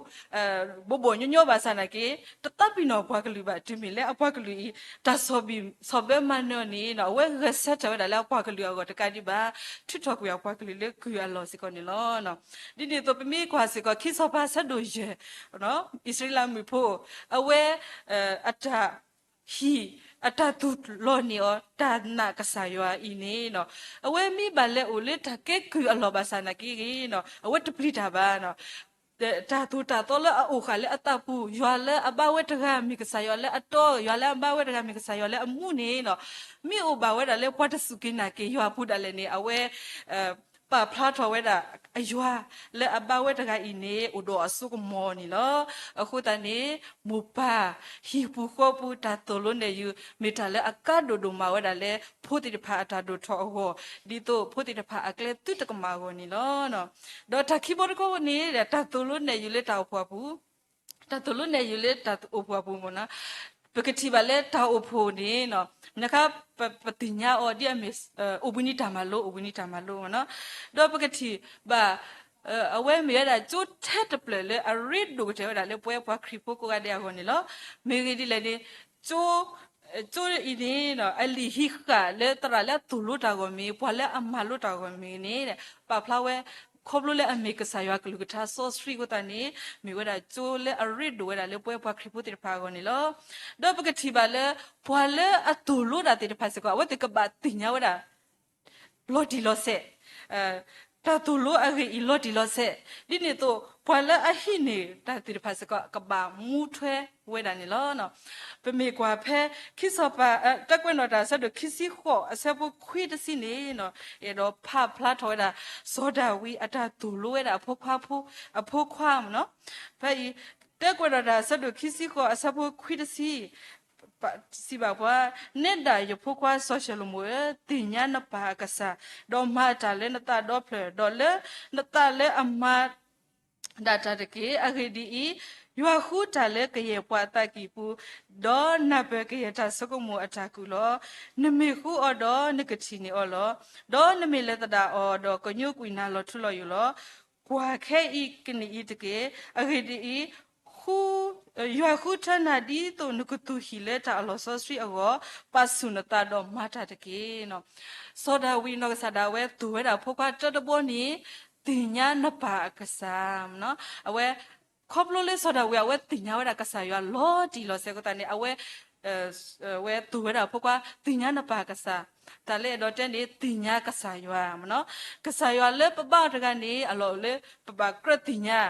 ဘိးဘိးညီညီဘၣ်ဆၣ်သနာ်က့ တသးပ့ၤနီၣ်ပှၤကလုာ်ဘၣ် တုၤမ့ၢ်လၢအပှၤကလုာ်အံၤ တၢ်ဆီၣ်ဘံၣ်ဆီၣ်ဘၢမၤနၢၤအီၤန့ၣ် အဝဲဂဲၤဆၢထၢၣ်ဝဲဒၣ်လၢအပှၤကလုာ်အဂီၢ်တကးဒံးဘၣ် ထုးထီၣ်ကွံာ်အပှၤကလုာ်လၢကုၢ်အလီၢ်စ့ၢ်ကီးန့ၣ်လီၤ. ဒ်န့ၣ်အသိး ပမ့ၢ်ကွၢ်စ့ၢ်ကီး ခံစီၤပၤအဆၢဒိၣ်ယဲၢ် အံၣ်စရ့လးမုၣ်ဖိ အဝဲ အတၢ်ဟံၣ် အတၢ်သူၣ်လီၤန့ၢ်အီၤ တၢ်နာ်ကစၢ်ယွၤအံၤန့ၣ် အဝဲမ့ၢ်ဘၣ်လဲၤအိၣ်လၢတၢ်ကဲကုၢ်အလီၢ်ဘၣ်ဆၣ်သနာ်က့ဂ့ၤ အဝဲတပျံၤတၢ်ဘၣ် တၢ်သိၣ်တၢ်သီလၢအအိၣ်ဃာ်လၢအသးပူၤ ယွၤလၢအဘါဝဲတဂၤမ့ၢ်ကစၢ်ယွၤလၢအတီ, ယွၤလၢအဘါဝဲတဂၤမ့ၢ်ကစၢ်ယွၤလၢအမူန့ၣ် မ့ၢ်အိၣ်ဘၣ်ဝဲဒၣ်လၢပှၤတစူၢ်က့ၤနာ်က့ၤယွၤအပူၤဒၣ်လဲာ်န့ၣ် အဝဲ ပာ်ဖျါထီၣ်ဝဲဒၣ်အယွၤလၢအဘါဝဲတဂၤအံၤန့ၣ် အိၣ်ဒီးအစိကမီၤန့ၣ်လီၤ. အဃိသတးန့ၣ် မိၢ်ပၢ်ဟံၣ်ပူၤဃီပူၤတၢ်သိၣ်လိနဲၣ်ယုာ် မ့ၢ်တၢ်လၢအကါဒိၣ်ဒိၣ်မးဝဲဒၣ်လၢ ဖိသ့ၣ်တဖၣ်အတၢ်ဒိၣ်ထီၣ်အဂီၢ် ဒ်သိးဖိသ့ၣ်တဖၣ်အကျဲသုတကမၣ်အဂီၢ်န့ၣ်လီၤ. ဒီးတၢ်ခံဘီတခီန့ၣ် တၢ်သိၣ်လိနဲၣ်ယုာ်လၢတၢ်အိၣ်ဖှိၣ်အပူၤ တၢ်သိၣ်လိနဲၣ်ယုာ်လၢတၢ်အိၣ်ဖှိၣ်အပူၤမ့ၢ်နီၤ, ပကထံၣ်ဘၣ်လၢတၢ်အိၣ်ဖှိၣ်န့ၣ် နခါ ပသ့ၣ်ညါအီၤဒ်အမ့ၢ် အိၣ်ဘှံးနံၤတၢ်မၤလိ အိၣ်ဘှံးနံၤတၢ်မၤလိမ့ၢ်နီၤ, ဒီးပကထံၣ်ဘၣ် အဝဲမ့ၢ်ဝဲဒၣ်ကၠိထဲတဖျၢၣ်လၢအရ့ဒိၣ်ကတၢၢ်ဝဲဒၣ်လၢပဝဲပှၤခရံာ်ဖိကိးဂၤဒဲးအဂီၢ်န့ၣ်လီၤ. မ့ၢ်ဂ့ၢ်ဒ်လဲၣ်န့ၣ် ကၠိ ကၠိအံၤန့ၣ် အလံာ်ဟံးဃာ်လၢသရၣ်လၢအသိၣ်လိတၢ်အဂီၢ်မ့ၢ် ပှၤလၢအမၤလိတၢ်အဂီၢ်မ့ၢ်န့ၣ် ပာ်ဖျါဝဲ ခီဖျိလၢအမ့ၢ်ကစၢ်ယွၤကလုၢ်ကထါစီဆှံအဃိသတးန့ၣ် မ့ၢ်ဝဲဒၣ်ကၠိလၢအရ့ဒိၣ်ဝဲဒၣ်လၢပဝဲပှၤခရံာ်ဖိသ့ၣ်တဖၣ်အဂီၢ်န့ၣ်လီၤ. ဒီးပကထံၣ်ဘၣ်လၢ ပှၤလၢအသိၣ်လိတၢ်သ့ၣ်တဖၣ်စ့ၢ်ကီး အဝဲသ့ၣ်ကဘၣ်သ့ၣ်ညါဝဲဒၣ် လီၤတံၢ်လီၤဆဲး တၢ်သိၣ်လိအဂ့ၢ်အံၤလီၤတံၢ်လီၤဆဲး ဒ်န့ၣ်အသိး ပှၤလၢအဟံးန့ၢ်တၢ်သ့ၣ်တဖၣ်စ့ၢ်ကီး ကဘၣ်မူထွဲဝဲဒၣ်န့ၣ်လီၤ. ပမ့ၢ်ကွၢ်ဖဲ ခံစီၤပၤ တၢ်ကွဲးနီၣ်တၢ်အဆၢဒိၣ်ခံဆံဃိး အဆၢဖိခွံတဆံန့ၣ် အဲၣ်ဒိးဖးဖျါထီၣ်ဝဲဒၣ် စီၤဒၤဝံးအတၢ်သိၣ်လိဝဲဒၣ်အဖိခွါဖိ အဖိခွါမ့ၢ်နီၤ. ဖဲအံၤ တၢ်ကွဲးနီၣ်တၢ်အဆၢဒိၣ်ခံဆံဃိး အဆၢဖိခွံတဆံ စံးဘၣ်ပှၤ, နဲဒၣ်ယဖိခွါစီၤၡလိၤမိၣ်ဧၢ, သ့ၣ်ညါနပၢ်အကစၢ်, ဒီးမၤတၢ်လၢနသးဒီဖျၢၣ်, ဒီးလၢနသးလၢအမၤဒၣ်တၢ်တက့ၢ်. အဂ့ၢ်ဒ်အံၤ, ယွၤဃုတၢ်လၢကယဲၢ်ပှၤအသးကံၢ်ပူၤ, ဒီးနၢ်ပၢၢ်ကယဲၢ်တၢ်ဆိကမိၣ်အတၢ်ကူၣ်လီၤ. နမ့ၢ်ဃုအီၤဒီးနကထံၣ်န့ၢ်အီၤလီၤ. ဒီးနမ့ၢ်လဲၤသဒၣ်အီၤဒီးကညိကွံာ်နၤလီၤထူလီၤယိာ်လီၤ. ကွၢ်ခဲအံၤကနံၣ်အံၤတက့ၢ်. အဂ့ၢ်ဒ်အံၤ, ယွၤဃုထၢနၤဒ်သိးနကသူၣ်ဟံၣ်လၢတၢ်အလီၢ်စီဆှံအဂီၢ်, ပာ်ဆူၣ်နသးဒီးမၤတၢ်တက့ၢ်. စီၤဒၤဝံးနီၢ်ကစၢ်ဒၣ်ဝဲသိၣ်ဝဲဒၣ်ဖိခွါတၢတဘီန့ၣ် သ့ၣ်ညါနပၢ်အကစၢ်, အဝဲ ခီဖျိလၢစီၤဒၤဝံးအဝဲသ့ၣ်ညါဝဲဒၣ်ကစၢ်ယွၤလီၤတံၢ်လီၤဆဲးအဃိသတးန့ၣ် အဝဲ အဝဲသိၣ်ဝဲဒၣ်ဖိခွါ သ့ၣ်ညါနပၢ်ကစၢ်, တၢ်လၢအဲၣ်ဒိးတဲန့ၣ် သ့ၣ်ညါကစၢ်ယွၤမ့ၢ်နီၤ. ကစၢ်ယွၤလၢပဘါအီၤတဂၤန့ၣ် အလီၢ်အိၣ်လၢပဘၣ်ကြၢးသ့ၣ်ညါ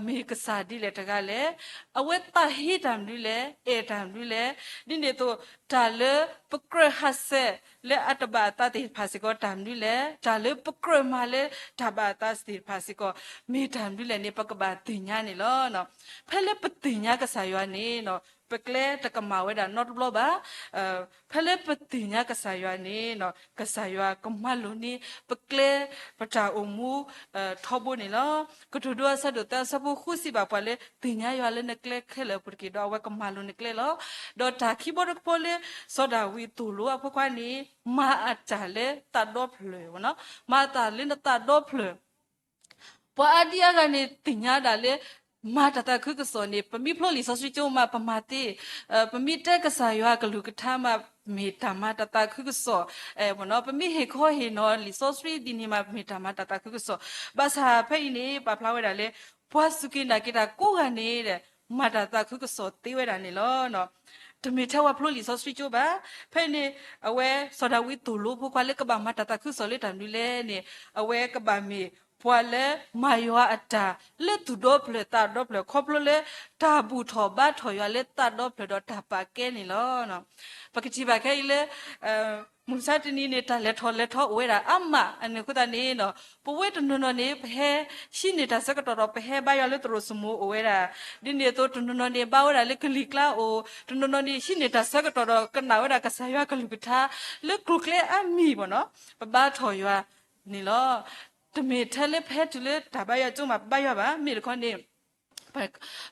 မ့ၢ်ကစၢ်ဒ်လဲၣ်တဂၤလဲၣ်. အဝဲသးဟ့တၢ်မနုၤလဲၣ်, အဲၣ်တၢ်မနုၤလဲၣ်. ဒ်န့ၣ်အသိး တၢ်လၢပကြၢးဟးဆှဲးလၢအတဘၣ်အသးသ့ၣ်တဖၣ်စ့ၢ်ကီးတၢ်မနုၤလဲၣ်, တၢ်လၢပကြၢးမၤလၢတၢ်ဘၣ်အသးသ့ၣ်တဖၣ်စ့ၢ်ကီး မ့ၢ်တၢ်မနုၤလဲၣ်န့ၣ် ပကဘၣ်သ့ၣ်ညါန့ၣ်လီၤ. ဖဲလၢပသ့ၣ်ညါကစၢ်ယွၤန့ၣ် ပကျဲတကမၣ်ဝဲဒၣ်နီတဘျီဘၣ်. ဖဲလၢပသ့ၣ်ညါကစၢ်ယွၤန့ၣ် ကစၢ်ယွၤကမၤလိာ်န့ၢ် ပကျဲပတၢ်အိၣ်မူထီဘိန့ၣ်လီၤ. ကတိၤဒိအဆၢဒိၣ်သၢအဆၢဖိဃုစံးဘၣ်ပှၤလၢ သ့ၣ်ညါယွၤလၢနကျဲခဲလၢာ်အပူၤတက့ၢ် ဒီးအဝဲကမၤလိာ်နကျဲလီၤ. ဒီးတၢ်ခံဘီတခီလၢ စီၤဒၤဝံးသိၣ်လိအဖိခွါန့ၣ် မၤအတၢ်လၢသးဒီဖျၢၣ်, မၤအတၢ်လၢနသးဒီဖျၢၣ် ပှၤအါဒံအါဂၤန့ၣ်သ့ၣ်ညါဒၣ်လၢ မၤတၢ်သးခုကစီၣ်န့ၣ် ပမ့ၢ်ဖျိလံာ်စီဆှံကၠိမး ပမၤသ့, ပမ့ၢ်တဲကစၢ်ယွၤကလုၢ်ကထါမး မ့ၢ်တၢ်မၤတၢ်သးခုကစီၣ်, ပမ့ၢ်ဟ့ၣ်ခီဟ့ၣ်နီၤလံာ်စီဆှံဒ်န့ၣ်မး မ့ၢ်တၢ်မၤတၢ်သးခုကစီၣ်. ဘၣ်ဆၣ်ဖဲအံၤန့ၣ် ပာ်ဖျါဝဲဒၣ်လၢ ပှၤစူၢ်က့ၤနာ်က့ၤတၢ်ကိးဂၤန့ၣ် မၤတၢ်သးခုကစီၣ်သ့ဝဲဒၣ်န့ၣ်လီၤ. တမ့ၢ်ထဲပှၤဖျိလံာ်စီဆှံကၠိဘၣ်. ဖဲန့ၣ် အဝဲစီၤဒၤဝံးသိၣ်လိဖိခွါလၢကဘၣ်မၤတၢ်သးခုကစီၣ်လၢတၢ်မနုၤလဲၣ်န့ၣ် အဝဲကဘၣ်မ့ၢ်ပှၤလၢမၤယွၤအတၢ် လၢသူၣ်ဒီဖျၢၣ်သးဒီဖျၢၣ် ခီဖျိလၢ တၢ်ဘူၣ်ထီၣ်ဘါထီၣ်ယွၤလၢသးဒီဖျၢၣ်ဒီးတၢ်ပာ်ကဲန့ၣ်လီၤ. ပကထံၣ်ဘၣ်ခဲအံၤလၢ မုၢ်မဆါတနံၤန့ၣ် တၢ်လဲၤထီၣ်လဲၤထီအိၣ်ဝဲဒၣ်အါမး အန့ၣ်အဃိသတးန့ၣ် ပဝဲတနီၤနီၤန့ၣ် ပဟဲဟံးန့ၢ်တၢ်ဆၢကတီၢ်ဒီး ပဟဲဘါယွၤလၢသရိာ်စမိၤအိၣ်ဝဲဒၣ်, ဒ်န့ၣ်အသိးတနီၤနီၤန့ၣ် ဘါဝဲဒၣ်လၢကလံၤကျါအိၣ်, တနီၤနီၤန့ၣ် ဟံးန့ၢ်တၢ်ဆၢကတီၢ်ဒီး ကနၣ်ဝဲဒၣ်ကစၢ်ယွၤကလုၢ်ကထါ လၢကျိၤကျဲအါမံၤဘၣ်နီၤ ပဘါထီၣ်ယွၤန့ၣ်လီၤ. တမ့ၢ်ထဲလၢပဟဲတုၤလၢတၢ်ဘါယွၤကၠိမး ပဘါယွၤဘၣ်. မ့ၢ်တခီန့ၣ်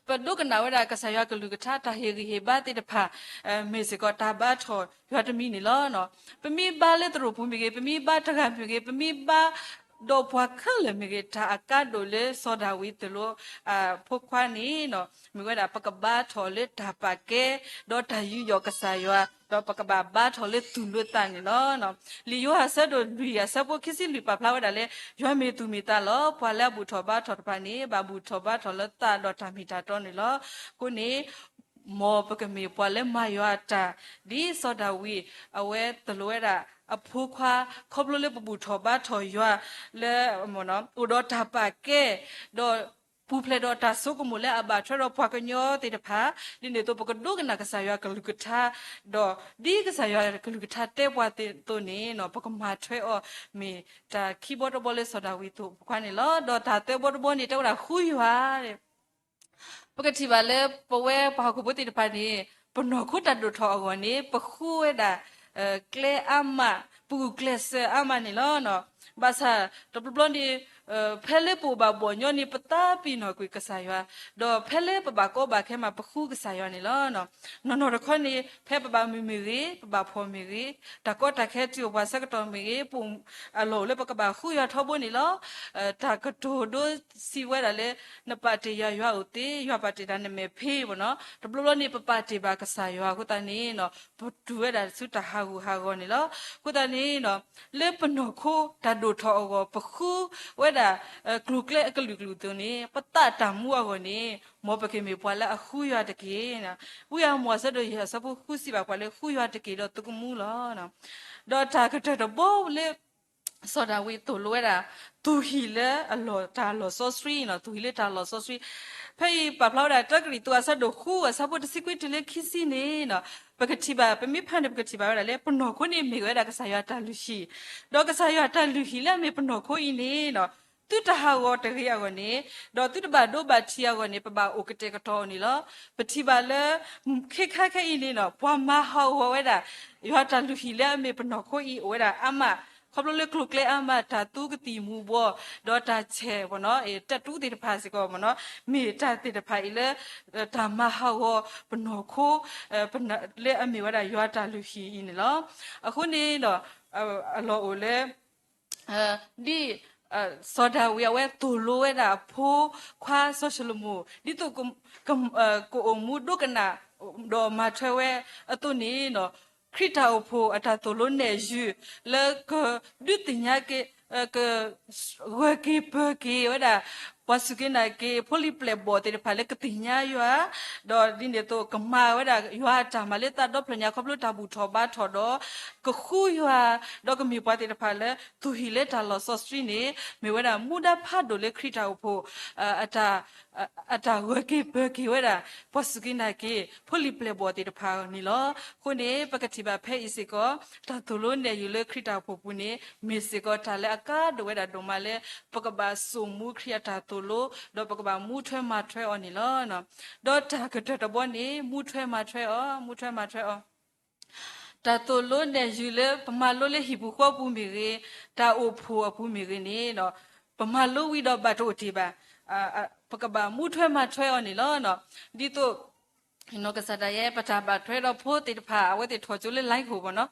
ပဒိကနၣ်ဝဲဒၣ်ကစၢ်ယွၤကလုၢ်ကထါ တၢ်ဟ့ၣ်ဂံၢ်ဟ့ၣ်ဘါသ့ၣ်တဖၣ် မ့ၢ်စ့ၢ်ကီးတၢ်ဘါထီၣ်ယွၤတမံၤန့ၣ်လီၤ. ပမ့ၢ်ဘါလၢသရိာ်ပူၤမ့ၢ်ဂ့ၤ, ပမ့ၢ်ဘါတဂၤမ့ၢ်ဂ့ၤ, ပမ့ၢ်ဘါဒီးပှၤခဲလၢာ်မ့ၢ်ဂ့ၤ, တၢ်အကါဒိၣ်လၢစီၤဒၤဝံးသိၣ်လိ ဖိခွါန့ၣ် မ့ၢ်ဝဲဒၣ်ပကဘါထီၣ်လၢတၢ်ပာ်ကဲ ဒီးတၢ်ယူးယီၣ်ကစၢ်ယွၤ, ဒီးပကဘၣ်ဘါထီၣ်လၢသူၣ်လၢသးန့ၣ်လီၤ. လံာ်ယိၤဟၣ်အဆၢဒိၣ်လွံၢ်အဆၢဖိခံဆံလွံၢ်ပာ်ဖျါဝဲဒၣ်လၢ ယွၤမ့ၢ်သူၣ်မ့ၢ်သးလီၤ. ပှၤလၢအဘူၣ်ထီၣ်ဘါထီၣ်တဖၣ်န့ၣ် ဘၣ်ဘူၣ်ထီၣ်ဘါထီၣ်လၢသးဒီးတၢ်မ့ၢ်တၢ်တီန့ၣ်လီၤ. အဃိန့ၣ် မ်ပကမ့ၢ်ပှၤလၢမၤယွၤအတၢ် ဒ်စီၤဒၤဝံး အဝဲသိၣ်လိဝဲဒၣ်အဖိခွါ ခီဖျိလၢပဘူၣ်ထီၣ်ဘါထီၣ်ယွၤလၢ အိၣ်ဒီးတၢ်ပာ်ကဲ ဒီးပူၤဖျဲးဒီးတၢ်ဆိကမိၣ်လၢအဘၣ်ထွဲဒီးပှၤကညီသ့ၣ်တဖၣ်, ဒ်န့ၣ်အသိးပကဒိကနၣ်ကစၢ်ယွၤကလုၢ်ကထါ, ဒီးဒ်ကစၢ်ယွၤကလုၢ်ကထါတဲပှၤအသိးန့ၣ် ပကမၤထွဲအီၤ မ့ၢ်တၢ်ခံဘီတဘီလၢစီၤဒၤဝံးသိၣ်ဖိခွါန့ၣ်လီၤ. ဒီးတၢ်သၢဘီတဘီန့ၣ် တဲဝဲဒၣ်ဃုယွၤ ပကထံၣ်ဘၣ်လၢပဝဲပှၤဟီၣ်ခိၣ်ဖိသ့ၣ်တဖၣ်န့ၣ် ပနီၢ်ခိတၢ်ဒိၣ်ထီၣ်အဂီၢ်န့ၣ် ပဃုဝဲဒၣ် ကျဲအါမး, ပဂုာ်ကျဲးစၢးအါမးန့ၣ်လီၤ. ဘၣ်ဆၣ်တဘျီဘျီန့ၣ် ဖဲလၢပအိၣ်ဘၣ်ဘီၣ်ညီန့ၣ် ပသးပ့ၤနီၣ်ကွံာ်ကစၢ်ယွၤ, ဒီးဖဲလၢပဘၣ်ကီဘၣ်ခဲမး ပဃုကစၢ်ယွၤန့ၣ်လီၤ. နီၢ်နီၢ်တခီန့ၣ် ဖဲပဘၣ်မုာ်မ့ၢ်ဂ့ၤ, ပဘၣ်ဖှီၣ်မ့ၢ်ဂ့ၤ, တၢ်ကီတၢ်ခဲတုၤအိၣ်ပှၤဆၢကတီၢ်မ့ၢ်ဂ့ၤ, ပအိၣ်အလီၢ်အိၣ်လၢပကဘၣ်ဃုယွၤထီဘိန့ၣ်လီၤ. တၢ်ကတိၤဒိစံးဝဲဒၣ်လၢ နပာ်တ့ၢ်ယၤယွၤအိၣ်သ့, ယွၤပာ်တ့ၢ်တၢ်နမဲာ်ဖ့ဘၣ်နီၤ. တဘျီဘျီန့ၣ် ပပာ်တ့ၢ်ဘၣ်ကစၢ်ယွၤအဃိသတးန့ၣ် ပတုၤဝဲဒၣ်ဆူတၢ်ဟးဂူာ်ဟးဂီၤန့ၣ်လီၤ. အဃိသတးန့ၣ် လၢပနီၢ်ခိတၢ်ဒိၣ်ထီၣ်အဂီၢ် ပဃုဝဲဒၣ် ကျိၤကျဲအကလုာ်ကလုာ်အသိးန့ၣ် ပသးတၢ်မူအဂီၢ်န့ၣ် မ်ပကမ့ၢ်ပှၤလၢအဃုယွၤတက့ၢ်. ဝံအၤမိၣ်အဆၢဒိၣ်ယဲၢ်အဆၢဖိဃုစံးဘၣ်ပှၤလၢ ဃုယွၤတက့ၢ်ဒီးသုကမူလီၤ. ဒီးတၢ်ကတၢၢ်တဘီလၢ စီၤဒၤဝံးသိၣ်လိဝဲဒၣ် သူၣ်ဟံၣ်လၢအလီၢ်တၢ်လီၢ်စီဆှံနီၤ, သူၣ်ဟံၣ်လၢတၢ်လီၢ်စီဆှံ. ဖဲအံၤပာ်ဖျါဝဲဒၣ် တၢကရံၣ်သူးအဆၢဒိၣ်ဃုအဆၢဖိတဆံခွံတုၤလၢခံဆံန့ၣ် ပကထံၣ်ဘၣ်, ပမ့ၢ်ဖးန့ၣ် ပကထံၣ်ဘၣ်ဝဲဒၣ်လၢ ပနီၢ်ခိန့ၣ်မ့ၢ်ဝဲဒၣ်ကစၢ်ယွၤတၢ်လုၢ်ဟံၣ်, ဒီးကစၢ်ယွၤတၢ်လုၢ်ဟံၣ်လၢအမ့ၢ်ပနီၢ်ခိအံၤန့ၣ် သုတဟးဂီၤတဂ့ၤအဂီၢ်န့ၣ်, ဒီးသုတဘၣ်ဒိဘၣ်ထံးအဂီၢ်န့ၣ် ပဘၣ်အိၣ်ကတဲာ်ကတီၤအီၤန့ၣ်လီၤ. ပထံၣ်ဘၣ်လၢ ခဲခါခဲအံၤန့ၣ် ပှၤမၤဟးဂီၤဝဲဒၣ် ယွၤတၢ်လုၢ်ဟံၣ်လၢအမ့ၢ်ပနီၢ်ခိအံၤအိၣ်ဝဲဒၣ်အါမး, ခီဖျိလၢကျိၤကျဲအါမး, တၢ်သူကသံၣ်မူၤဘှီး, ဒီးတၢ်ဆဲး တၢ်တူသ့ၣ်တဖၣ်စ့ၢ်ကီး မ့ၢ်တၢ်သ့ၣ်တဖၣ်အံၤလၢ တၢ်မၤဟးဂီၤပနီၢ်ခိ လၢအမ့ၢ်ဝဲဒၣ်ယွၤတၢ်လုၢ်ဟံၣ်အံၤန့ၣ်လီၤ. အဃိန့ၣ်ဒီး အလီၢ်အိၣ်လၢ ဒ် စီၤဒၤဝံးအဝဲသိၣ်လိဝဲဒၣ်အဖိခွါစီၤၡလိၤမိၣ် ဒ်သိး ကအိၣ်မူဒိကနၣ် ဒီးမၤထွဲဝဲအသိးန့ၣ် ခရံာ်တၢ်အိၣ်ဖှိၣ်အတၢ်သိၣ်လိနဲၣ်ယုာ် လၢကဒုးသ့ၣ်ညါက့ၤ က ဂၢၢ်က့ၤပၢၤက့ၤဝဲဒၣ် ပှၤစူၢ်က့ၤနာ်က့ၤ ဖိလံၤပျဲၢ်ဘီၣ်သ့ၣ်တဖၣ်လၢကသ့ၣ်ညါယွၤ, ဒီးဒ်န့ၣ်အသိး ကမၤဝဲဒၣ်ယွၤအတၢ်မၤလၢသးဒီဖျၢၣ်ညါခီဖျိတၢ်ဘူၣ်ထီၣ်ဘါထီၣ်ဒီး ကဃုယွၤ, ဒီးကမ့ၢ်ပှၤသ့ၣ်တဖၣ်လၢ သူၣ်ဟံၣ်လၢတၢ်လီၢ်စီဆှံန့ၣ် မ့ၢ်ဝဲဒၣ်မူဒါဖးဒိၣ်လၢခရံာ်တၢ်အိၣ်ဖှိၣ် အတၢ်ဂၢၢ်က့ၤပၢၤက့ၤဝဲဒၣ် ပှၤစူၢ်က့ၤနာ်က့ၤ ဖိလံၤပျဲၢ်ဘီၣ်သ့ၣ်တဖၣ်န့ၣ်လီၤ. အဃိန့ၣ် ပကထံၣ်ဘၣ်ဖဲအံၤစ့ၢ်ကီး တၢ်သိၣ်လိနဲၣ်ယုာ်လၢခရံာ်တၢ်အိၣ်ဖှိၣ်ပူၤန့ၣ် မ့ၢ်စ့ၢ်ကီးတၢ်လၢအကါဒိၣ်ဝဲဒၣ်ဒိၣ်မးလၢ ပကဘၣ်စိာ်မူခရံာ်အတၢ်သိၣ်လိ ဒီးပကဘၣ်မူထွဲမၤထွဲအီၤန့ၣ်လီၤ. ဒီးတၢ်ကတၢၢ်တဘီန့ၣ် မူထွဲမၤထွဲအီၤ, မူထွဲမၤထွဲအီၤ တၢ်သိၣ်လိနဲၣ်ယုာ်လၢပမၤလိလၢဟံၣ်ပူၤဃီပူၤမ့ၢ်ဂ့ၤ, တၢ်အိၣ်ဖှိၣ်အပူၤမ့ၢ်ဂ့ၤန့ၣ် ပမၤလိဝံၤဒီးဘၣ်တအိၣ်တ့ၢ်ဘၣ်, ပကဘၣ်မူထွဲမၤထွဲအီၤန့ၣ်လီၤ. ဒ်သိး ကစၢ်ဒၣ်ယဲ ပတၢ်ဘၣ်ထွဲဒီးဖိသ့ၣ်တဖၣ် အဝဲသ့ၣ်ထီၣ်ကၠိလၢ လိုင်းဟိၣ် ဘၣ်နီၤ,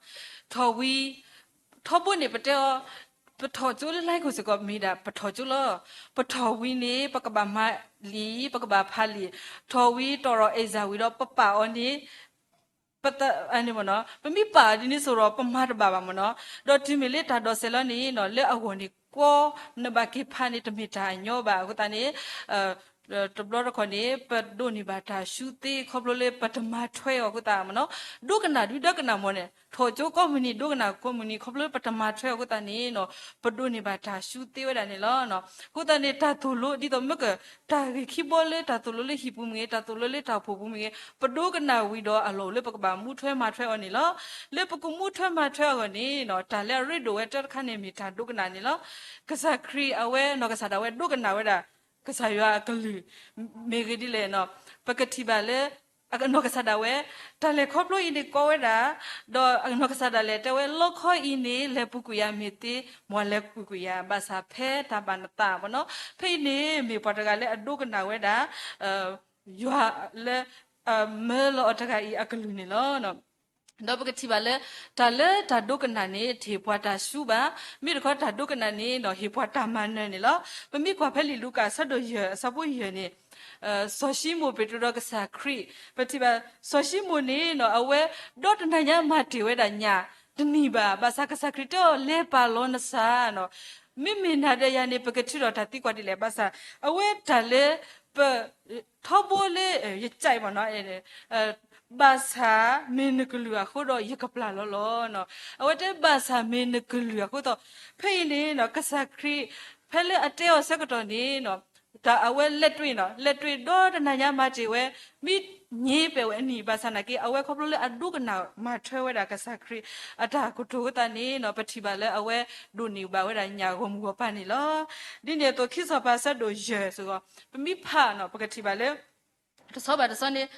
ထီၣ်ဝံၤ ထီဘိန့ၣ်ပတဲအီၤ ပထီၣ်ကၠိလၢ လါကိၤ စ့ၢ်ကီးမ့ၢ်ဒၣ် ပထီၣ်ကၠိလီၤ. ပထီၣ်ဝံၤန့ၣ် ပကဘၣ်မၤလံာ်, ပကဘၣ်ဖးလံာ်, ထီၣ်ဝံၤတီၢ်ထီၣ် exam ဝံၤဒီး ပပာ်အီၤန့ၣ် ပမ့ၢ်ပာ်ဒ်န့ၣ်စိဒီး ပမၤတဘၣ်ဘၣ်မ့ၢ်နီၤ. ဒီးတုၤမ့ၢ်လၢတၢ်ဒိးစဲးလီၤန့ၣ်နီၤ လၢအဂီၢ်န့ၣ် ကွီနဘၣ်က့ၤဖးန့ၣ် တမ့ၢ်တၢ်အညီဘၣ်. အဃိသတးန့ၣ် တဘျီတခီၣ်န့ၣ် ပဒိးန့ၢ်ဘၣ်တၢ်ဆူသ့ ခီဖျိလၢပတမၤထွဲအီၤအဃိသတးမ့ၢ်နီၤ. ဒိကနၣ်ဒုၣ်ဒါကနၣ်မ့ၢ်န့ၣ် ထီၣ်ကၠိကိးမုၢ်နံၤ ဒိကနၣ်ကိးမုၢ်နံၤ ခီဖျိလၢပတမၤထွဲအဃိသတးန့ၣ်နီၤ ပဒိးန့ၢ်ဘၣ်တၢ်ဆူသ့ဝဲဒၣ်န့ၣ်လီၤ. အဃိသတးန့ၣ် တၢ်သိၣ်လိဒ်သိးမ့ၢ်က တၢ်ဂ့ၢ်ခံဘီလၢတၢ်သိၣ်လိလၢဟံၣ်ပူၤမ့ၢ်ဂ့ၤ တၢ်သိၣ်လိလၢတၢ်အိၣ်ဖှိၣ်ပူၤမ့ၢ်ဂ့ၤ ပဒိကနၣ်ဝံၤဒီးအလီၢ်အိၣ်လၢပကဘၣ်မူထွဲမၤထွဲအီၤန့ၣ်လီၤ. လၢပကမူထွဲမၤထွဲအဂီၢ်န့ၣ်နီၤ တၢ်လၢအရ့ဒိၣ်ဝဲတၢ်တခါန့ၣ် မ့ၢ်တၢ်ဒိကနၣ်န့ၣ်လီၤ. ကစၢ်ခရံာ်အဝဲ နီၢ်ကစၢ်ဒၣ်ဝဲဒိကနၣ်ဝဲဒၣ် ကစၢ်ယွၤအကလုၢ် မ့ၢ်ဂ့ၤဒ်လဲၣ်နီၤ ပကထံၣ်ဘၣ်လၢ နီၢ်ကစၢ်ဒၣ်ဝဲ တၢ်လဲၤခီဖျိအံၤန့ၣ်ကီဝဲဒၣ် ဒီးနီၢ်ကစၢ်ဒၣ်လဲာ်တဲဝဲ လီခီအံၤန့ၣ် လဲၤပူၤကွံာ်ယၤမ့ၢ်သ့ မ်လဲၤပူၤကွံာ်ယၤ ဘၣ်ဆၣ်ဖဲတၢ်ဘၣ်နသးမ့ၢ်နီၤ. ဖဲအံၤန့ၣ် မ့ၢ်ပှၤတဂၤလၢအဒိကနၣ်ဝဲဒၣ် ယွၤလၢ မၢလီၤအီၤတဂၤအံၤအကလုၢ်န့ၣ်လီၤ. ဒီးပကထံၣ်ဘၣ်လၢ တၢ်လၢတၢ်ဒိကနၣ်န့ၣ် တဟ့ၣ်ပှၤတၢ်ဆူဘၣ်. မ့ၢ်တခီတၢ်ဒိကနၣ်န့ၣ်နီၤ ဟ့ၣ်ပှၤတၢ်မၤနၢၤန့ၣ်လီၤ. ပမ့ၢ်ကွၢ်ဖဲလံာ်လူၤကၣ်အဆၢဒိၣ်ယဲၢ် အဆၢဖိယဲၢ်န့ၣ် စီၤၡံမိၣ်ပ့းတရူးဒီးကစၢ်ခရံာ် ပထံၣ်ဘၣ် စီၤၡံမိၣ်န့ၣ်နီၤ အဝဲ ဒီတနၤညါမၤတ့ၢ်ဝဲဒၣ်ညၣ်တနံၤဘၣ်. ဘၣ်ဆၣ်ကစၢ်ခရံာ်တဲအီၤ လဲၤပာ်လီၤနသးနီၤ. မ့မ့ၢ်နၤဒီးယၤန့ၣ် ပကထုးထီၣ်တၢ်သံကွၢ်ဒ်လဲၣ်. ဘၣ်ဆၣ် အဝဲတၢ်လၢ ပ ထီဘိလၢ ယကၠဲးမ့ၢ်နီၤ ဘၣ်ဆၣ်မ့ၢ်နကလုၢ်အဃိဒီး ယကပျၢ်လီၤလီၤနီၤ. အဝဲတဲဘၣ်ဆၣ်မ့ၢ်နကလုၢ်အဃိဒီး ဖဲအံၤန့ၣ်နီၤ ကစၢ်ခရံာ် ဖဲလၢအတဲအီၤဆၢကတီၢ်န့ၣ်နီၤ တၢ်အဝဲလဲၤတွံၢ်နီၤ လဲၤတွံၢ်ဒီတနၤညါမၤတ့ၢ်ဝဲ မ့ၢ်ညါပှဲၤဝဲအနံၣ် ဘၣ်ဆၣ်နာ်က့ အဝဲခီဖျိလၢအဒိကနၣ်မၤထွဲဝဲဒၣ်ကစၢ်ခရံာ် အတၢ်ကတိၤအဃိသတးန့ၣ်နီၤ ပထံၣ်ဘၣ်လၢအဝဲဒိးန့ၢ်ဘၣ်ဝဲဒၣ်ညၣ်ဂီၢ်မုၢ်ဂီၢ်ပၤန့ၣ်လီၤ. ဒ်န့ၣ်အသိး ခံစီၤပၤအဆၢဒိၣ်ယဲၢ်စ့ၢ်ကီး ပမ့ၢ်ဖးနီၤ ပကထံၣ်ဘၣ်လၢ တဆီဘၣ်တဆီန့ၣ်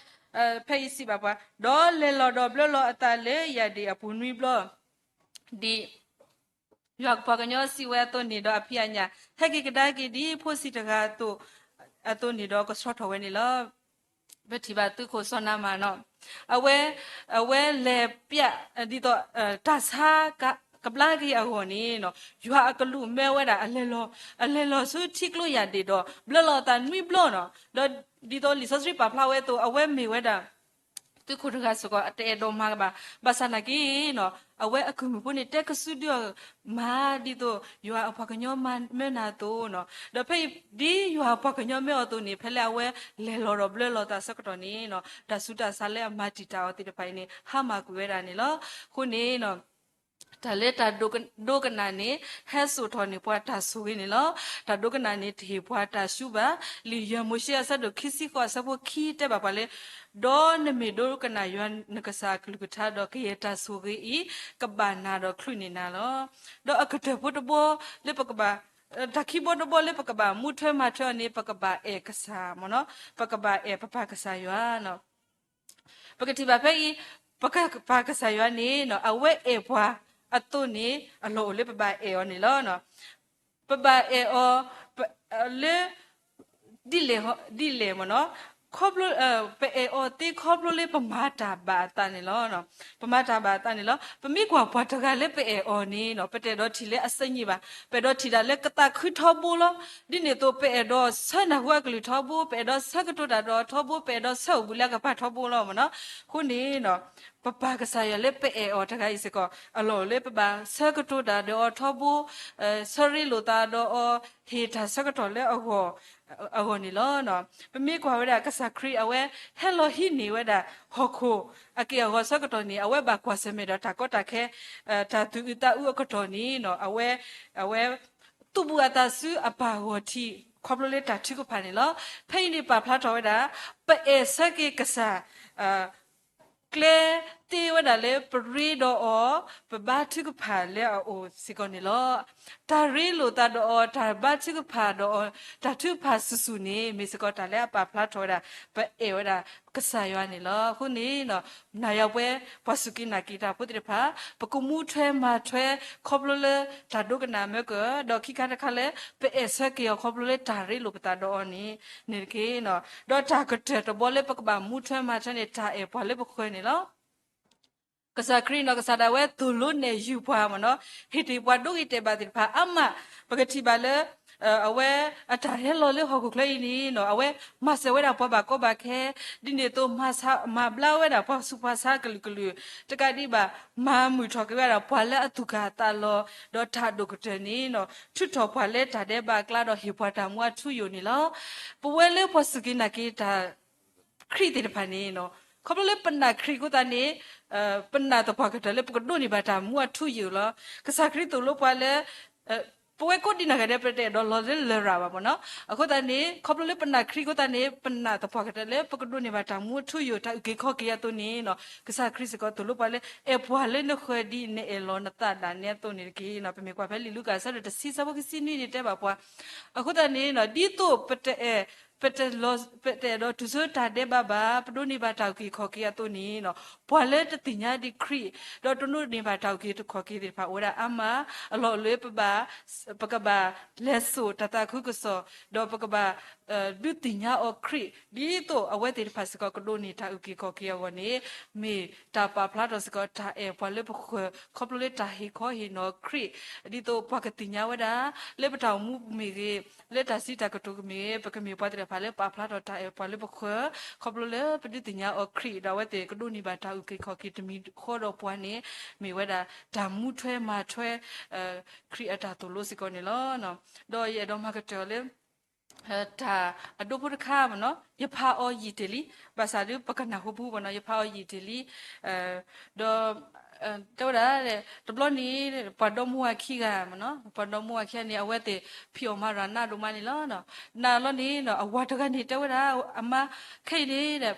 ဖဲအံၤစံးဘၣ်ပှၤ ဒီးလဲၤလီၤဒီးဘျၢလီၤအသးလၢယၣ်ဒ့ၣ်အပူၤနွံဘျီ ဒ်ယွၤပှၤကညီစံးဝဲအသိးန့ၣ်ဒီးအဖံးအညၣ် ဟဲက့ၤကဒါက့ၤဒ်ဖိဆံးတဂၤအသိး အသိးန့ၣ်ဒီးကဆှီထီၣ်ဝဲန့ၣ်လီၤ. ပထံၣ်ဘၣ်သုးခိၣ်စီၤနၤမၣ်နီၤ အဝဲ အဝဲလဲၤပျး ဒ်သိး တၢ်ဆါ ကဘျါက့ၤအဂီၢ်န့ၣ်နီၤ ယွၤအကလူးမၢဝဲဒၣ် အလဲၤလီၤ အလဲၤလီၤဆူထံကျိယၣ်ဒ့ၣ်ဒီး ဘျၢလီၤအသးနွံဘျီနီၤ ဒီးဒ်သိးလံာ်စီဆှံပာ်ဖျါဝဲအသိး အဝဲမ့ၢ်ဝဲဒၣ် သုးခိၣ်တဂၤစ့ၢ်ကီး အတအဲၣ်ဒိးမၤကဘၣ် ဘၣ်ဆၣ်နာ်က့နီၤ အဝဲအကုၢ်မုၣ်ဖိန့ၣ် တဲကစုဒုအီၤ မၤဒ်သိး ယွၤအပှၤကညီမၢနၤအသိးနီၤ ဒီးဖဲအံၤ ဒ်ယွၤအပှၤကညီမၢအီၤအသိးန့ၣ် ဖဲလၢအဝဲလဲၤလီၤဒီးဘျၢလီၤသးဆၢကတီၢ်န့ၣ်နီၤ တၢ်ဆူးတၢ်ဆါလၢအမၤတံာ်တာ်အီၤသ့ၣ်တဖၣ်အံၤန့ၣ် ဟါမၢ်ကွံာ်ဝဲဒၣ်န့ၣ်လီၤ. အဃိန့ၣ်နီၤ တၢ်လၢတၢ်ဒိကနၣ်န့ၣ် ဟဲစိာ်ထီၣ်န့ၢ်ပှၤတၢ်ဆိၣ်ဂ့ၤန့ၣ်လီၤ. တၢ်ဒိကနၣ်န့ၣ် တဟ့ၣ်ပှၤတၢ်ဆူးဘၣ်. လံာ်ယဲၢ်မိၤၡ့အဆၢဒိၣ်ခံဆံဃိးအဆၢဖိခံတဲဘၣ်ပှၤလၢ ဒီးနမ့ၢ်ဒိကနၣ်ယွၤနကစၢ်အကလုၢ်ကထါဒီး ကယဲၢ်တၢ်ဆိၣ်ဂ့ၤအံၤ ကဘၣ်နၤဒီးချုးန့ၢ်နၤလီၤ. ဒီးအကတၢၢ်ဖိတဘီလၢပကဘၣ် တၢ်ခံဘီတဘီလၢပကဘၣ်မူထွဲမၤထွဲအီၤန့ၣ် ပကဘၣ်အဲၣ်ကစၢ်မ့ၢ်နီၤ ပကဘၣ်အဲၣ်ပပၢ်ကစၢ်ယွၤနီၤ ပကထံၣ်ဘၣ်ဖဲအံၤ ပကပၢ်ကစၢ်ယွၤန့ၣ်နီၤ အဝဲအဲၣ်ပှၤအသိးန့ၣ် အလီၢ်အိၣ်လၢပဘၣ်အဲၣ်အီၤန့ၣ်လီၤ. ပဘၣ်အဲၣ်အီၤ လၢ ဒ်လဲၣ် ဒ်လဲၣ်မ့ၢ်နီၤ ခီဖျိ ပအဲၣ်အီၤသ့ခီဖျိလၢပမၤတၢ်ဘၣ်အသးန့ၣ်လီၤ. ပမၤတၢ်ဘၣ်အသးန့ၣ်လီၤ. ပမ့ၢ်ကွၢ်ပှၤတဂၤလၢပအဲၣ်အီၤန့ၣ်နီၤ ပတအဲၣ်ဒိးထံၣ်လၢအစဲညံၣ်ဘၣ်. ပအဲၣ်ဒိးထံၣ်တၢ်လၢကသးခုထီဘိလီၤ. ဒ်န့ၣ်အသိး ပအဲၣ်ဒိးဆၢနၢ်ဟူအကလုၢ်ထီဘိ, ပအဲၣ်ဒိးဆၢကတိၤတၢ်ဒီးအီၤထီဘိ, ပအဲၣ်ဒိးဆၢအိၣ်ဘှံးလၢအကပၤထီဘိလီၤမ့ၢ်နီၤ. အဃိန့ၣ်နီၤ ပပၢ်ကစၢ်ယွၤလၢပအဲၣ်အီၤတဂၤအံၤစ့ၢ်ကီး အလီၢ်အိၣ်လၢပဘၣ်ဆၢကတိၤတၢ်ဒီးအီၤထီဘိ, ဆၢရ့လိာ်သးဒီးအီၤ, ဟ့ၣ်တၢ်ဆၢကတီၢ်လၢအဂီၢ်, အဂီၢ်န့ၣ်လီၤ. ပမ့ၢ်ကွၢ်ဝဲဒၣ်ကစၢ်ခရံာ်အဝဲ ဟဲလီၤဟံးန့ၢ်ဝဲဒၣ်ဟီၣ်ခိၣ် အက့ၢ်အဂီၤဆၢကတီၢ်န့ၣ် အဝဲဘၣ်ကွၢ်ဆၢၣ်မဲာ်ဒီးတၢ်ကီတၢ်ခဲ, တၢ်သူၣ်အုးသးအုးအကတီၢ်န့ၣ်နီၤ အဝဲ အဝဲ သူၣ်ဘူၣ်အသးဆူအပၢ်ဂီၢ်ထံး ခီဖျိလၢတၢ်ထုကဖၣ်န့ၣ်လီၤ. ဖဲအံၤန့ၣ်ပာ်ဖျါထီၣ်ဝဲဒၣ် ပအဲၣ်ဆၢက့ၤကစၢ် ကျဲသ့ဝဲဒၣ်လၢပရ့ဒီးအီၤ ပဘါထုကဖၣ်လၢအအိၣ်စ့ၢ်ကီးန့ၣ်လီၤ. တၢ်ရ့လိာ်သးဒီးအီၤ, တၢ်ဘါထုကဖၣ်ဒီးအီၤ, တၢ်ထုကဖၣ်ဆူၣ်ဆူၣ်န့ၣ် မ့ၢ်စ့ၢ်ကီးတၢ်လၢအပာ်ဖျါထီၣ်ဝဲဒၣ် ပအဲၣ်ဝဲဒၣ်ကစၢ်ယွၤန့ၣ်လီၤ. အဃိန့ၣ် နၤယၤပှဲၤ ပှၤစူၢ်က့ၤနာ်က့ၤတၢ်ဖိသ့ၣ်တဖၣ် ပကမူထွဲမၤထွဲခီဖျိလၢတၢ်ဒိကနၣ်မ့ၢ်ကီး, ဒီးခံခါတခါလၢ ပအဲၣ်ဆၢက့ၤအီၤခီဖျိလၢတၢ်ရ့လိာ်ပသးဒီးအီၤန့ၣ် န့ၣ်တက့ၢ်. ဒီးတၢ်ကတၢၢ်တဘီလၢပကဘၣ်မူထွဲမၤထွဲန့ၣ် တၢ်အဲၣ်ပှၤလၢပဃၢၤန့ၣ်လီၤ. ကစၢ်ခရံာ်နီၢ်ကစၢ်ဒၣ်ဝဲသိၣ်လိနဲၣ်ယုၢ်ပှၤမ့ၢ်နီၤ, ဟ့ၣ်တ့ၢ်ပှၤဒိဂ့ၤတဲာ်ဘၣ်သ့ၣ်တဖၣ်အါမး, ပကထံၣ်ဘၣ်လၢ အဝဲအတၢ်ဟဲလီၤလၢဟီၣ်ခိၣ်ချၢအံၤန့ၣ်နီၤ, အဝဲမၤစၢၤဝဲဒၣ်ပှၤဘၣ်ကီဘၣ်ခဲ, ဒ်န့ၣ်အသိး မၤဘျါဝဲဒၣ်ပှၤဆူးပှၤဆါကလုာ်ကလုာ်, တကးဒံးဘၣ် မၤမုာ်ထီၣ်က့ၤဝဲဒၣ်ပှၤလၢအသူၣ်ကၢ်သးလီၤ, ဒီးတၢ်ဒိၣ်ကတၢၢ်န့ၣ်နီၤ, ထုးထီၣ်ပှၤလၢတၢ်ဒဲးဘးအကျါ ဒီးဟ့ၣ်ပှၤတၢ်မူအထူအယိာ်န့ၣ်လီၤ. ပဝဲလၢပှၤစူၢ်က့ၤနာ်က့ၤတၢ် ခရံာ်သ့ၣ်တဖၣ်န့ၣ်နီၤ, ခီဖျိလၢပနာ်ခရံာ်အဃိသတးန့ၣ်, ပနာ်သပှၢ်ကတၢၢ်လၢပကဒိးန့ၢ်ဘၣ်တၢ်မူအထူအယိာ်လီၤ. ကစၢ်ခရံာ်သိၣ်လိပှၤလၢ ပဝဲကိးဒံးနီၢ်ဂၤဒဲး ပတအဲၣ်ဒိးလီၤလၢလရာ်ဘၣ်မ့ၢ်နီၤ, အဃိသတးန့ၣ် ခီဖျိလၢပနာ်ခရံာ်အဃိသတးန့ၣ် ပနာ်သပှၢ်ကတၢၢ်လၢပကဒိးန့ၢ်ဘၣ်တၢ်မူအထူအယိာ် တၢ်အုၣ်က့ၤခီၣ်က့ၤအသိးန့ၣ်နီၤ, ကစၢ်ခရံာ်စ့ၢ်ကီးသိၣ်လိပှၤလၢ အဲၣ်ပှၤလၢနဃၢၤဒ်နအဲၣ်လီၤနသးဒၣ်နဲအသိးန့ၣ်တက့ၢ်နီၤ. ပမ့ၢ်ကွၢ်ဖဲလံာ်လူၤကၣ်အဆၢဒိၣ်တဆံ အဆၢဖိခံဆံနွံန့ၣ်တဲဘၣ်ပှၤ, အဃိသတးန့ၣ်နီၤ, ဒ်သိးပတအဲၣ် ပတအဲၣ်ဒိးတုၤဆူတၢ်ဒဲးဘးဘၣ်, ပဒိးန့ၢ်ဘၣ်တၢ်အုၣ်က့ၤခီၣ်က့ၤအသိးန့ၣ်နီၤ, ပှၤလၢတသ့ၣ်ညါဒံးခရံာ် ဒီးတဒိးန့ၢ်ဘၣ်တၢ်အုၣ်က့ၤခီၣ်က့ၤသ့ၣ်တဖၣ်အိၣ်ဝဲဒၣ်အါမး, အလီၢ်အိၣ်လၢပဘၣ် ပကဘၣ်လဲၤစိာ်တၢ်သးခုကစီၣ်, ဒီးပကဘၣ် ဒုးသ့ၣ်ညါအီၤခရံာ် ဒ်သိးအဝဲသ့ၣ်တဖၣ်စ့ၢ်ကီးကဒိးန့ၢ်တၢ်အုၣ်က့ၤခီၣ်က့ၤအဂီၢ်န့ၣ်, မ့ၢ်တၢ်ပာ်ဖျါထီၣ်စ့ၢ်ကီးတၢ်အဲၣ်ပှၤလၢပဃၢၤ ခီဖျိလၢတၢ်ဟ့ၣ်ခီဟ့ၣ်နီၤခရံာ်, ဒ်သိးပှၤကသ့ၣ်ညါဝဲဒၣ် လၢပတၢ်အိၣ်မူမ့ၢ်ဂ့ၤ, လၢတၢ်စံးတၢ်ကတိၤကမ့ၢ်ဂ့ၤ, ပကမ့ၢ်ပှၤသ့ၣ်တဖၣ်လၢပာ်ဖျါထီၣ်တၢ်အဲၣ်ပှၤလၢပဃၢၤ, ခီဖျိလၢပဒုးသ့ၣ်ညါအီၤခရံာ် ဒီးအဝဲသ့ၣ်ကဒိးန့ၢ်ဘၣ်တၢ်အုၣ်က့ၤခီၣ်က့ၤတမံၤဃီဒီးပှၤန့ၣ်, မ့ၢ်ဝဲဒၣ်တၢ်မူထွဲမၤထွဲ ခရံာ်အတၢ်သိၣ်လိစ့ၢ်ကီးန့ၣ်လီၤ. ဒီးယအဲၣ်ဒိးမၤကတၢၢ်အီၤလၢ တၢ်အဒိဖိတခါမ့ၢ်နီၤ, ယဖးအီၤယံာ်တ့ၢ်လံ, ဘၣ်ဆၣ်ဒုးပကနၢ်ဟူပူၤမ့ၢ်နီၤ, ယဖးအီၤယံာ်တ့ၢ်လံ, ဒီး တဲဝဲဒၣ် တဘျီန့ၣ် ပှၤဒီမါဝၤခံဂၤမ့ၢ်နီၤ, ပှၤဒီမါဝၤခံဂၤန့ၣ် အဝဲသ့ၣ်ဖံးအီၣ်မၤရၤနးဒိၣ်မးန့ၣ်လီၤ. နးလီၤန့ၣ်နီၤ အဝၤတဂၤန့ၣ် တဲဝဲဒၣ် အမါ ခဲအံၤန့ၣ်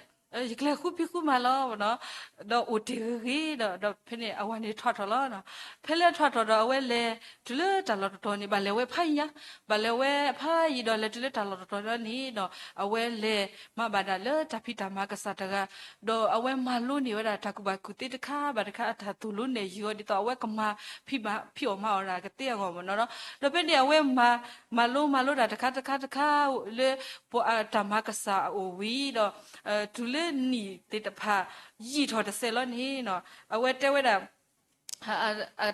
ယကလဲၤဃုဖံးဃုမၤလီၤမ့ၢ်နီၤ, ဒီးအိၣ်တ့ၢ်ဂ့ၤဂ့ၤဒီး ဒီးဖဲန့ၣ် အဝၤန့ၣ်ထီၣ်ထီၣ်လီၤ. ဖဲလၢထီၣ်ထီၣ်ဒီး အဝဲလဲၤတုၤလၢတၢ်လီၢ်တတီၤန့ၣ် ဘၣ်လဲၤဝဲဖးယံၤညါ, ဘၣ်လဲၤဝဲဖးယံၤဒီး လဲၤတုၤလၢတၢ်လီၢ်တတီၤလီၤန့ၣ်ဒီး အဝဲလဲၤမၤဘၣ်ဒၣ်လၢတၢ်ဖံးတၢ်မၤကစၢ်တဂၤ, ဒီးအဝဲမၤလိန့ၢ်ဝဲဒၣ်တၢ်ကူၣ်ဘၣ်ကူၣ်သ့တခါဘၣ်တခါ အတၢ်သိၣ်လိနဲၣ်ယုာ်အီၤ ဒ်သိးအဝဲကမၤဖံးမၤ ဖံးအီၣ်မၤအီၣ်ဒၣ်ကသ့အဂီၢ်မ့ၢ်နီၤ. ဒီးဖဲန့ၣ် အဝဲမၤ မၤလိမၤလိတၢ်တခါတခါတခါ လၢပှၤတၢ်မၤကစၢ်အအိၣ်ဝံၤဒီး တုၤလၢနံၣ်သ့ၣ်တဖၣ် ယံာ်ထီၣ်တစဲးလီၤန့ၣ်နီၤ အဝဲတဲဝဲဒၣ်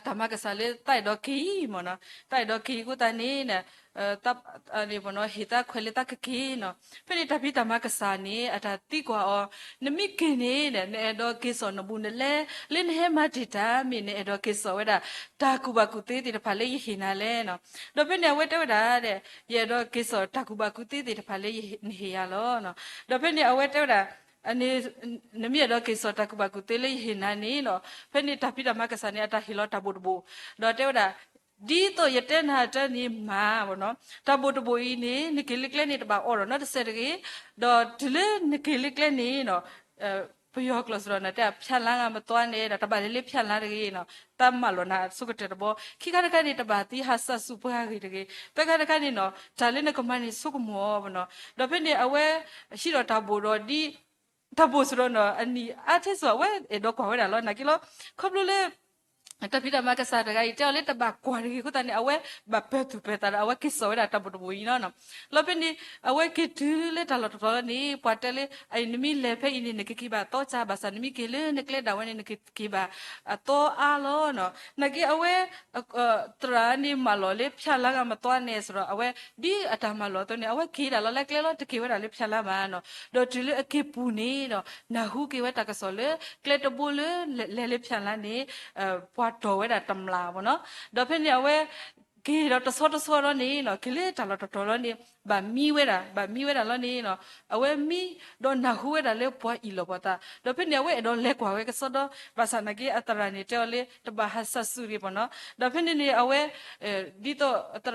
တၢ်မၤကစၢ်လၢသးအဲၣ်ဒိးက့ၤအံၤမ့ၢ်နီၤ, သးအဲၣ်ဒိးက့ၤအံၤအဃိသတးန့ၣ် မ့ၢ်နီၤ ဟ့ၣ်သးခွဲးလၢသးကက့ၤနီၤ. ဖဲန့ၣ် တၢ်ဖံးတၢ်မၤကစၢ်န့ၣ် အတၢ်သံကွၢ်အီၤ, နမ့ၢ်က့ၤန့ၣ် နအဲၣ်ဒိးက့ၤစိာ်နဘူးနလဲ လၢနဟဲမၤတ့ၢ်တၢ် မ့ၢ်နအဲၣ်ဒိးက့ၤစိာ်ဝဲဒၣ် တၢ်ကူၣ်ဘၣ်ကူၣ်သ့သ့ၣ်တဖၣ်လၢယဟ့ၣ်နၤလဲၣ်နီၤ. ဒီးဖဲန့ၣ် အဝဲတဲဝဲဒၣ် ယအဲၣ်ဒိးက့ၤစိာ်တၢ်ကူၣ်ဘၣ်ကူၣ်သ့သ့ၣ်တဖၣ်လၢနဟ့ၣ်ယၤလီၤ. ဒီးဖဲန့ၣ် အဝဲတဲဝဲဒၣ် နမ့ၢ်အဲၣ်ဒိးက့ၤစိာ်တၢ်ကူၣ်ဘၣ်ကူၣ်သ့လၢယဟ့ၣ်နၤန့ၣ်နီၤ, ဖဲန့ၣ် တၢ်ဖံးတၢ်မၤကစၢ်န့ၣ် အတၢ်ဟ့ၣ်လီၤတၢ်ဘိၣ်တဘိၣ်, ဒီးတဲဝဲဒၣ် ဒ်သိးယတဲနၤတၢ်န့ၣ်မၤမ့ၢ်နီၤ, တၢ်ဘိၣ်တဘိၣ်အံၤန့ၣ် နက့ၤလၢကျဲန့ၣ် တဘၣ်အီၣ်ဒီးနီတစဲးတဂ့ၤ, ဒီးတုၤလၢနက့ၤလၢကျဲန့ၣ်နီၤ ပယီၤကျိာ်စ့ၢ်ကီးန့ၣ် တဲ ဖျါလါဂၤမသွါန့ၣ်ဒီး တဘၣ်လဲၤလၢဖျါလါတဂ့ၤနီၤ, တၢ်မၢလီၤနၤအဆိကတၢၢ်တဘျီ, ခံခါတခါန့ၣ် တဘၣ်သံဟးစၢ်ဆူၣ်ပှၤဂ့ၤတဂ့ၤ, သၢခါတခါန့ၣ်နီၤ တၢ်လၢနကမၤန့ၣ်ဆိကမိၣ်အီၤမ့ၢ်နီၤ. ဒီးဖဲန့ၣ် အဝဲဟံးဒီးတၢ်ဘိၣ်ဒီးဒ် တၢ်ဘိၣ်စ့ၢ်ကီးနီၤ အနံၣ်အါထဲစ့ၢ်ကီး အဝဲအဲၣ်ဒိးကွၢ်ဝဲဒၣ်လီၤ. နာ်က့လီၤ ခီဖျိလၢ တၢ်ဖံးတၢ်မၤကစၢ်တဂၤအံၤ တဲအီၤလၢတဘၣ်ကွၢ်တဂ့ၤအဃိသတးန့ၣ် အဝဲဘၣ်ပၢၤသူၣ်ပၢၤသးဒီး အဝဲက့ၤစိာ်ဝဲဒၣ်တၢ်ဘိၣ်တဘိၣ်အံၤနီၤ. လီၤဖဲန့ၣ် အဝဲက့ၤတုၤလၢတၢ်လီၢ်တတီၤန့ၣ် ပှၤတဲလၢ နမ့ၢ်လဲၤဖဲအံၤန့ၣ် နကက့ၤဘၣ်သီစၢ်, ဘၣ်ဆၣ်နမ့ၢ်က့ၤလၢနကျဲဒၣ်ဝဲန့ၣ် နကက့ၤဘၣ်အသီအါလီၤနီၤ. နာ်က့အဝဲ သရၣ်န့ၣ်မၢလီၤလၢဖျါလါဂၤမသွါန့ၣ်စ့ၢ်ကီး အဝဲဒ်အတၢ်မၢလီၤအသိးန့ၣ် အဝဲက့ၤဒၣ်လီၤလၢကျဲလီၤ, တက့ၤဝဲဒၣ်လၢဖျါလါဘၣ်နီၤ. ဒီးတုၤလၢအက့ၤပူၤန့ၣ်ဒီး နၢ်ဟူက့ၤဝဲတၢ်ကစီၣ်လၢ ကျဲတဘိလၢ လဲၤလၢဖျါလါန့ၣ် ပှၤတီၢ်ဝဲဒၣ်တမျၢ်မ့ၢ်နီၤ. ဒီးဖဲန့ၣ် အဝဲက့ၤဒီးတဆီတဆီလီၤန့ၣ်နီၤ, က့ၤလၢတၢ်လီၢ်တတီၤလီၤန့ၣ် ဘၣ်မံဝဲဒၣ်, ဘၣ်မံဝဲဒၣ်လီၤန့ၣ်နီၤ, အဝဲမံဒီးနၢ်ဟူဝဲဒၣ်လၢပှၤအ့ၣ်လိာ်ပှၤသး, ဒီးဖဲန့ၣ် အဝဲအဲၣ်ဒိးလဲၤကွၢ်ဝဲကစီဒီ, ဘၣ်ဆၣ်နာ်က့အသရၣ်န့ၣ်တဲအီၤလၢ တဘၣ်ဟးစၢ်ဆူၣ်တဂ့ၤမ့ၢ်နီၤ. ဒီးဖဲန့ၣ်န့ၣ် အဝဲ ဒ်သိးသ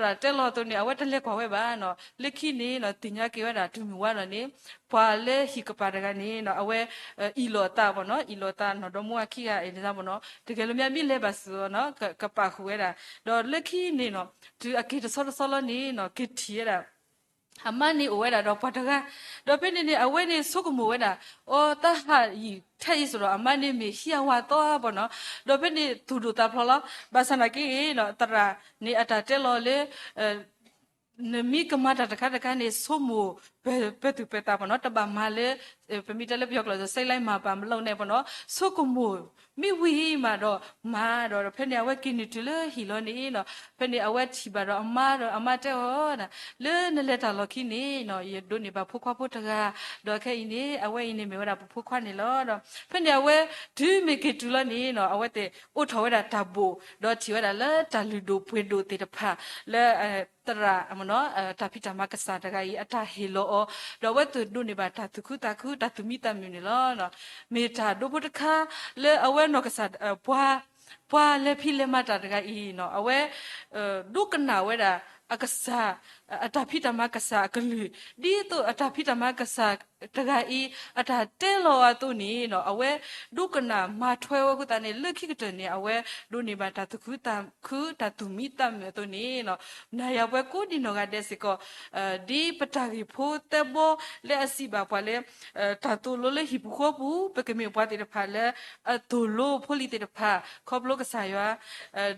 ရၣ်တဲလီၤအသိးန့ၣ် အဝဲတလဲၤကွၢ်ဝဲဘၣ်နီၤ. လၢခံန့ၣ်နီၤ သ့ၣ်ညါက့ၤဝဲဒၣ်တုၤမုၢ်ဝါဒီးန့ၣ် ပှၤလၢဟံၣ်ကပၤတဂၤန့ၣ်နီၤ အဝဲ အ့ၣ်လိာ်အသးမ့ၢ်နီၤ, အ့ၣ်လိာ်အသးနီၢ်ဒီမါဝၤခံဂၤအံၤန့ၣ်မ့ၢ်နီၤ, တဂဲၤလၢမ့ၢ်မ့ၢ်လဲၤဘၣ်စ့ၢ်ကီးနီၤ ကပာ်ဃုာ်ဝဲဒၣ်. ဒီးလၢခံန့ၣ်နီၤ တုၤအက့ၤတဆီတဆီလီၤန့ၣ်နီၤ က့ၤထံၣ်ဝဲဒၣ် အမါန့ၣ်အိၣ်ဝဲဒၣ်ဒီးပှၤတဂၤ, ဒီးဖဲန့ၣ်န့ၣ် အဝဲန့ၣ်ဆိကမိၣ်ဝဲဒၣ် အီ တၢ်ဟးယံာ်ထဲအံၤစ့ၢ်ကီး အမါန့ၣ်မ့ၢ်ဟံးအဝၤသီဘၣ်နီၤ, ဒီးဖဲန့ၣ်သူၣ်ဒိၣ်သးဖျိးလီၤ. ဘၣ်ဆၣ်နာ်က့ဂ့ၤနီၤ သရၣ်န့ၣ်အတၢ်တဲလီၤလၢ နမ့ၢ်ကမၤတၢ်တခါတခါန့ၣ် ဆိကမိၣ်ပၢၤသူၣ်ပၢၤသးမ့ၢ်နီၤ, တဘၣ်မၤလၢ ပမ့ၢ်တဲလၢပယီၤကျိာ် စိတ်လိုက်မာန်ပါမလုပ်နဲ့ ပေါ့နော်, ဆိကမိၣ်မ့ၢ်ဝံၤမးဒီးမၤဒီး ဖဲန့ၣ်အဝဲက့ၤနုာ်တုၤလၢဟံၣ်လီၤန့ၣ်နီၤ, ဖဲန့ၣ်အဝဲထံၣ်ဘၣ်ဒီးအမါဒီး အမါတဲအီၤ, လၢနလဲၤတၢ်လီၢ်ခံန့ၣ်နီၤ ယဒိးန့ၢ်ဘၣ်ဖိခွါဖိတဂၤ, ဒီးခဲအံၤန့ၣ် အဝဲအံၤန့ၣ်မ့ၢ်ဝဲဒၣ်ပဖိခွါန့ၣ်လီၤဒီး ဖဲန့ၣ်အဝဲတုၤမ့ၢ်က့ၤတုၤလီၤန့ၣ်နီၤ အဝဲသ့ၣ်အိးထီၣ်ဝဲဒၣ်တၢ်ဘိၣ် ဒီးထံၣ်ဝဲဒၣ်လၢတၢ်လုၢ်ဒိၣ်ပှ့ၤဒိၣ်သ့ၣ်တဖၣ် လၢ သရၣ် တၢ်ဖံးတၢ်မၤကစၢ်တဂၤအံၤ အတၢ်ဟ့ၣ်လီၤအီၤ, ဒီးအဝဲသ့ၣ်ဒိးန့ၢ်ဘၣ်တၢ်သူၣ်ခုသးခု တၢ်သူၣ်မံသးမုာ်န့ၣ်လီၤ. မ့ၢ်တၢ်ဒိဖိတခါလၢအဝဲနီၢ်ကစၢ် ပှၤ ပှၤလဲၤဖံးလဲၤမၤတၢ်တဂၤအံၤနီၤ အဝဲ ဒိကနၣ်ဝဲဒၣ် အကစၢ် အတၢ်ဖံးတၢ်မၤကစၢ်အကလုၢ် ဒ်သိးအတၢ်ဖံးတၢ်မၤကစၢ်တဂၤအံၤ အတၢ်တဲလီၤအသိးန့ၣ်နီၤ အဝဲဒိကနၣ်မၤထွဲဝဲအဃိသတးန့ၣ် လၢခံကတၢၢ်န့ၣ် အဝဲဒိးန့ၢ်ဘၣ်တၢ်သူၣ်ခုသးခု တၢ်သူၣ်မံသးမုာ်အသိးန့ၣ်နီၤ နၤယၤပှၤကိးဒံနီၢ်ဂၤဒဲးစ့ၢ်ကီး ဒ်ပတၢ်ဂ့ၢ်ဖိသၢဘီလၢအစံးဘၣ်ပှၤလၢ တၢ်သိၣ်လိလၢဟံၣ်ပူၤဃီပူၤ ပကမ့ၢ်ပှၤသ့ၣ်တဖၣ်လၢ အသိၣ်လိဖိလံၤသ့ၣ်တဖၣ် ခီဖျိကစၢ်ယွၤ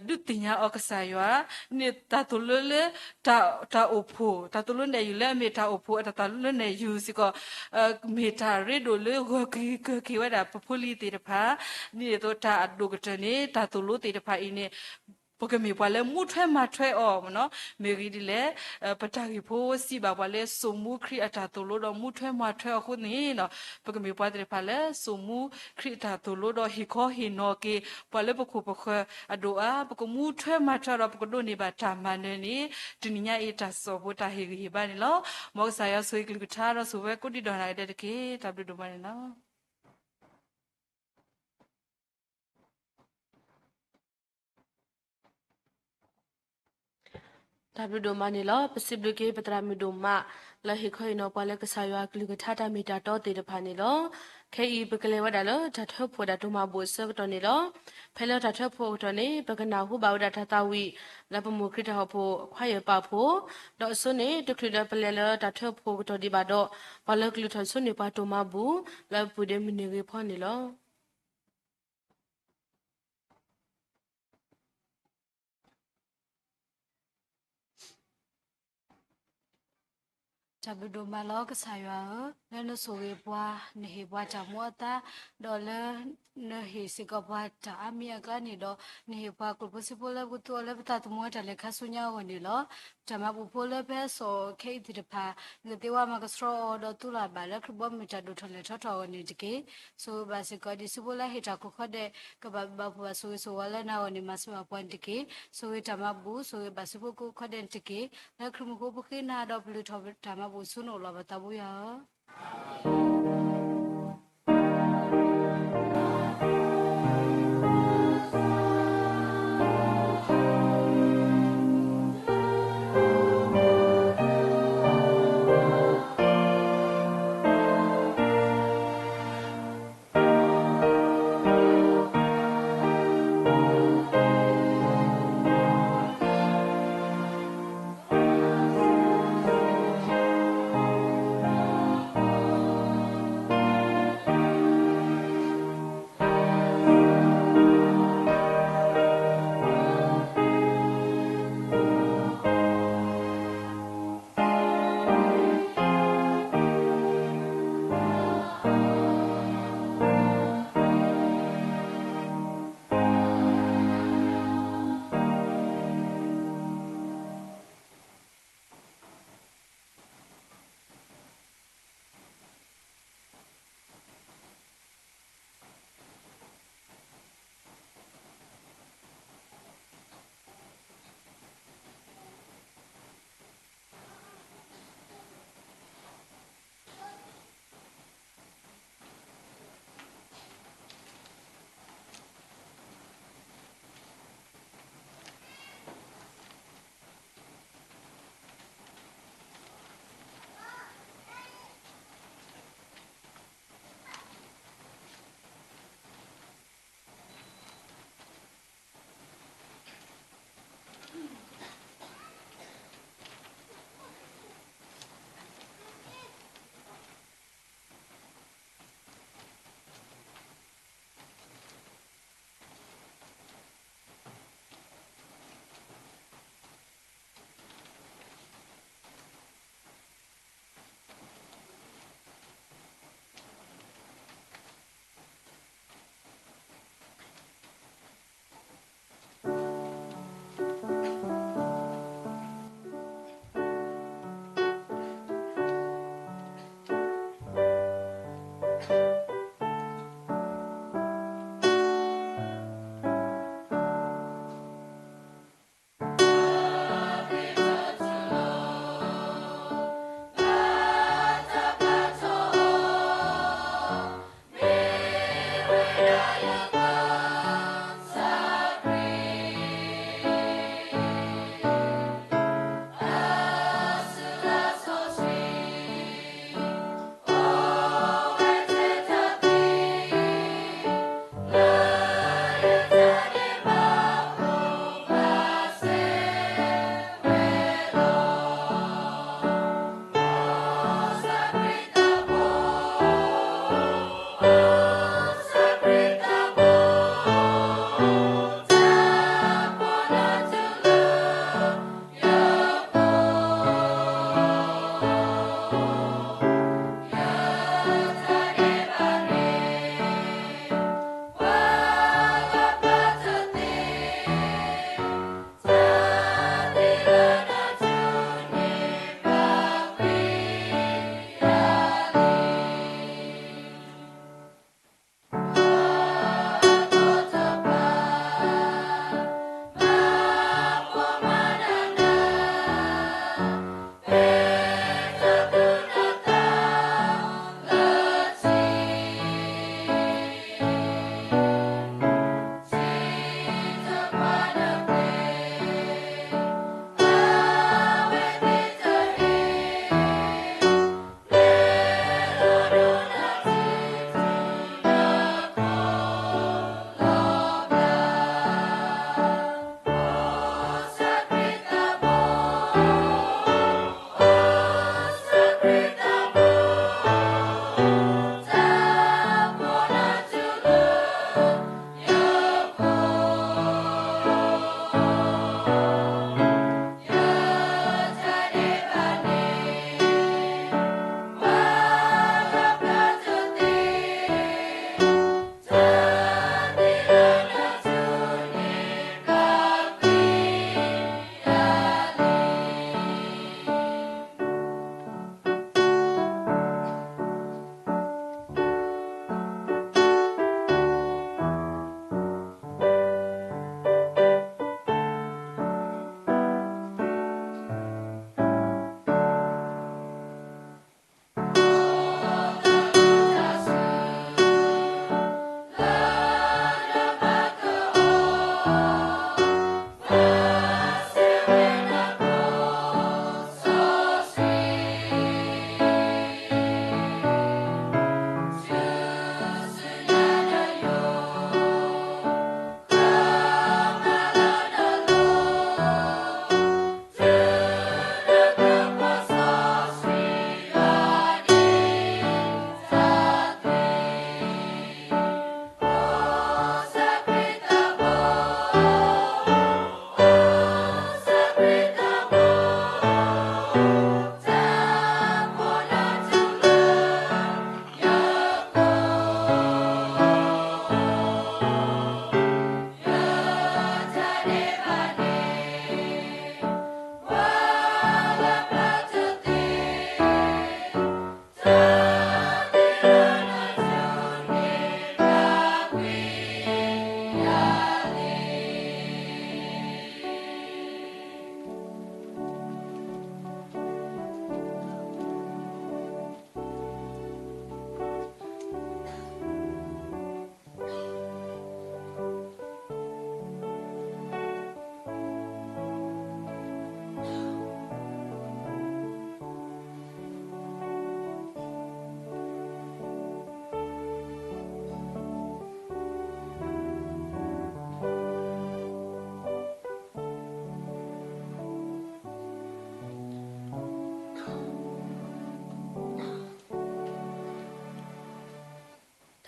ဒုးသ့ၣ်ညါအီၤကစၢ်ယွၤ န့ၣ်တၢ်သိၣ်လိလၢ တၢ်အိၣ်ဖှိၣ် တၢ်သိၣ်လိနဲၣ်ယုာ်လၢအမ့ၢ်တၢ်အိၣ်ဖှိၣ် အတၢ်သိၣ်လိနဲၣ်ယုာ်စ့ၢ်ကီး မ့ၢ်တၢ်ရ့ဒိၣ်လၢဂၢၢ်က့ၤကၢၢ်က့ၤဝဲဒၣ်ပဖိလံၤသ့ၣ်တဖၣ် ဒ်သိးတၢ်အဒိၣ်ကတၢၢ်န့ၣ် တၢ်သိၣ်လိသ့ၣ်တဖၣ်အံၤန့ၣ် ပကမ့ၢ်ပှၤလၢမူထွဲမၤထွဲအီၤမ့ၢ်နီၤ မ့ၢ်ဂ့ၢ်ဒ်လဲၣ် ပတၢ်ဂ့ၢ်ဖိစံးဘၣ်ပှၤလၢ စိာ်မူခရံာ်အတၢ်သိၣ်လိဒီးမူထွဲမၤထွဲအီၤအဃိန့ၣ်နီၤ ပကမ့ၢ်ပှၤသ့ၣ်တဖၣ်လၢ စိာ်မူခရံာ်အတၢ်သိၣ်လိဒီးဟ့ၣ်ခီဟ့ၣ်နီၤက့ၤ ပှၤလၢပခိၣ်ပဃၢၤအဒိၣ်အါ ပကမူထွဲမၤထွဲဒီးပကဒိးန့ၢ်ဘၣ်တၢ်မၤနၢၤန့ၣ် တနံၤညါအံၤတၢ်စိာ်ဖိတၢ်ဟ့ၣ်ဂံၢ်ဟ့ၣ်ဘါန့ၣ်လီၤ. မ်ကစၢ်ယွၤဆိၣ်ဂ့ၤကလုၢ်ကထါဒီးဆိၣ်ဝဲကိးဒံနီၢ်ဂၤဒဲးတက့ၢ်. တၢ်ဘျုးဒိၣ်မးန့ၣ်လီၤ. တၢ်ဘျုးဒိၣ်မးန့ၣ်လီၤ. ပစံးဘျုးက့ၤပသရၣ်မုၣ်ဒိၣ်မး လၢဟ့ၣ်ခီဟ့ၣ်နီၤပှၤလၢကစၢ်ယွၤအကလုၢ်ကထါတၢ်မ့ၢ်တၢ်တီသ့ၣ်တဖၣ်န့ၣ်လီၤ. ခဲအံၤပကလဲၤဝဲဒၣ်လၢတၢ်ထၢဖှိၣ်ဒၣ်တိၢ်မၤဘူၣ်အဆၢကတီၢ်န့ၣ်လီၤ. ဖဲလၢတၢ်ထၢဖှိၣ်အကတီၢ်န့ၣ် ပကနၢ်ဟူဘၣ်ဝဲဒၣ်တၢ်သးဝံၣ် လၢပမိၢ်ခရံာ်တၢ်အိၣ်ဖှိၣ် ခွါယဲၢ်ပာ်ဖှိၣ်, ဒီးအဆိန့ၣ် တချုးဒီးပလဲၤလၢတၢ်ထၢဖှိၣ်အကတီၢ်ဒံးဘၣ်ဒီး ပှၤလၢကလုၢ်ထီၣ်ဆိန့ၢ်ပှၤတိၢ်မၤဘူၣ် လၢအပူၤဒဲးမုၢ်နံၤဂ့ၤဖီန့ၣ်လီၤ. တၢ်ဘျုးဒိၣ်မးလီၤ ကစၢ်ယွၤဧၢ, လၢနဆိၣ်ဂ့ၤပှၤ, နဟ့ၣ်ပှၤတၢ်မူအသါ, ဒီးလၢ နဟ့ၣ်စ့ၢ်ကီးပှၤတၢ်အါမံၤအကျါန့ၣ်ဒီး, နဟ့ၣ်ပှၤကျိၣ်ဖိစ့ဖိလၢပကသူအီၤလၢပသးသမူတၢ်လဲၤခါဆူညါအဂီၢ်န့ၣ်လီၤ. တၢ်မၤဘူၣ်ဖိလၢပဟဲစိာ်ခဲအံၤသ့ၣ်တဖၣ်, နကသ့ဝဲမၤကဆှီအီၤဒီးသူလၢ်ဘၣ်လၢခရံာ်ဘီမုၢ်တၢ်ဒိၣ်ထီၣ်လဲၢ်ထီထီၣ်အဂီၢ်န့ၣ်တက့ၢ်. ဆိၣ်ဂ့ၤဘၣ်စ့ၢ်ကီးဒံးဆူဖိလၢဟ့ၣ်တၢ်ကိးခီဒဲး, ကဘၣ်ဘၣ်ဖှိၣ်ဘၣ်ဆိၣ်ဂ့ၤဆိၣ်ဝါလၢနဂီၢ်န့ၣ် မၤစၢၤဘၣ်ပှၤန့ၣ်တက့ၢ်. ဆိၣ်ဂ့ၤတၢ်မၤဘူၣ်, ဆိၣ်ဂ့ၤဘၣ်ဆူဖိကိးခီဒဲးန့ၣ်တက့ၢ်. လၢခရံာ်မူခိၣ်ပဃ့နၤဒီးပလုၢ်ထီၣ်တၢ်မၤဘူၣ်ဆူနအိၣ်လီၤ ပသးဘိယွၤဧၢ.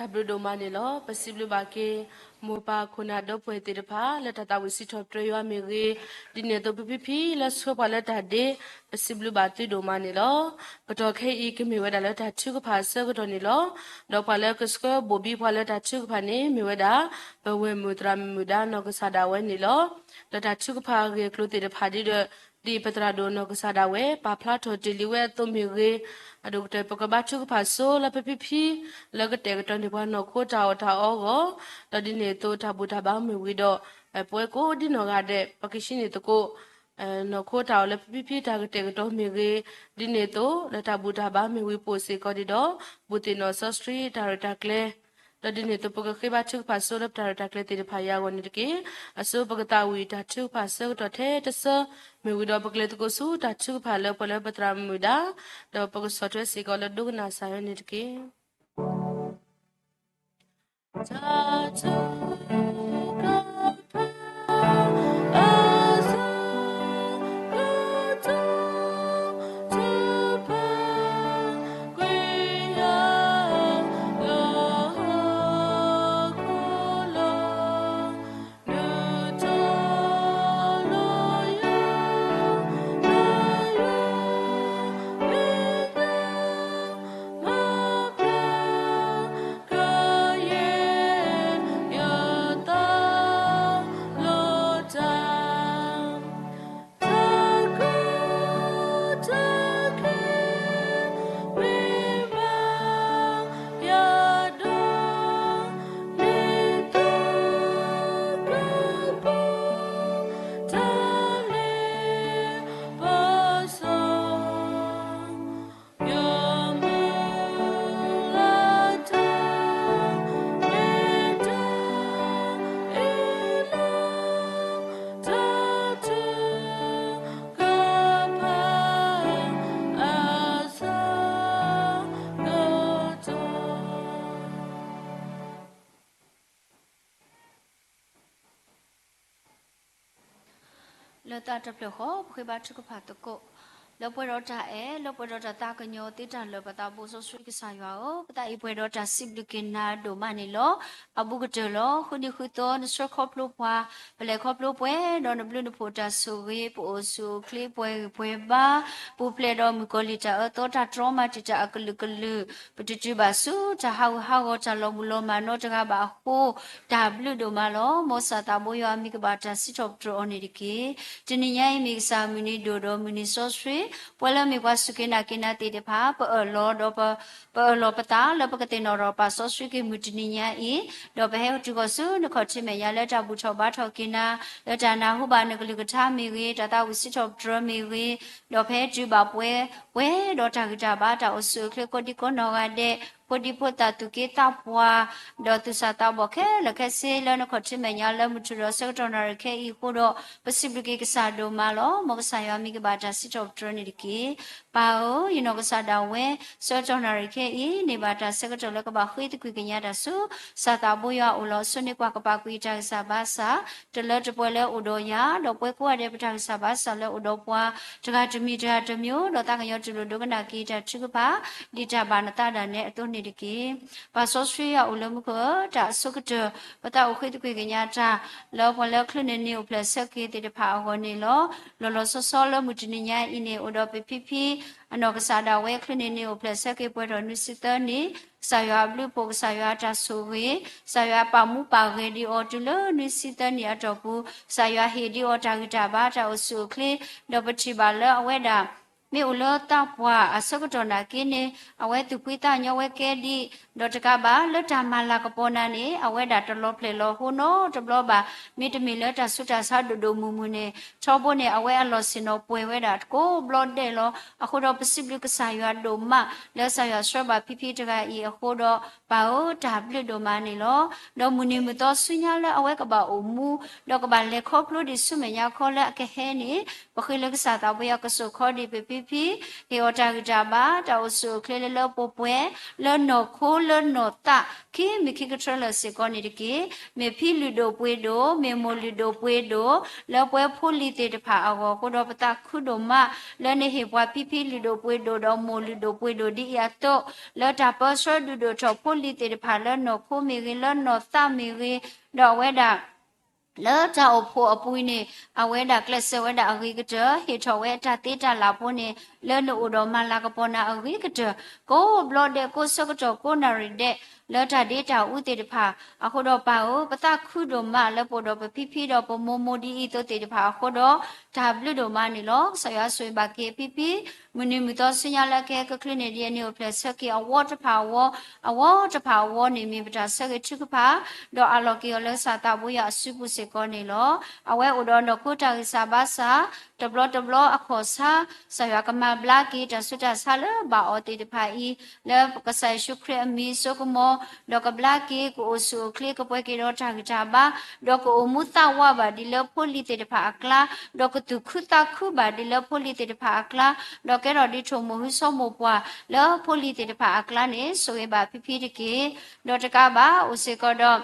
တၢ်ဘျုးဒိၣ်မးန့ၣ်လီၤ. ပစံးဘျုးဘၣ်က့ၤ မိၢ်ပၢ်ခိၣ်နၢ်ဒီပုၢ်ဝဲၢ်သ့ၣ်တဖၣ် လၢတၢ်သးဝံၣ်စံးထီၣ်ပတြၢၤယွၤမ့ၢ်ဂ့ၤ, ဒ်န့ၣ်အသိးပဖံဖံလၢဆှၢပှၤလၢတၢ်ဒ့, ပစံးဘျုးဘၣ်သုဒိၣ်မးန့ၣ်လီၤ. ကတီၢ်ခဲအံၤကမ့ၢ်ဝဲဒၣ်လၢတၢ်ထုကဖၣ်အဆၢကတီၢ်န့ၣ်လီၤ. ဒီးပှၤလၢကဆှၢဘိၣ်ဘံပှၤလၢတၢ်ထုကဖၣ်န့ၣ် မ့ၢ်ဝဲဒၣ် ပဝဲၢ်မုၢ်သရၣ်မုၣ်ဒါနီၢ်ကစၢ်ဒၣ်ဝဲန့ၣ်လီၤ. လၢတၢ်ထုကဖၣ်အဂ့ၢ်အကျိၤသ့ၣ်တဖၣ်ဒီး ဒ်ပသရၣ်ဒိၣ်နီၢ်ကစၢ်ဒၣ်ဝဲ ပာ်ဖျါထီၣ်တ့ၢ်လံဝဲအသိးမ့ၢ်ဂ့ၤ, အဒိၣ်ကတၢၢ်ပကဘါထုကဖၣ်ဆိလၢပဖံဖံ လၢကတဲာ်ကတီၤန့ၢ်ပှၤနီၢ်ခိတၢ်အီၣ်တၢ်အီအဂီၢ်, ဒီးဒ်န့ၣ်အသိးတၢ်ဘူၣ်တၢ်ဘါမ့ၢ်ဝံၤဒီး ပဝဲကိးဒ်နီၢ်ဂၤဒဲး ပကဟံးန့ၢ်သကိး နီၢ်ခိတၢ်အီၣ်လၢပဖံဖံတၢ်ကတဲာ်ကတီၤမ့ၢ်ဂ့ၤ, ဒ်န့ၣ်အသိးလၢတၢ်ဘူၣ်တၢ်ဘါမ့ၢ်ဝံၤပိာ်စ့ၢ်ကီးဒံးဒီး ဘူးသ့ၣ်နီၣ်စီဆှံတၢ်ရဲၣ်တၢ်ကျဲၤ, ဒီးဒ်န့ၣ်အသိးပကဃ့ဘါထုကဖၣ်ဆိလၢပတၢ်ရဲၣ်တၢ်ကျဲၤသ့ၣ်တဖၣ်အံၤအဂီၢ်န့ၣ်တက့ၢ်. အဆိပကသးဝံၣ်တၢ်ထုကဖၣ်ဆၢကတီၢ်ထဲတဆၢ, မ့ၢ်ဝံၤဒီးပကလဲၤသကိးဆူတၢ်ထုကဖၣ်လၢပှၤလၢပသရၣ်မုၣ်ဒါ, ဒီးပကဆီၣ်ထွဲစ့ၢ်ကီးလၢဒိကနၣ်စၢ်ယွၤန့ၣ်တက့ၢ်. လၢတၢ်တဖျၢၣ်ဃီ ပဃ့ဘါထုကဖၣ်သကိး လၢပှဲၤဒီးတၢ်အဲၣ် လၢပှဲၤဒီးတၢ်သးကညီၤသ့တၢ်လၢာ် ပသးဘိစီဆှံကစၢ်ယွၤဧၢ, ပသးအံၤပှဲၤဒီးတၢ်စံးဘျုးက့ၤနၤဒိၣ်မးန့ၣ်လီၤ. အဘူးကတၢၢ်လီၤ. ဃုနံၤဃုသီ နဆှၢခီဖျိပှၤ, ပလဲၤခီဖျိပှဲၤဒီးနဘျုးနဖှိၣ်တၢ်ဆိၣ်ဂ့ၤ, ပအိၣ်ဆူၣ်အိၣ်ချ့ပှဲၤဂံၢ်ပှဲၤဘါ, ပူၤဖျဲးဒီးမုၣ်ကီၤလံၢ်တၢ်အၢသီ တၢ်တြီမၤတံာ်တာ်အကလုာ်ကလုာ်, ပတတုၤဘၣ်ဆူတၢ်ဟးဂူာ်ဟးဂီၤ တၢ်လီၤမုၢ်လီၤမၢ်နီတဂၤဘၣ်အဃိ တၢ်ဘျုးဒိၣ်မးလီၤ. မ်သးဘိယွၤအမံၤကဘၣ်တၢ်စံးထီၣ်ပတြၢၤအီၤန့ၣ်တက့ၢ်. တနံၤညါအံၤမ့ၢ်ကစၢ်မုၢ်နံၤဒိၣ်ဒီးမုၢ်နံၤစီဆှံ, ပှၤလၢမ့ၢ်ပှၤစူၢ်က့ၤနာ်က့ၤနၤသ့ၣ်တဖၣ် ပအၢၣ်လီၤဒီး ပအၢၣ်လီၤပသးလၢပကသ့ၣ်နီၣ်ထီၣ် ပာ်စီဆှံက့ၤမုၢ်တနံၤညါအံၤ, ဒီးပဟဲတုၤဃီၤဆူနခီၣ်ထံးမဲာ်ညါလၢတၢ်ဘူၣ်ထီၣ်ဘါထီၣ်က့ၤနၤ, လၢတၢ်နၢ်ဟူဘၣ်နကလုၢ်ကထါမ့ၢ်ဂ့ၤ, တၢ်သးဝံၣ်စံးထီၣ်ပတြၢၤမ့ၢ်ဂ့ၤ, ဒီးပဟဲတုၤဘၣ်ပှဲၤ, ပှဲၤဒီးတၢ်ဂံၢ်တၢ်ဘါတၢ်အိၣ်ဆူၣ်အိၣ်ချ့ကိးဒံကိးနီၢ်ဂၤဒဲး, ဖိဒံဖိသၣ်သူၣ်က့သးပှၢ်, ဒီးသူၣ်စၢ်သးဘီၣ်ခဲလၢာ်ခဲဆ့လၢနခီၣ်ထံးမဲာ်ညါလၢမုၢ်ထူၣ်ဒီးဆၢကတီၢ်နၣ်ရံၣ်ခဲအံၤအဃိဒီး, ပစံးဘျုးက့ၤကစၢ်ဒိၣ်မးလီၤ. မ်ကစၢ်ယွၤမံၤကဘၣ်တၢ်စံးထီၣ်ပတြၢၤန့ၣ်တက့ၢ်. ပၢ်ဧၢ, ယနီၢ်ကစၢ်ဒၣ်ဝဲ ဆၢကတီၢ်နၣ်ရံၣ်ခဲအံၤ န့ၢ်ဘၣ်တၢ်ဆၢကတီၢ်လၢကဘၣ်ဃ့သကွံာ်ကညးတၢ်ဆူ စၢ်သးဘိယွၤအအိၣ်လီၤ. ဆိၣ်န့ၢ်ကွၢ်ကပာ်ကွံာ်တၢ်ဂံၢ်စၢ်ဘါစၢ် တလၢတပှဲၤလၢအိၣ်ဒီးယၤ, ဒီးပှဲၤကိးဂၤဒဲးပတၢ်ဂံၢ်စၢ်ဘါစၢ်လၢအိၣ်ဒီးပှၤ တဂၤတမံၤတဂၤတမံၤ, ဒီးသးကညီၤတူၢ်လိာ်ဒိကနၣ်က့ၤတၢ်ထုကဖၣ် ဒ်တၢ်ဘၣ်နသးဒၣ်နဲအသိးန့ၣ်တက့ၢ်. ပၢ်စီဆှံယွၤအိၣ်လၢမူခိၣ်ဧၢ, တၢ်အဆိကတၢၢ် ပသးအိၣ်ဃ့သကွံာ်ကညးတၢ် လၢပှၤလၢချုးန့ၢ်နံၤအိၣ်ဖျဲၣ်ဆၢက့ၤသ့ၣ်တဖၣ်အဂီၢ်န့ၣ်လီၤ. လီၤလီၤဆီဆီလၢမုၢ်တနံၤညါအံၤန့ၣ် အိၣ်ဒီးပဖံဖံ အနီၢ်ကစၢ်ဒၣ်ဝဲ ချုးန့ၢ်နံၤအိၣ်ဖျဲၣ်ဆၢက့ၤပှဲၤထီၣ်နွံဆံသၢနံၣ်, ကစၢ်ယွၤအဘျုးအဖှိၣ် ကစၢ်ယွၤအတၢ်ဆိၣ်ဂ့ၤ, ကစၢ်ယွၤပာ်မူပာ်ဂဲၤဒံးအီၤတုၤလၢနွံဆံသၢနံၣ်အတီၢ်ပူၤ, ကစၢ်ယွၤဟ့ၣ်ဒံးအီၤတၢ်ဂံၢ်တၢ်ဘါတၢ်အိၣ်ဆူၣ်အိၣ်ချ့, ဒီးပထံၣ်ဘၣ်လၢအဝဲဒၣ် မ့ၢ်အိၣ်လၢသးပှၢ်အဆၢကတီၢ်နာ်က့န့ၣ် အဝဲသူၣ်ဖှံသးညီဝဲကဲဒံး, ဒီးတကးဘၣ်လၢတၢ်မၤလၤကပီၤနၤန့ၣ် အဝဲဒၣ်တလီၤဖျဲၣ်လီၤဟိနီတဘျီဘၣ်, မ့တမ့ၢ်လၢတၢ်ဆူးတၢ်ဆါဒိၣ်ဒိၣ်မုၢ်မုၢ်န့ၣ် ထီဘိန့ၣ် အဝဲအလီၢ်ဆ့ၣ်နီၤပှဲၤဝဲဒၣ်ကိးဘျီဒဲးလီၤ. အဃိဒီးပစံးဘျုးကစၢ်ယွၤဒိၣ်မး လၢကစၢ်ယွၤဆှၢဘၣ်ဖံဖံတဂၤအံၤအဃိဒီး ပၢ်ဧၢ တၢ်ဘျုးဒိၣ်မးန့ၣ်လီၤ. ဒီးမုၢ်နံၤမုၢ်သီဆူညါလၢအဝဲကဘၣ်အိၣ်မူ ဒီးကဘၣ်လဲၤခီဖျိဒံးဆူမဲာ်ညါခီလၢအကဟဲန့ၣ် ပဃ့လၢကစၢ်သးဘိယွၤကစိာ်ခီဒံးပဖံ ဖံဖံ ဟ့ၣ်အီၤတၢ်ဂံၢ်တၢ်ဘါ တၢ်အိၣ်ဆူၣ်အိၣ်ချ့လၢလၢပှဲၤပှဲၤ လၢနီၢ်ခိလၢနီၢ်သး ခံမံၤခံကထြၢလၢာ်စ့ၢ်ကီးန့ၣ်တက့ၢ်. မ့ၢ်ဖံလုၢ်ဒိၣ်ပှ့ၤဒိၣ် မ့ၢ်မိၢ်လုၢ်ဒိၣ်ပှ့ၤဒိၣ် လၢပှဲၤဖိလံၤသ့ၣ်တဖၣ်အဂီၢ်အဃိဒီး ပသးခုဒိၣ်မး လၢနဟ့ၣ်ပှၤဖံဖံလုၢ်ဒိၣ်ပှ့ၤဒိၣ်ဒီးမိၢ်လုၢ်ဒိၣ်ပှ့ၤဒိၣ်ဒ်အံၤအသိး လၢတၢ်ပၢဆှၢဒုးဒိၣ်ထီၣ်ဖိလံၤသ့ၣ်တဖၣ်လၢနီၢ်ခိမ့ၢ်ဂ့ၤ လၢနီၢ်သးမ့ၢ်ဂ့ၤ ဒီးအဝဲဒၣ် လၢတၢ်အိၣ်ဖှိၣ်အပူၤန့ၣ် အဝဲဒၣ်ကျဲးစၢးဝဲဒၣ်အဂ့ၤကတၢၢ် ဟ့ၣ်ထီၣ်ဝဲအတၢ်သ့တၢ်လၢ်ဖိန့ၣ် လၢနအိၣ်ဒီးမၤလၤကပီၤနၤအဂ့ၤကတၢၢ် ကိးဘျီဒဲးကိးဆၢကတီၢ်ကိးနၣ်ရံၣ်ဒဲး လၢတၢ်ဒ့တၢ်အူသ့ၣ်တဖၣ် အဃိဒီးပၢ်ဧၢ ပသးခုဒိၣ်မးလၢပအိၣ်ဒီးပဖံဖံဒီးပမိၢ်မိၢ်ဒ်အံၤအသိးသ့ၣ်တဖၣ်အဃိဒီး တၢ်ဘျုးဒိၣ်မးန့ၣ်လီၤ. ကစၢ်ယွၤဆိၣ်ဂ့ၤဘၣ်က့ၤဖံဖံ မုၢ်နံၤမုၢ်သီဆူညါလၢအကဟဲကချုးန့ၢ်ဒံးအနံၤအိၣ်ဖျဲၣ်ဆၢက့ၤအဝီတဖၣ်အဝီ အဝီတဖၣ်အဝီန့ၣ် မ့ၢ်ပတၢ်ဆၢဂ့ၤထုကဖၣ် ဒီးအးလီၤက့ၤအီၤလၢကစၢ်သးဘိယွၤအစုပူၤစ့ၢ်ကီးန့ၣ်လီၤ. အဝဲအိၣ်ဒီးနီၢ်ခိတၢ်ဂံၢ်စၢ်ဘါစၢ် တဘျီတဘျီအခီၣ်ဆါ ကစၢ်ယွၤကမၤဘျါက့ၤတၢ်ဆူးတၢ်ဆါလၢဘၣ်အီၤသ့ၣ်တဖၣ်အံၤ လၢကစၢ်ယ့ၣ်ၡူးခရံာ်အမံၤစိကမီၤ ဒီးကဘျါက့ၤ ကအိၣ်ဆူၣ်အိၣ်ချ့ ကပှဲၤက့ၤဒီးတၢ်ဂံၢ်တၢ်ဘါ ဒီးကအိၣ်မူသးဝးဘၣ်ဒ်လၢဖိလံၤသ့ၣ်တဖၣ်အကျါ ဒီးကသူၣ်ခုသးခုဘၣ်ဒ်လၢဖိလံၤသ့ၣ်တဖၣ်အကျါ ဒီးကဲထီၣ်ဒ်ထိၣ်မိၢ်ဟုစီၤမိၢ်ပှၢ်လၢဖိလံၤသ့ၣ်တဖၣ်အကျါန့ၣ် ဆိၣ်ဂ့ၤဘၣ်ဖံဖံတက့ၢ်. ဒီးတကးဘၣ် အိၣ်စ့ၢ်ကီးဒီး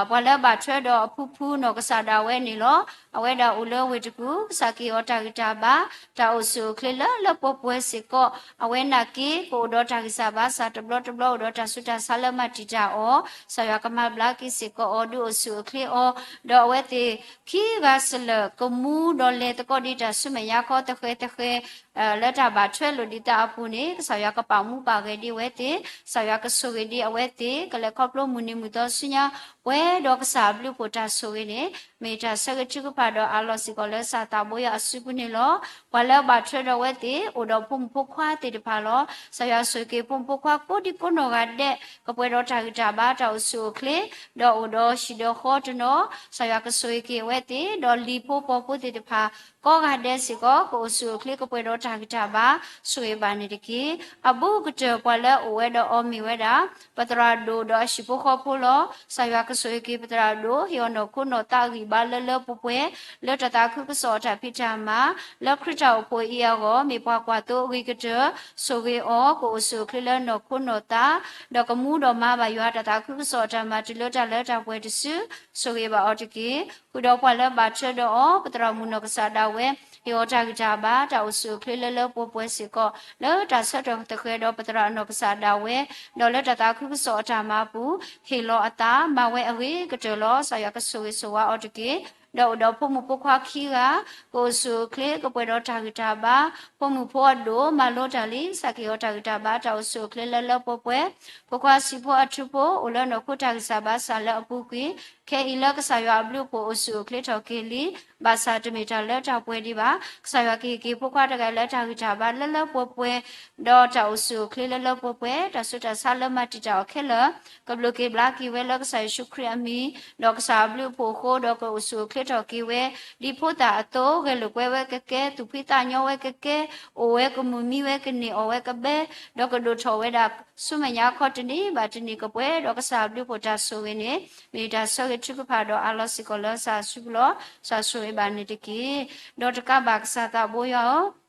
ပှၤလၢအဘၣ်ထွဲဒီးအဖုဖုနီၢ်ကစၢ်ဒၣ်ဝဲန့ၣ်လီၤ. အဝဲဒၣ်အိၣ်လၢဝ့ၢ်တကူၣ် ကစၢ်ကဟ့ၣ်အီၤတၢ်ဂံၢ်တၢ်ဘါ တၢ်အိၣ်ဆူၣ်အိၣ်ချ့လၢလၢပှဲၤပှဲၤစ့ၢ်ကီး အဝဲနာ်က့ ကအိၣ်ဒီးတၢ်ဂံၢ်စၢ်ဘါစၢ်တဘျီတဘျီ အိၣ်ဒီးတၢ်ဆူးတၢ်ဆါလၢမၤတံာ်တာ်အီၤ ကစၢ်ယွၤကမၤဘျါက့ၤစ့ၢ်ကီးအီၤ ဒုးအိၣ်ဆူၣ်အိၣ်ချ့အီၤ ဒီးအဝဲသ့ၣ်ခံဂၤစလၢာ် ကမူဒီးလဲၤသကိးဒံးတၢ်ဆူမဲာ်ညါခီသဃဲၤသဃဲၤ လၢတၢ်ဘၣ်ထွဲလိာ်ဒံးသးအပူၤန့ၣ် ကစၢ်ယွၤကပာ်မူပာ်ဂဲၤဒံးအဝဲသ့ၣ် ကစၢ်ယွၤကဆိၣ်ဂ့ၤဒံးအဝဲသ့ၣ် ကလဲၤခီဖျိမုၢ်နံၤမုၢ်သီဆူညါ ပှဲၤဒီးကစၢ်အဘျုးအဖှိၣ်တၢ်ဆိၣ်ဂ့ၤန့ၣ် မ့ၢ်တၢ်ဆၢဂ့ၤထုကဖၣ်ဒီးအးလီၤစ့ၢ်ကီးလၢကစၢ်သးဘိယွၤအစုပူၤန့ၣ်လီၤ. ပှၤလၢအဘၣ်ထွဲဒီးအဝဲသ့ၣ် အိၣ်ဒီးဖိမုၣ်ဖိခွါသ့ၣ်တဖၣ်လီၤ. ကစၢ်ယွၤဆိၣ်ဂ့ၤက့ၤဖိမုၣ်ဖိခွါကိးဒံကိးနီၢ်ဂၤဒဲး ကပှဲၤဒီးတၢ်ဂံၢ်တၢ်ဘါတၢ်အိၣ်ဆူၣ်အိၣ်ချ့ ဒီးအိၣ်ဒီးဟံၣ်ဒီးဃီတနီၤ ကစၢ်ယွၤကဆိၣ်ဂ့ၤက့ၤအဝဲသ့ၣ် ဒီးလံၤဖိပှီၤဖိသ့ၣ်တဖၣ် ကိးဂၤဒဲးစ့ၢ်ကီး ကအိၣ်ဆူၣ်အိၣ်ချ့ ကပှဲၤဒီးတၢ်ဂံၢ်တၢ်ဘါ ဆိၣ်ဂ့ၤဘၣ်န့ၣ်တက့ၢ်. အဘူးကတၢၢ်ပှၤလၢအအိၣ်ဝဲဒီးအီၤမ့ၢ်ဝဲဒၣ် ပသရၣ်ဒိၣ်ဒီးအဟံၣ်ဖိဃီဖိလီၤ. ကစၢ်ယွၤကဆိၣ်ဂ့ၤက့ၤပသရၣ်ဒိၣ် ဟ့ၣ်အီၤနီၢ်ခိနီၢ်သးဂံၢ်ဘါလၢလၢပှဲၤပှဲၤ လၢတၢ်သးခုကစီၣ်အတၢ်ဖံးတၢ်မၤ လၢခရံာ်တၢ်အိၣ်ဖှိၣ်အံၤအဂီၢ် မ့ၢ်ပှၤကွၢ်သိအဂ့ၤကတၢၢ် ဆိၣ်ဂ့ၤအီၤ ကအိၣ်ဆူၣ်အိၣ်ချ့လၢနီၢ်ခိနီၢ်သး ဒီးကမူဒီးမၤဘၣ်ယွၤတၢ်သးခုကစီၣ်အတၢ်မၤတုၤလၢတၢ်လၢတၢ်ပှဲၤတစု ဆိၣ်ဂ့ၤဘၣ်အီၤတက့ၢ်. ဃုာ်ဒီးပှၤလၢအဘၣ်ထွဲဒီးအီၤ ပသရၣ်မုၣ်နီၢ်ကစၢ်ဒၣ်ဝဲ ဟ့ၣ်အီၤတၢ်ဂံၢ်တၢ်ဘါ တၢ်အိၣ်ဆူၣ်အိၣ်ချ့လၢလၢပှဲၤပှဲၤစ့ၢ်ကီး လၢတၢ်ဆၢထၢၣ်သဃဲၤဒီးပသရၣ်နီၢ်ကစၢ်ဒၣ်ဝဲ ဒီးလၢတၢ်သးခုကစီၣ်အတၢ်မၤအပူၤ ဟ့ၣ်လီၤအသး မၤဝဲအဂ့ၤကတၢၢ်လီၤ. ကစၢ်ယွၤကဆိၣ်ဂ့ၤဆိၣ်ဝါအီၤတက့ၢ်. ဒီးအိၣ်ဒီးဖိမုၣ်ဖိခွါခံဂၤ ကအိၣ်ဆူၣ်အိၣ်ချ့ ကပှဲၤဒီးတၢ်ဂံၢ်တၢ်ဘါ ဖိမုၣ်ဖိအဒိၣ် မၤလိတၢ်လံ ကစၢ်ကဟ့ၣ်အီၤတၢ်ဂံၢ်တၢ်ဘါ တၢ်အိၣ်ဆူၣ်အိၣ်ချ့လၢလၢပှဲၤပှဲၤ ဖိခွါဆံးဖိအထူဖိ အိၣ်လၢနီၢ်ခိတၢ်ဂံၢ်စၢ်ဘါစၢ်လၢအပူၤကွံာ် ခဲအံၤလၢကစၢ်ယွၤအဘျုးအဖှိၣ်အိၣ်ဆူၣ်အိၣ်ချ့ထီၣ်က့ၤလံ ဘၣ်ဆၣ်တမ့ၢ်တၢ်လၢတၢ်ပှဲၤဒံးဘၣ်. ကစၢ်ယွၤကဟ့ၣ်က့ၤဖိခွါတဂၤလၢတၢ်ဂံၢ်တၢ်ဘါလၢလၢပှဲၤပှဲၤ ဒီးတၢ်အိၣ်ဆူၣ်အိၣ်ချ့လၢလၢပှဲၤပှဲၤ တၢ်ဆူးတၢ်ဆါလၢမၤတံာ်တာ်အီၤခဲလၢာ် ကဘျိးက့ၤဘျါက့ၤဝဲလၢကစၢ်ယ့ၣ်ၡူးခရံာ်အမံၤ ဒီးကစၢ်အဘျုးအဖှိၣ်အဃိ ဒီးကအိၣ်ဆူၣ်အိၣ်ချ့ထီၣ်က့ၤဝဲ ဒ်ဖိသၣ်အသိး ဂဲၤလိာ်ကွဲဝဲကကဲ သူၣ်ဖှံသးညီဝဲကကဲ အိၣ်ဝဲကမုာ်မံဝဲကန့ၢ်အီၣ်ဝဲကဘဲ ဒီးကဒိၣ်ထီၣ်ဝဲဒၣ်ဆူမဲာ်ညါခီတနံၤဘၣ်တနံၤ ကပှဲၤဒီးကစၢ်အဘျုးအဖှိၣ်တၢ်ဆိၣ်ဂ့ၤန့ၣ် မ့ၢ်တၢ်ဆၢဂ့ၤထုကဖၣ်ဒီးအးလီၤစ့ၢ်ကီးလၢကစၢ်အစုပူၤလီၤ. ကစၢ်ဆိၣ်ဂ့ၤဘၣ်န့ၣ်တက့ၢ်. ဒီးတကးဘၣ်ကစၢ်သးဘိယွၤဧၢ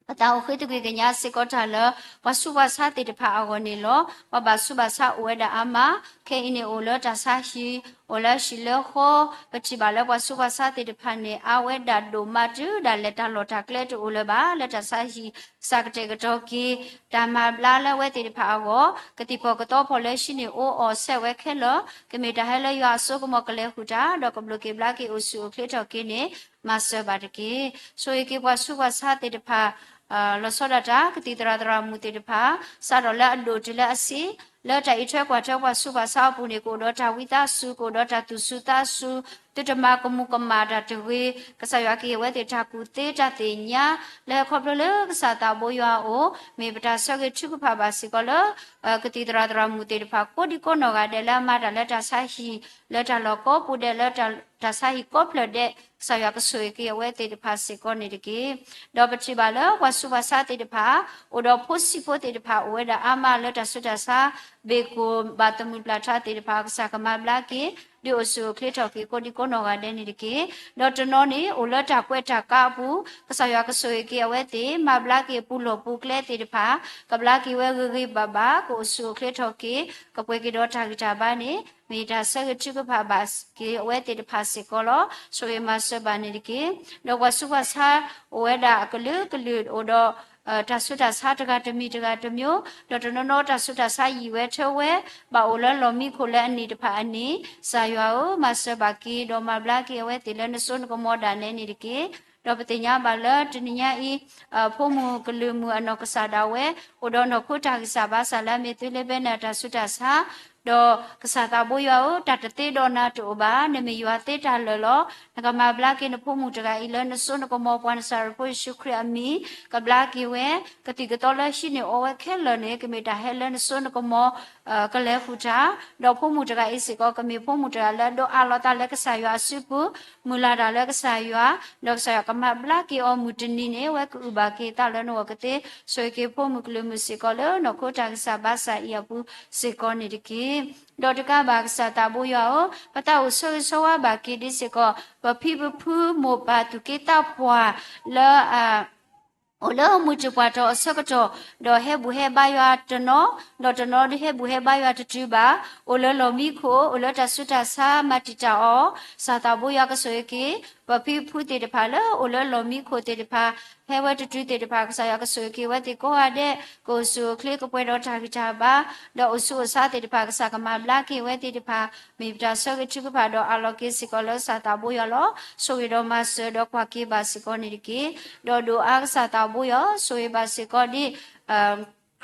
ပသးအိၣ်ဃ့တကွံာ်ကညးစ့ၢ်ကီးတၢ်လၢ ပှၤဆူးပှၤဆါသ့ၣ်တဖၣ်အဂီၢ်န့ၣ်လီၤ. ပှၤဘၣ်ဆူးဘၣ်ဆါအိၣ်ဝဲဒၣ်အါမး, ခဲအံၤန့ၣ်အိၣ်လၢတၢ်ဆါဟံၣ်, အိၣ်လၢဟံၣ်လၢဃီ, ပထံၣ်ဘၣ်လၢပှၤဆူးပှၤဆါသ့ၣ်တဖၣ်န့ၣ် အါဝဲဒၣ်ဒိၣ်မးတုၤဒၣ်လဲာ် တၢ်လီၢ်တၢ်ကျဲတအိၣ်လၢၤဘၣ် လၢတၢ်ဆါဟံၣ် ကစၢ်ကတဲာ်ကတီၤက့ၤ တၢ်မၤဘျါလၢအဝဲသ့ၣ်တဖၣ်အဂီၢ်, ကသံၣ်ဖီၣ်ကသီဖီၣ်လၢဟံးန့ၢ်အိၣ်အီၣ်ဆဲးဝဲခဲလၢာ်, ကမ့ၢ်တၢ်ဟဲလၢယွၤအစိကမီၤကလဲၤဃုာ်တၢ် ဒီးကဘျိးက့ၤဘျါက့ၤအိၣ်ဆူၣ်အိၣ်ချ့ထီၣ်က့ၤန့ၣ် မၤစၢၤဘၣ်တက့ၢ်. ဆိၣ်ဂ့ၤက့ၤပှၤဆူးပှၤဆါသ့ၣ်တဖၣ် လီၤဆီဒၣ်တၢ် ကသံၣ်သရၣ်သရၣ်မုၣ်သ့ၣ်တဖၣ် စးထီၣ်လၢအဒိၣ်တုၤလၢအဆံး, လၢတၢ်အံးထွဲကွၢ်ထွဲပှၤဆူးပှၤဆါအပူၤန့ၣ် ကအိၣ်ဒီးတၢ်ဝံသးစူၤ, ကအိၣ်ဒီးတၢ်သူၣ်စူၤသးစူၤ, သုတမၤကမူၤကမၣ်တၢ်တဂ့ၤ, ကစၢ်ယွၤကဟ့ၣ်ဝဲသ့ၣ်တၢ်ကူၣ်သ့တၢ်သ့ၣ်ညါ, လၢခီဖျိလၢကစၢ်သးဘိယွၤအအိၣ်, မ့ၢ်ပတၢ်ဆၢဂ့ၤထုကဖၣ်ဘၣ်စ့ၢ်ကီးလၢ ကသံၣ်သရၣ်သရၣ်မုၣ်သ့ၣ်တဖၣ် ကိးဒံကိးနီၢ်ဂၤဒဲးလၢအမၤတၢ်လၢတၢ်ဆါဟံၣ်, လၢတၢ်လီၢ်ကိးပူၤဒဲး လၢတၢ်ဆါဟံၣ်ကိးဖျၢၣ်ဒဲး, ကစၢ်ယွၤကဆိၣ်ဂ့ၤက့ၤအဝဲသ့ၣ်တဖၣ်စ့ၢ်ကီးန့ၣ်တက့ၢ်. ဒီးပထံၣ်ဘၣ်လၢပှၤဆူးပှၤဆါသ့ၣ်တဖၣ် အိၣ်ဒီးဖိဆံးဖိသ့ၣ်တဖၣ် အိၣ်ဝဲဒၣ်အါမးလၢတၢ်ဆူးတၢ်ဆါ, ဘ့ၣ်ကိၣ်ဘၣ်သမုၢ်ပျၢ်ထါသ့ၣ်တဖၣ် ကစၢ်ကမၤဘျါက့ၤ ဒုးအိၣ်ဆူၣ်အိၣ်ချ့ထီၣ်က့ၤကိးဒံကိးနီၢ်ဂၤဒဲးန့ၣ်တက့ၢ်. ဒီးတနီၤန့ၣ် အိၣ်လၢတၢ်ကွဲးတၢ်ကါအပူၤ, ကစၢ်ယွၤကဆိၣ်ဂ့ၤက့ၤအဝဲသ့ၣ် မၤဘျါက့ၤပူၤလီၢ်ပူၤကျဲသ့ၣ်တဖၣ်, ကဘျါက့ၤဝဲဂ့ၤဂ့ၤဘၣ်ဘၣ်, ကအိၣ်ဆူၣ်အိၣ်ချ့ထီၣ်က့ၤ, ကပှဲၤက့ၤဒီးတၢ်ဂံၢ်တၢ်ဘါန့ၣ် မ့ၢ်တၢ်ဆၢဂ့ၤထုကဖၣ်ဘၣ်က့ၤအဝဲသ့ၣ်တဖၣ်စ့ၢ်ကီးလီၤ. ဆိၣ်ဂ့ၤမၤစၢၤဘၣ်န့ၣ်တက့ၢ်. ဒီးပှၤဆူးပှၤဆါအိၣ်ဝဲဒၣ်အကလုာ်ကလုာ်အိၣ်ဒီး တၢ်ဆူးတၢ်ဆါတဂၤတမံၤတဂၤတမံၤ, ဒီးတနီၤနီၤတၢ်ဆူးတၢ်ဆါယံာ်ဝဲထၢဝဲ, ဘၣ်အိၣ်လၢလီၢ်မံခိၣ်လၢအနံၣ်တဖၣ်အနံၣ်, ကစၢ်ယွၤဧၢ, မၤစၢၤဘၣ်က့ၤ ဒီးမၤဘျါက့ၤအဝဲသ့ၣ်လၢနစိနကမီၤဒၣ်နဲန့ၣ်တက့ၢ်. ဒီးပသ့ၣ်ညါဘၣ်လၢတနံၤညါအံၤ, ဖိမုၣ်ကလုာ်မုၣ်အနီၢ်ကစၢ်ဒၣ်ဝဲ အိၣ်ဒီးနီၢ်ခိတၢ်ဂံၢ်စၢ်ဘါစၢ်လၢအမ့ၢ်သုလ့ဘဲနၤတၢ်ဆူးတၢ်ဆါ, ဒီးကစၢ်သးဘိယွၤဧၢ, တၢ်တသ့ဒီးနၤတအိၣ်ဘၣ်, နမ့ၢ်ယွၤသ့တၢ်လၢာ်လီၤ. နကမၤဘျါက့ၤနဖိမုၣ်တဂၤအံၤလၢနစိနကမီၤ ပှၤနစၤရ့းဖိယ့ၣ်ၡူးခရံာ်အမံၤ, ကဘျါက့ၤဝဲ, ကသံၣ်ကသီလၢဟံးန့ၢ်အီၤဝဲခဲလၢာ်န့ၣ် ကမ့ၢ်တၢ်ဟဲလၢနစိနကမီၤ ကလဲၤဃုာ်တၢ်, ဒီးဖိမုၣ်တဂၤအံၤစ့ၢ်ကီး ကမ့ၢ်ဖိမုၣ်တဂၤလၢအဒိးအးလီၤသးလၢကစၢ်ယွၤအစုပူၤ, မုၢ်လၢ်တၢ်လၢကစၢ်ယွၤ, ဒီးကစၢ်ယွၤကမၤဘျါက့ၤအီၤမုၢ်တနံၤန့ၣ် အဝဲကအုၣ်ဘၣ်က့ၤသးလၢနဂီၢ်ကသ့, ဆိၣ်ဂ့ၤက့ၤဖိမုၣ်ကလုာ်မုၣ်စ့ၢ်ကီးလၢနီၢ်ခိတၢ်ဂံၢ်စၢ်ဘါစၢ်အံၤအပူၤစ့ၢ်ကီးန့ၣ်တက့ၢ်. ဒီးတကးဘၣ်ကစၢ်သးဘိယွၤဧၢ, ပသးအိၣ်ဆၢဂ့ၤဆၢဝါဘၣ်က့ၤဒ်စ့ၢ်ကီး ပဖံပဖုမိၢ်ပၢ်သူၣ်က့သးပှၢ်လၢ အိၣ်လၢမုၢ်တပှၢ်တီၤအဆၢကတီၢ်, ဒီးဟဲဘူၣ်ဟဲဘါယွၤတနီၤ, ဒီးတနီၤဒုးဟဲဘူၣ်ဟဲဘါယွၤတတုၤဘၣ်, အိၣ်လၢလီၢ်မံခိၣ်, အိၣ်လၢတၢ်ဆူးတၢ်ဆါမၤတံာ်တာ်အီၤ, ကစၢ်သးဘိယွၤကဆိၣ်ဂ့ၤက့ၤ ပဖံပဖုသ့ၣ်တဖၣ်လၢအိၣ်လၢလီၢ်မံခိၣ်သ့ၣ်တဖၣ်, ဟဲဝဲတတုၤသ့ၣ်တဖၣ် ကစၢ်ယွၤကဆိၣ်ဂ့ၤက့ၤဝဲသ့ၣ်ကိးဂၤဒဲး, ကအိၣ်ဆူၣ်အိၣ်ချ့ကပှဲၤဒီးတၢ်ဂံၢ်တၢ်ဘါ, ဒီးအိၣ်ဆူၣ်အိၣ်ဆါသ့ၣ်တဖၣ် ကစၢ်ကမၤဘျါက့ၤဝဲသ့ၣ်တဖၣ်, မ့ၢ်ပတၢ်ဆၢဂ့ၤထုကဖၣ်ဒီးအးလီၤက့ၤစ့ၢ်ကီးလၢကစၢ်သးဘိယွၤလီၤ. ဆိၣ်ဂ့ၤဒီးမၤစၢၤဒီးကွၢ်က့ၤဘၣ်စ့ၢ်ကီးန့ၣ်တက့ၢ်. ဒီးဒိၣ်အါကစၢ်သးဘိယွၤ ဆိၣ်ဂ့ၤဘၣ်စ့ၢ်ကီးဒ်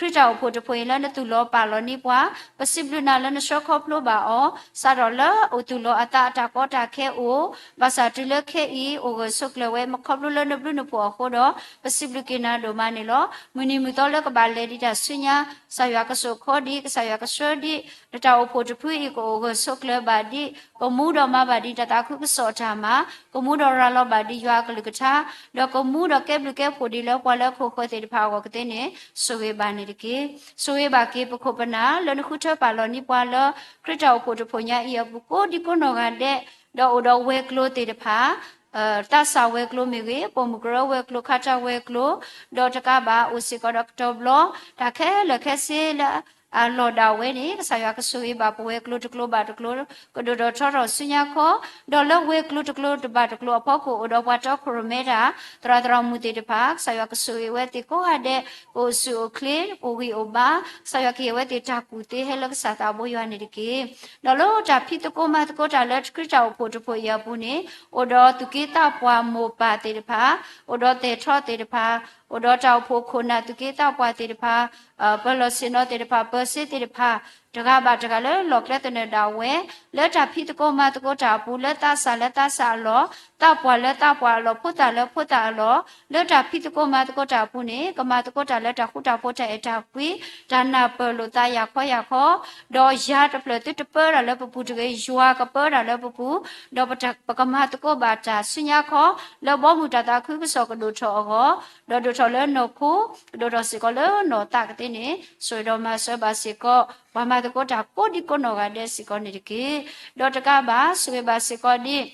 ခရံာ်တၢ်အိၣ်ဖှိၣ်တဖှိၣ်အံၤလၢနသူၣ်လီၤပာ်လီၤန့ၢ်ပှၤ, ပစံးဘျုးနၤလၢနဆှၢခီဖျိဘၣ်အီၤ, စးထီၣ်လၢအိၣ်သူၣ်လီၤအသးအတၢ်ကီတၢ်ခဲအိၣ်, ဘၣ်ဆၣ်တုၤလၢခဲအံၤ အိၣ်ဂၢၢ်ဆိးကျၢၤဝဲ မ့ၢ်ခီဖျိလၢနဘျုးနဖှိၣ်အဃိဒီး ပစံးဘျုးက့ၤနၤဒိၣ်မးန့ၣ်လီၤ. မုၢ်နံၤမုၢ်သီလၢကဘၣ်လဲၤဒံးတၢ်ဆူညါ, ကစၢ်ယွၤကဆိၣ်ခီဒံး, ကစၢ်ယွၤကဆှၢဒံး, နတၢ်အိၣ်ဖှိၣ်တဖုအံၤကအိၣ်ဂၢၢ်ဆိးကျၢၤဘၣ်ဒံး, ကမူဒီးမၤဘၣ်ဒံးတၢ်သးခုကစီၣ်အတၢ်မၤ, ကမူဒီးရၤလီၤဘၣ်ဒံးယွၤအကလုၢ်ကထါ, ဒီးကမူဒီးကဲဘျုးကဲဖှိၣ်ဒံးလၢပှၤလၢခိၣ်ဃၢၤသ့ၣ်တဖၣ်အဂီၢ်ကသ့န့ၣ် ဆိၣ်ဂ့ၤဘၣ်န့ၣ်တက့ၢ်. ဆိၣ်ဂ့ၤဘၣ်က့ၤပခိၣ်ပနၢ်လၢနဃုထၢပာ်လီၤန့ၢ်ပှၤလၢ ခရံာ်တၢ်အိၣ်ဖှိၣ်တဖှိၣ်ညါအံၤအပူၤ ကိးဒံကိးနီၢ်ဂၤဒဲး, ဒီးအိၣ်ဒီးဝဲၤကျိၤသ့ၣ်တဖၣ်, သးစၢ်ဝဲၤကျိၤမ့ၢ်ဂ့ၤ, ပိာ်မုၣ်ကရၢဝဲၤကျိၤ, ခါတၢ်ဝဲၤကျိၤ, ဒီးတကးဘၣ်အိၣ်စ့ၢ်ကီးဒီးကတီၤဘျီ, တၢ်ခဲလၢာ်ခဲဆ့လၢ အလီၢ်ဒၣ်ဝဲန့ၣ် ကစၢ်ယွၤကဆိၣ်ဂ့ၤဘၣ်ပဝဲၤကျိၤတကျိၤဘၣ်တကျိၤ, ကဒိၣ်ထီၣ်ထီထီၣ်ဆူညါခီ, ဒီးလၢဝဲၤကျိၤတကျိၤတဘၣ်တကျိၤအဖီခိၣ် အိၣ်ဒီးပှၤတီခိၣ်ရိၣ်မဲတၢ် သရၣ်သရၣ်မုၣ်သ့ၣ်တဖၣ်, ကစၢ်ယွၤကဆိၣ်ဂ့ၤဝဲသ့ၣ်ကိးဂၤဒဲး, ကအိၣ်ဆူၣ်အိၣ်ချ့, အိၣ်ဂံၢ်အိၣ်ဘါ, ကစၢ်ယွၤကဟ့ၣ်ဝဲသ့ၣ်တၢ်ကူၣ်သ့ဟဲလၢကစၢ်သးဘိယွၤန့ၣ်တက့ၢ်. ဒီးလၢတၢ်ဖံးသကိးမၤသကိးတၢ်လၢခရံာ်တၢ်အိၣ်ဖှိၣ်တဖှိၣ်အံၤအပူၤန့ၣ်, အိၣ်ဒီးသူၣ်က့သးပှၢ်မိၢ်ပၢ်သ့ၣ်တဖၣ်, အိၣ်ဒီးသဲၣ်ထီၣ်သ့ၣ်တဖၣ်, အိၣ်ဒီးတၢ်အိၣ်ဖှိၣ်ခိၣ်နၢ်သူၣ်က့သးပှၢ်သ့ၣ်တဖၣ်, ပၢၤလီၢ်ဆ့ၣ်နီၤသ့ၣ်တဖၣ်, ပၢၤစ့သ့ၣ်တဖၣ်, တဂၤဘၣ်တဂၤလၢလီၢ်ကျဲသနၢၣ်ဒၣ်ဝဲ, လၢတၢ်ဖံးသကိးမၤသကိးတၢ်အပူၤ လၢသးစၢ်လၢသးစၢ်အလီၢ်, သးပှၢ်လၢသးပှၢ်အလီၢ်, ဖိသၣ်လၢဖိသၣ်အလီၢ်, လၢတၢ်ဖံးသကိးမၤသကိးတၢ်အပူၤန့ၣ် ကမၤသကိးတၢ်လၢတၢ်ဃူတၢ်ဖိးတၢ်အဲၣ်တၢ်ကွံ, တၢ်နၢ်ပၢၢ်လိာ်သးယၤခီယၤခီ, ဒီးယၤတဖျၢၣ်သုတပၢတၢ်လၢပပူၤတဂ့ၤ, ယွၤကပၢတၢ်လၢပပူၤ, ဒီးပကမၤသကိးဘၣ်တၢ်ဆူညါခီ, လၢဘီမုၢ်တၢ်သးခုကစီၣ်ကဒိၣ်ထီၣ်အဂီၢ်, ဒီးဒိၣ်ထီၣ်လၢနီၢ်ခိ, ကဒိၣ်ထီၣ်စ့ၢ်ကီးလၢနီၢ်သးကသ့န့ၣ်, ဆိၣ်ဂ့ၤဒီးမၤစၢၤဘၣ်စ့ၢ်ကီး ပှၤမၤသကိးတၢ်ကိးဒံကိးနီၢ်ဂၤဒဲးစ့ၢ်ကီးန့ၣ်တက့ၢ်. ဒီးတကးဘၣ် ဆိၣ်ဂ့ၤဘၣ်စ့ၢ်ကီးဒ်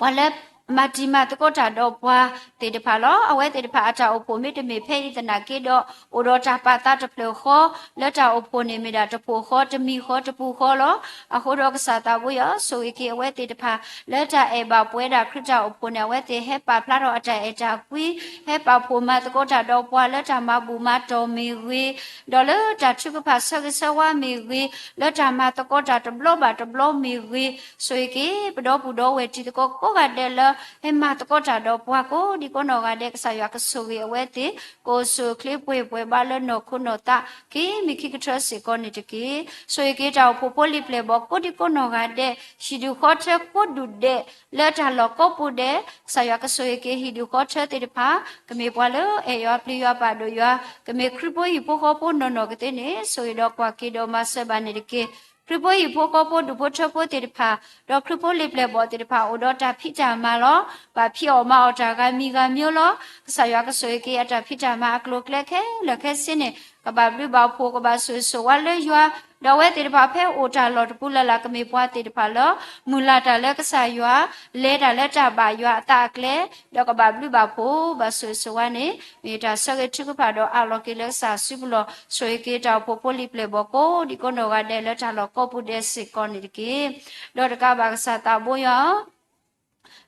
ပှၤလၢမၤတံၤမၤသကိးတၢ်ဒီးပှၤသ့ၣ်တဖၣ်လီၤ. အဝဲသ့ၣ်တဖၣ်အတၢ်အိၣ်ဖှိၣ်မ့တမ့ၢ်ဖဲအံၤသနာ်က့ဒီး အိၣ်ဒီးတၢ်ပာ်သးတဖျၢၣ်ဃီ, လၢတၢ်အိၣ်ဖှိၣ်န့ၣ်မ့ၢ်ဒၣ်တဖှိၣ်ဃီ, တမံၤဃီ, တပူၤဃီလီၤ. အဃိဒီးကစၢ်သးဘိယွၤ ဆိၣ်ဂ့ၤက့ၤအဝဲသ့ၣ်တဖၣ် လၢတၢ်အဲၣ်ဘၣ်ပှၤဒၣ်ခရံာ်တၢ်အိၣ်ဖှိၣ်န့ၣ် အဝဲသ့ၣ်ဟဲပာ်ဖျါထီၣ်အတၢ်အဲၣ်တၢ်ကွံ, ဟဲပာ်ဖှိၣ်မၤသကိးတၢ်ဒီးပှၤလၢတၢ်မၤဘူၣ်မၤတီၢ်မ့ၢ်ဂ့ၤ, ဒီးလၢတၢ်ထုကဖၣ်ဆၢဂ့ၤဆၢဝါမ့ၢ်ဂ့ၤ, လၢတၢ်မၤသကိးတၢ်တဘျီဘၣ်တဘျီမ့ၢ်ဂ့ၤ, ဆိၣ်ဂ့ၤက့ၤ ပဒီပုၢ်ဒီဝဲၢ်တံၤသကိးကိးဂၤဒဲးလၢ ဟဲမၤသကိးတၢ်ဒီးပှၤကိးဒံကိးနီၢ်ဂၤဒဲး ကစၢ်ယွၤကဆိၣ်ဂ့ၤအဝဲသ့ၣ် ကအိၣ်ဆူၣ်အိၣ်ချ့ပှဲၤပှဲၤဘၣ်လၢနီၢ်ခိနီၢ်သး ခံမံၤခံကထၢစ့ၢ်ကီးန့ၣ်တက့ၢ်. ဆိၣ်ဂ့ၤက့ၤတၢ်အိၣ်ဖှိၣ်ဖိလံၤပျဲၢ်ဘီၣ် ကိးဒံကိးနီၢ်ဂၤဒဲး ဟံၣ်ဒူၣ်ဃီထၢကိးဒူၣ်ဒဲး လၢတၢ်လီၢ်ကိးပူၤဒဲး ကစၢ်ယွၤကဆိၣ်ဂ့ၤက့ၤဟံၣ်ဒူၣ်ဃီထၢသ့ၣ်တဖၣ် ကမ့ၢ်ပှၤလၢအဲၣ်ယွၤပျံၤယွၤပာ်ဒိၣ်ယွၤ ကမ့ၢ်ခရံာ်ဖိဟံၣ်ဖိဃီဖိနီၢ်နီၢ်ကသ့န့ၣ် ဆိၣ်ဂ့ၤဒီးကွၢ်က့ၤဒီးမၤစၢၤဘၣ်န့ၣ်တက့ၢ်. ခရံာ်ဖိဟံၣ်ဖိဃီဖိဒူၣ်ဖိထၢဖိသ့ၣ်တဖၣ် ဒီးခရံာ်ဖိလံၤပျဲၢ်ဘီၣ်သ့ၣ်တဖၣ် အိၣ်ဒီးတၢ်ဖံးတၢ်မၤလီၤ. ဘၣ်ဖံးအီၣ်မၤအီၣ်တၢ်ဂၤမံၤဂၤမံၤလီၤ. ကစၢ်ယွၤကဆိၣ်ဂ့ၤက့ၤအတၢ်ဖံးတၢ်မၤအကျိၤအကျဲခဲလၢာ်ခဲဆ့န့ၣ် ကဘၣ်ဘျုးဘၣ်ဖှိၣ် ကဘၣ်ဆိၣ်ဂ့ၤဆိၣ်ဝါလၢယွၤ, ဒီးအဝဲသ့ၣ်တဖၣ်ဖဲအိၣ်တၢ်လီၢ်တပူၤလၢ်လၢ် ကမ့ၢ်ပှၤသ့ၣ်တဖၣ်လၢ မုၢ်လၢ်တၢ်လၢကစၢ်ယွၤ, လဲၤတၢ်လၢတၢ်ဘၣ်ယွၤအသးအကျဲ, ဒီးကဘၣ်ဘျုးဘၣ်ဖှိၣ် ဘၣ်ဆိၣ်ဂ့ၤဆိၣ်ဝါန့ၣ် မ့ၢ်တၢ်ဆၢဂ့ၤထုကဖၣ်ဒီးအးလီၤက့ၤလၢကစၢ်စုပူၤလီၤ. ဆိၣ်ဂ့ၤက့ၤတၢ်အိၣ်ဖှိၣ်ဖိလံၤပျဲၢ်ဘီၣ်ကိးဒံကိးနီၢ်ဂၤဒဲး လၢတၢ်လီၢ်ကိးပူၤဒဲးစ့ၢ်ကီးန့ၣ်တက့ၢ်. ဒီးတကးဘၣ်ကစၢ်သးဘိယွၤဧၢ,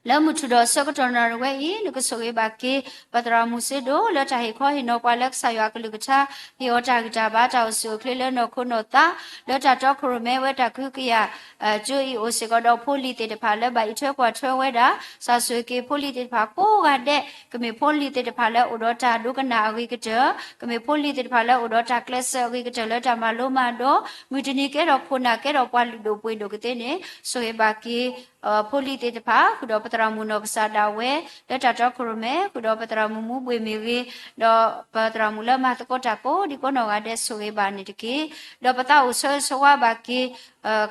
လၢမုၢ်ထူၣ်ဒီးဆၢကတီၢ်နၣ်ရံၣ်ဝဲအံၤ နကဆိၣ်ဂ့ၤဘၣ်က့ၤ ပသရၣ်မုၣ်စ့ဒိၣ် လၢတၢ်ဟ့ၣ်ခီဟ့ၣ်နီၤပှၤလၢကစၢ်ယွၤအကလုၢ်ကထါ, ဟ့ၣ်အီၤတၢ်ဂံၢ်တၢ်ဘါ တၢ်အိၣ်ဆူၣ်အိၣ်ချ့လၢနီၢ်ခိနီၢ်သး, လၢတၢ်တီခိၣ်ရိၣ်မဲဝဲတၢ်ကဟုကယာ် ကၠိအံၤအိၣ်စ့ၢ်ကီးဒီးဖိလံၤသ့ၣ်တဖၣ်လၢဘၣ်အံးထွဲကွၢ်ထွဲဝဲဒၣ်, ကစၢ်ဆိၣ်ဂ့ၤက့ၤဖိလံၤသ့ၣ်တဖၣ်ကိးဂၤဒဲး, ကမ့ၢ်ဖိလံၤသ့ၣ်တဖၣ်လၢအိၣ်ဒီးတၢ်ဒိကနၣ်အဂ့ၤကတၢၢ်, ကမ့ၢ်ဖိလံၤသ့ၣ်တဖၣ်လၢအိၣ်ဒီးတၢ်ကျဲးစၢးအဂ့ၤကတၢၢ်လၢတၢ်မၤလိမၤဒိး, မုၢ်တနံၤကဲထီၣ်ခိၣ်နၢ်ကဲထီၣ်ပှၤလုၢ်ဒိၣ်ပှ့ၤဒိၣ်ကသ့န့ၣ်, ဆိၣ်ဂ့ၤဘၣ်က့ၤ ဖိလံၤသ့ၣ်တဖၣ် ဃုာ်ဒီးပသရၣ်မုၣ်နီၢ်ကစၢ်ဒၣ်ဝဲ လၢတၢ်တီခိၣ်ရိၣ်မဲ ဃုာ်ဒီးပသရၣ်မုၣ်မူဘှ့ၣ်မ့ၢ်ဂ့ၤ, ဒီးပသရၣ်မုၣ်လၢမၤသကိးတၢ်ကိးဒံကိးနီၢ်ဂၤဒဲး ဆိၣ်ဂ့ၤဘၣ်န့ၣ်တက့ၢ်. ဒီးပသးအိၣ်ဆၢဂ့ၤဆၢဝါဘၣ်က့ၤ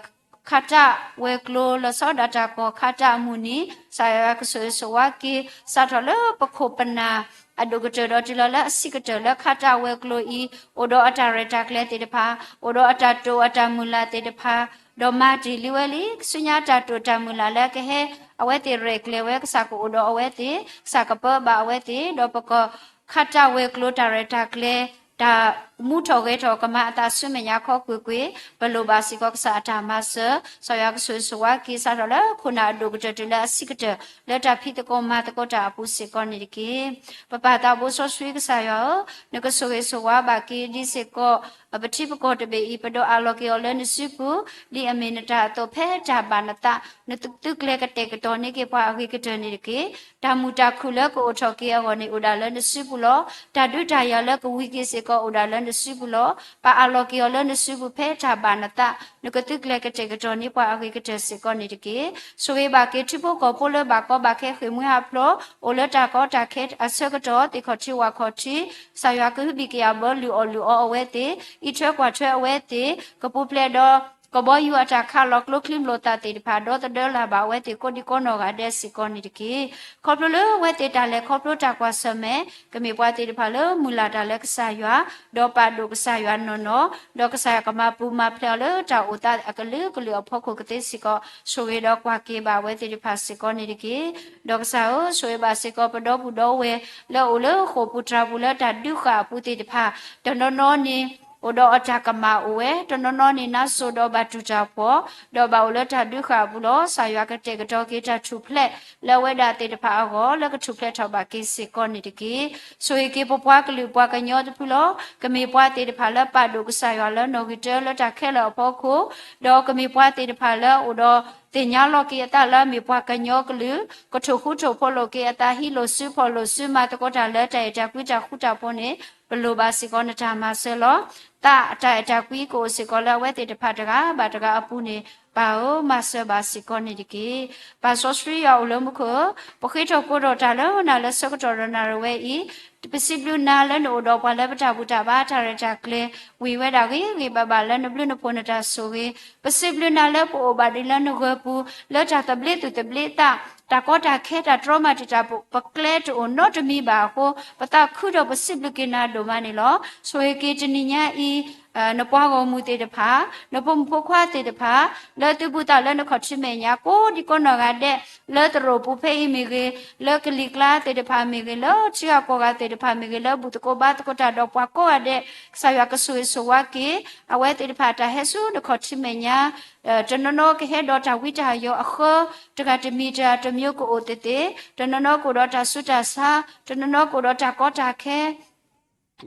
ခးတၢ်ဝဲၤကျိၤ လီၤဆီဒၣ်တၢ်ကီၢ်ခးတၢ်အမုၢ်နံၤ, ကစၢ်ယွၤကဆိၣ်ဂ့ၤဆိၣ်ဝါက့ၤ စးထီၣ်လၢပခိၣ်ပနၢ် အဒိၣ်ကတၢၢ်ဒီးတုၤလီၤလၢအဆံးကတၢၢ်လၢခးတၢ်ဝဲၤကျိၤအံၤ, အိၣ်ဒီးအတၢ်ရဲၣ်တၢ်ကျဲၤသ့ၣ်တဖၣ်, အိၣ်ဒီးအတၢ်တိာ်အတၢ်မုၢ်လၢ်သ့ၣ်တဖၣ်, ဒီးမၤတ့ၢ်လံဝဲလံ ကဆူညါတၢ်တိာ်တၢ်မုၢ်လၢ်လၢကဟဲ အဝဲသ့ၣ်ရဲၣ်ကျဲၤဝဲ ကစၢ်ကအိၣ်ဒီးအဝဲသ့ၣ်, ကစၢ်ကပၢဘၣ်အဝဲသ့ၣ်, ဒီးပကခးတၢ်ဝဲၤကျိၤတၢ်ရဲၣ်တၢ်ကျဲၤ တၢ်မူထီၣ်ဂဲၤထီၣ်ကမၤအသးဆူမဲာ်ညါခီကွ့ၢ်ကွ့ၢ်, ပလိၣ်ဘၣ်စ့ၢ်ကီးကစၢ်အတၢ်မၤစၢၤ, ကစၢ်ယွၤကဆိၣ်ဂ့ၤဆိၣ်ဝါက့ၤ စးထီၣ်လၢခိၣ်နၢ်အဒိၣ်ကတၢၢ်တုၤလၢအဆံးကတၢၢ် လၢတၢ်ဖံးသကိးမၤသကိးတၢ်အပူၤစ့ၢ်ကီးန့ၣ်တက့ၢ်. ပပၢ်သးဘိစီဆှံကစၢ်ယွၤဧၢ, နကဆိၣ်ဂ့ၤဆိၣ်ဝါဘၣ်က့ၤဒ်စ့ၢ်ကီး ပထံပကီၢ်တဘ့ၣ်အံၤ ပဒိးအးလီၤက့ၤအီၤလၢနစုပူၤ, ဒ်အမ့ၢ်နတၢ်အသိးဖဲတၢ်ဘၣ်နသး, နသုးကျဲၤကတဲာ်ကတီၤန့ၢ်က့ၤပှၤအဂ့ၤကတၢၢ်န့ၣ်တက့ၢ်. တၢ်မုာ်တၢ်ခုၣ်လၢကအိၣ်ထီၣ်က့ၤအဂီၢ်န့ၣ် အိၣ်ဒၣ်လၢနစုပူၤလီၤ. တၢ်ဒုးတၢ်ယၤလၢကဝံၤက့ၤစ့ၢ်ကီးအိၣ်ဒၣ်လၢနစုပူၤလီၤ. ပအးလီၤက့ၤအီၤလၢနစုပူၤဖဲတၢ်ဘၣ်နသး, နကသုးကျဲၤကတဲာ်ကတီၤန့ၢ်ပှၤအဂ့ၤကတၢၢ်စ့ၢ်ကီးန့ၣ်တက့ၢ်. ဆိၣ်ဂ့ၤဘၣ်က့ၤထံဖိကီၢ်ဖိလၢဘၣ်ကီဘၣ်ခဲဃ့ၢ်မှံဟးဖျိး, အိၣ်လၢတၢ်ကီတၢ်ခဲအဆၢကတီၢ် သ့ၣ်ခီၣ်ထံးဝၣ်ခီၣ်ထံး, ကစၢ်ယွၤကဟုဘံၣ်ကယာ်ဘၢလုၢ်အီၣ်လုၢ်အီအဝဲသ့ၣ်, အံးထွဲကွၢ်ထွဲအဝဲသ့ၣ်, ကပူၤဖျဲးဒီး ကဘီယူၤအတၢ်ခးလီၤကျိချံမျိာ်သၣ်သ့ၣ်တဖၣ် ဒီသဒၢလၢ်ဘၣ်အဝဲသ့ၣ်ကိးဒံကိးနီၢ်ဂၤဒဲးစ့ၢ်ကီးန့ၣ်တက့ၢ်. ခီဖျိလၢအဝဲသ့ၣ်တၢ်လဲၤခီဖျိတၢ်ကွၢ်ဆၢၣ်မဲာ် ကမ့ၢ်ပှၤသ့ၣ်တဖၣ်လၢမုၢ်လၢ်တၢ်လၢကစၢ်ယွၤ, ဒီးပာ်ဒိၣ်ကစၢ်ယွၤနီၢ်နီၢ်, ဒီးကစၢ်ယွၤကမၤပူၤမၤဖျဲးအီၤလၢတၢ်အိၣ်သးအကလုာ်ကလုာ်အဖီခိၣ်ကသ့စ့ၢ်ကီး, ဆိၣ်ဂ့ၤဒီးကွၢ်က့ၤဘၣ်အဝဲသ့ၣ်တဖၣ်စ့ၢ်ကီးန့ၣ်တက့ၢ်. ဒီးကစၢ်ဧၢ, ဆိၣ်ဂ့ၤဘၣ်စ့ၢ်ကီးပဒီပုၢ်ဒီဝဲၢ် လၢအအိၣ်လၢဃိာ်ပူၤတြၢ်ပူၤလၢတၢ်ဒုးဃာ်အပူၤသ့ၣ်တဖၣ်, တနီၤနီၤန့ၣ် အိၣ်ဒီးအတၢ်ကမၣ်အိၣ်ဝဲ, တနီၤနီၤန့ၣ် နါစိၤဒီးဘၣ်တူၢ်တၢ်ဖှီၣ်, ဒီးဘၣ်အိၣ်လၢတၢ်ဒုးဃာ်အပူၤလီၤ. ကစၢ်ယွၤကတဲာ်ကတီၤက့ၤတၢ်ထူၣ်ဖျဲးလၢအဝဲဒၣ်သ့ၣ်တဖၣ်အဂီၢ် လၢကထူၣ်ဖျဲးထီၣ်ဘၣ်က့ၤစ့ၢ်ကီးန့ၣ်တက့ၢ်. ဆိၣ်ဂ့ၤက့ၤပပှၤကလုာ်ပှၤကညီတဖုလီၤ. ကမ့ၢ်ပှၤသ့ၣ်တဖၣ်လၢပာ်ဒိၣ်ကစၢ်ယွၤလၢနီၣ်ဂံၢ်တၢလၢတၢ်ခဲလၢာ်အဖီခိၣ်, ဒီးကမ့ၢ်ပှၤသ့ၣ်တဖၣ်လၢအအိၣ်ဒီးသ့ၣ်ညါလီၤက့ၤအသးလၢအမ့ၢ်ပှၤကညီကလုာ်, ကထိၣ်ဃူထိၣ်ဖိးလိာ်က့ၤအသး ဟံးလိာ်စုဖီၣ်လိာ်စုမၤသကိးတၢ်လၢတၢ်အဲၣ်တၢ်ကွံတၢ်ဃူတၢ်ဖိးန့ၣ် ပလိၣ်ဘၣ်စ့ၢ်ကီးနတၢ်မၤစၢၤလီၤ. သးအတၢ်အဲၣ်တၢ်ကွံကအိၣ်စ့ၢ်ကီးလၢအဝဲသ့ၣ်တဖၣ်တဂၤဘၣ်တဂၤအပူၤန့ၣ် ပၢ်ဧၢ, မၤစၢၤဘၣ်စ့ၢ်ကီးန့ၣ်တက့ၢ်. ပၢ်စီဆှံယွၤအိၣ်လၢမူခိၣ်ဧၢ, ပဃ့ထီၣ်ကိးထီၣ်တၢ်လၢနၤလၢဆၢကတီၢ်ဒီးနၣ်ရံၣ်ဝဲအံၤ, ပစံးဘျုးနၤလၢနအိၣ်ဒီးပှၤလၢပတၢ်ဘူၣ်တၢ်ဘါတၢ်ရဲၣ်တၢ်ကျဲၤ ဝံၤဝဲဒၣ်ဂ့ၤဂ့ၤဘၣ်ဘၣ်လၢနဘျုးနဖှိၣ်နတၢ်ဆိၣ်ဂ့ၤ, ပစံးဘျုးနၤလၢပအိၣ်ဘၣ်ဒံးလၢနဂၢၢ်ပူၤ လၢတၢ်သဘျ့သူၣ်သဘျ့သး တၢ်ကီတၢ်ခဲ တၢ်တြီမၤတံာ်တာ်ပကျဲတအိၣ်နီတမံၤဘၣ်အဃိ ပသးခုဒီးပစံးဘျုးက့ၤနၤဒိၣ်မးန့ၣ်လီၤ. ဆိၣ်ဂ့ၤက့ၤတနံၤညါအံၤ နပှၤဂီၢ်မုၢ်သ့ၣ်တဖၣ်, နဖိမုၣ်ဖိခွါသ့ၣ်တဖၣ်, လၢသုဘူၣ်သးလၢနခီၣ်ထံးမဲာ်ညါ ကိးဒံကိးနီၢ်ဂၤဒဲး, လၢသရိာ်ပူၤဖဲအံၤမ့ၢ်ဂ့ၤ, လၢကလံၤကျါသ့ၣ်တဖၣ်မ့ၢ်ဂ့ၤ, လၢထံဂၤကီၢ်ဂၤသ့ၣ်တဖၣ်မ့ၢ်ဂ့ၤ, လၢဘူၣ်သကိးဘါသကိးတၢ်ဒီးပှၤကိးဂၤဒဲး, ကစၢ်ယွၤကဆိၣ်ဂ့ၤဆိၣ်ဝါက့ၤ အဝဲသ့ၣ်တဖၣ်တၢ်ဟဲဆူနခီၣ်ထံးမဲာ်ညါ တနီၤနီၤကဟဲဒီးတၢ်ဝံတၢ်ယိးအဃၢ တဂၤတမံၤတဂၤတမံၤကအိၣ်သ့ၣ်သ့ၣ်, တနီၤနီၤကအိၣ်ဒီးတၢ်ဆူးတၢ်ဆါ, တနီၤနီၤကအိၣ်ဒီးတၢ်ကီတၢ်ခဲ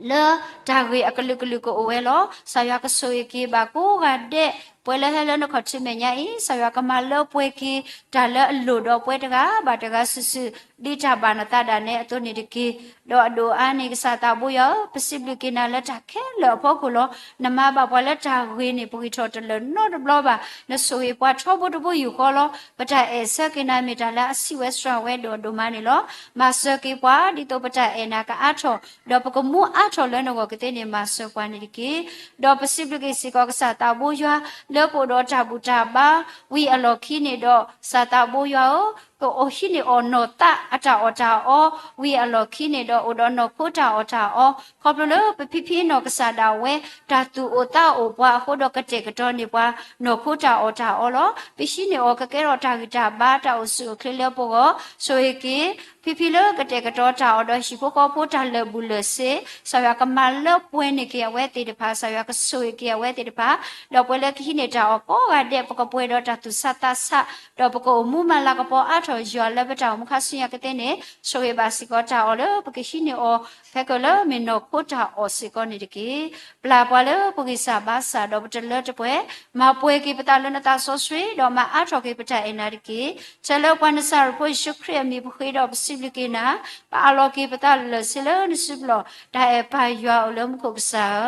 လၢတၢ်ဂ့ၢ်အကလုာ်ကလုာ်ကအိၣ်ဝဲလီၤ. ကစၢ်ယွၤကဆိၣ်ဂ့ၤက့ၤဘၣ်ကိးဂၤဒဲး, ပှဲၤလၢဟဲလၢနခီၣ်ထံးမဲာ်ညါအံၤ, ကစၢ်ယွၤကမၤလၢပှဲၤက့ၤ တၢ်လၢအလိၣ်ဒီးပှဲၤတဂၤဘၣ်တဂၤစုာ်စုာ် ဒ်တၢ်ဘၣ်နသးဒၣ်နဲအသိးန့ၣ်တက့ၢ်. ဒီးအဒိၣ်အါန့ၣ် ကစၢ်သးဘိယွၤဧၢ, ပစံးဘျုးက့ၤနၤလၢတၢ်ခဲလၢာ်အဖီခိၣ်လီၤ. နမၤဘၣ်ပှၤလၢတၢ်ဂ့ၤန့ၣ် ပဂံၢ်ထီၣ်တလၢာ်နီတဘျီဘၣ်. နဆိၣ်ဂ့ၤပှၤထီဘိတဘိယူၢ်ဃီလီၤ. ပတၢ်အဲၣ်ဆၢက့ၤနၤမ့ၢ်တၢ်လၢအဆံးဝဲစှၤဝဲဒီးဒိၣ်မးန့ၣ်လီၤ. မၤစၢၤက့ၤပှၤ ဒ်သိးပတၢ်အဲၣ်နၤကအါထီၣ်, ဒီးပကမူအါထီၣ်လၢနဂီၢ်ကသ့န့ၣ် မၤစၢၤပှၤန့ၣ်တက့ၢ်. ဒီးပစံးဘျုးက့ၤစ့ၢ်ကီးကစၢ်သးဘိယွၤ လၢပအိၣ်ဒီးတၢ်ဘူၣ်တၢ်ဘါဝံၤအလီၢ်ခံန့ၣ်ဒီး ကစၢ်သးဘိယွၤဧၢ, ပဟံးန့ၢ်အီၤနီၢ်သးအတၢ်အီၣ်တၢ်အီ ဝံၤအလီၢ်ခံန့ၣ်ဒီး အိၣ်ဒီးနီၢ်ခိတၢ်အီၣ်တၢ်အီ, ခီဖျိလၢပဖံဖံနီၢ်ကစၢ်ဒၣ်ဝဲ တၢ်သူၣ်အိၣ်သးအိၣ်ပှၤအဃိဒီး ကတဲာ်ကတီၤန့ၢ်ပှၤ နီၢ်ခိတၢ်အီၣ်တၢ်အီလီၤ. ပဟံးန့ၢ်အီၤကကဲထီၣ်တၢ်ဂံၢ်တၢ်ဘါ တၢ်အိၣ်ဆူၣ်အိၣ်ချ့လၢပဂီၢ်, ဆိၣ်ဂ့ၤက့ၤ ဖံဖံလၢကတဲာ်ကတီၤတၢ်အီၣ်ဒီး ဟံၣ်ဖိဃီဖိတၢ်လၢာ်ဘူၣ်လၢာ်စ့, ကစၢ်ယွၤကမၤလၢပှဲၤန့ၢ်က့ၤအဝဲသ့ၣ်တဖၣ်, ကစၢ်ယွၤကဆိၣ်ဂ့ၤက့ၤအဝဲသ့ၣ်တဖၣ်, ဒီးပှၤလၢကဟံးန့ၢ်တၢ်အီၣ်ကိးဂၤဒဲး ပကပှဲၤဒီးတၢ်သူၣ်ဆးသးဆး, ဒီးပကအိၣ်မူမၤလၤကပီၤအါထီၣ်ယွၤလၢပတၢ်အိၣ်မူခါဆူညါကသ့န့ၣ်, ဆိၣ်ဂ့ၤဘၣ်စ့ၢ်ကီးတၢ်အီၣ်လၢပကဟံးန့ၢ်အီၤ ဖဲကလၢမ့ၢ်နီၢ်ခိတၢ်အီၣ်စ့ၢ်ကီးန့ၣ်တက့ၢ်. ပျၢ်ပှၤလၢပဂံၢ်စၢ်ဘါစၢ် ဒီးပတလၢတပှဲၤ, မၤပှဲၤက့ၤပသးလၢနသးစီဆှံ, ဒီးမၤအါထီၣ်က့ၤပတၢ်အဲၣ်နၤတက့ၢ်. ထဲလၢပှၤနစၤရ့းဖိယ့ၣ်ၡူးခရံာ်အမံၤပဃ့ဒီးပစံးဘျုးက့ၤနၤ, ပအးလီၤက့ၤပသးလၢာ်ဆ့လၢနစုပူၤလီၤ. တၢ်အဲၣ်ပၢ်ယွၤအိၣ်လၢမူခိၣ်ကစၢ်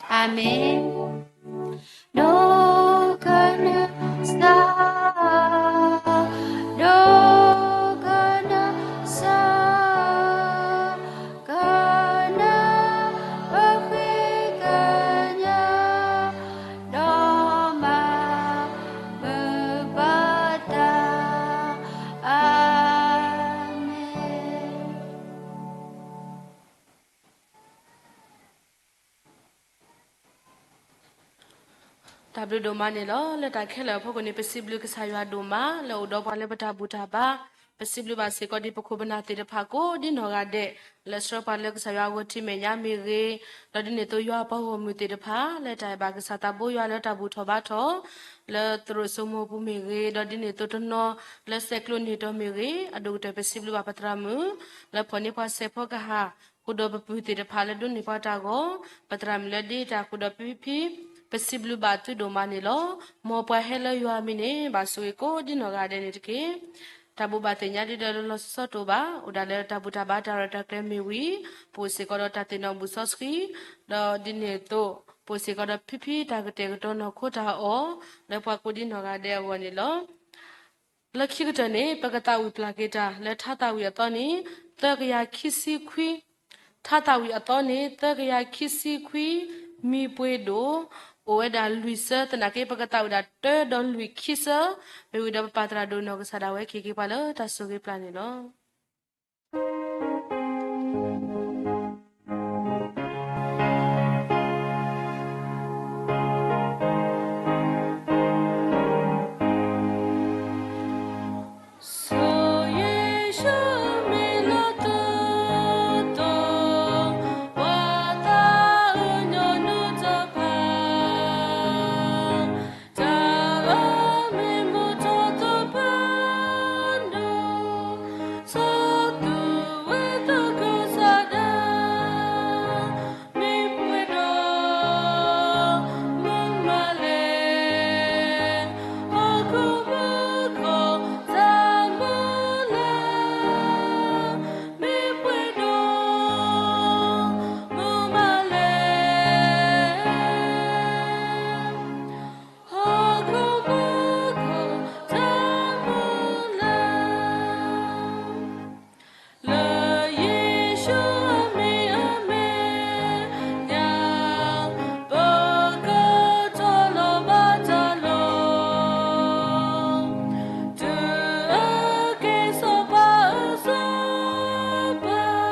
ဧၢ, အၤမ့ၣ်. ဒိကနၣ်စၢ်, ဒိကနၣ်စၢ်, ကနၣ်ပဃ့ကညး, ဒီးမၤမုာ်ဘၣ်တၢ်, အၤမ့ၣ်. တၢ်ဘျုးဒိၣ်မးန့ၣ်လီၤ. လၢတၢ်ခဲလၢာ်အဖီခိၣ်န့ၣ် ပစံးဘျုးကစၢ်ယွၤဒိၣ်မး လၢအိၣ်ဒီးပှၤလၢပတၢ်ဘူၣ်တၢ်ဘါ, ပစံးဘျုးဘၣ်စ့ၢ်ကီးဒ်ပခိၣ်ပနၢ်သ့ၣ်တဖၣ်ကိးဒ်နီၢ်ဂၤဒဲး လၢဆှၢပှၤလၢကစၢ်ယွၤအဂီၢ်ထံမဲာ်ညါမ့ၢ်ဂ့ၤ, ဒီးဒ်န့ၣ်အသိးယွၤအပှၤဂီၢ်မုၢ်သ့ၣ်တဖၣ် လၢတၢ်အဲၣ်ဘၣ်ကစၢ်သးဘိယွၤလၢတၢ်ဘူၣ်ထီၣ်ဘါထီၣ် လၢသရိာ်စိမိၢ်ပူၤမ့ၢ်ဂ့ၤ, ဒီးဒ်န့ၣ်အသိးတနီၤလၢစဲးကျိးန့ၢ်တီၤမ့ၢ်ဂ့ၤ, အဒိၣ်ကတၢၢ်ပစံးဘျုးဘၣ်ပသရၣ်မုၣ် လၢဖီၣ်န့ၢ်ပှၤစဲးဖီကဟၣ် ဃုာ်ဒီးပပုၢ်သ့ၣ်တဖၣ်လၢဒိးန့ၢ်ပှၤတၢ်ဂီၤ, ပသရၣ်မုၣ်လၢဒ့တၢ်ဃုာ်ဒီးဖံဖံ, ပစံးဘျုးဘၣ်သုဒိၣ်မးန့ၣ်လီၤ. မ်ပှၤဟဲလၢယွၤအမံၤန့ၣ် ဘၣ်ဆိၣ်ဂ့ၤကိးဒ်နီၢ်ဂၤဒဲးန့ၣ်တက့ၢ်. တၢ်ဘိးဘၣ်သ့ၣ်ညါဒ်ဒီးလီၤလီၤဆီဆီတအိၣ်ဘၣ်, အိၣ်ဒၣ်လၢတၢ်ဘူၣ်တၢ်ဘါတၢ်ရဲၣ်တၢ်ကျဲၤမ့ၢ်ဝံၤ, ပအိၣ်စ့ၢ်ကီးဒီးတၢ်သ့ၣ်နီၣ်ဘူၣ်စီဆှံ, ဒီးဒ်န့ၣ်အသိး ပအိၣ်စ့ၢ်ကီးဒီးဖံဖံတၢ်ကတဲာ်ကတီၤနီၢ်ခိတၢ်အီၣ် လၢပှၤကိးဒ်နီၢ်ဂၤဒဲးအဂီၢ်န့ၣ်လီၤ. လၢခံကတၢၢ်န့ၣ် ပကသးဝံၣ်ပျၢ်က့ၤတၢ်လၢထါသးဝံၣ်အသီန့ၣ် သၢကယၤခံဆံခွံ, ထါသးဝံၣ်အသီန့ၣ် သၢကယၤခံဆံခွံ, မံပှ့ၤဒိၣ် အိၣ်ဝဲဒၣ်လွံၢ်ဆၢ သနာ်က့ ပကသးဝံၣ်ဒၣ်တၢဒီးလွံၢ်ခံဆၢ, မ့ၢ်ဝံၤဒီးပပၢ်သရၣ်ဒိၣ်နီၢ်ကစၢ်ဒၣ်ဝဲက့ၤက့ၤပှၤလၢတၢ်ဆိၣ်ဂ့ၤပျၢ်န့ၣ်လီၤ. စီၤယ့ၣ်ၡူးမံၤလၢသုသး, ပှၤသးအုးညီနုၢ်တဖၣ်, တၢ်အၢမ့ၢ်မုာ်ထီၣ်သပှၢ်ဒိၣ်, ဆိၣ်ဂ့ၤဝဲသုကစၢ်ဒၣ်, မ့ၢ်ပှဲၤဒီး မုၢ်မၤလဲၣ်, ဟီၣ်ခိၣ်မူခိၣ်တၢ်မုၢ်လၢ်, မ့ၢ်ပှဲၤဒီး မုၢ်မၤလဲၣ်, ဟီၣ်ခိၣ်မူခိၣ်တၢ်မုၢ်လၢ်. လၢယ့ၣ်ၡူးအမံၤအမဲာ်ညါ, ပကထီၣ်လီၤဘၣ်တၢ်လီၢ်, တုၤအက့ၤစီၤပၤအစီၤပၤ,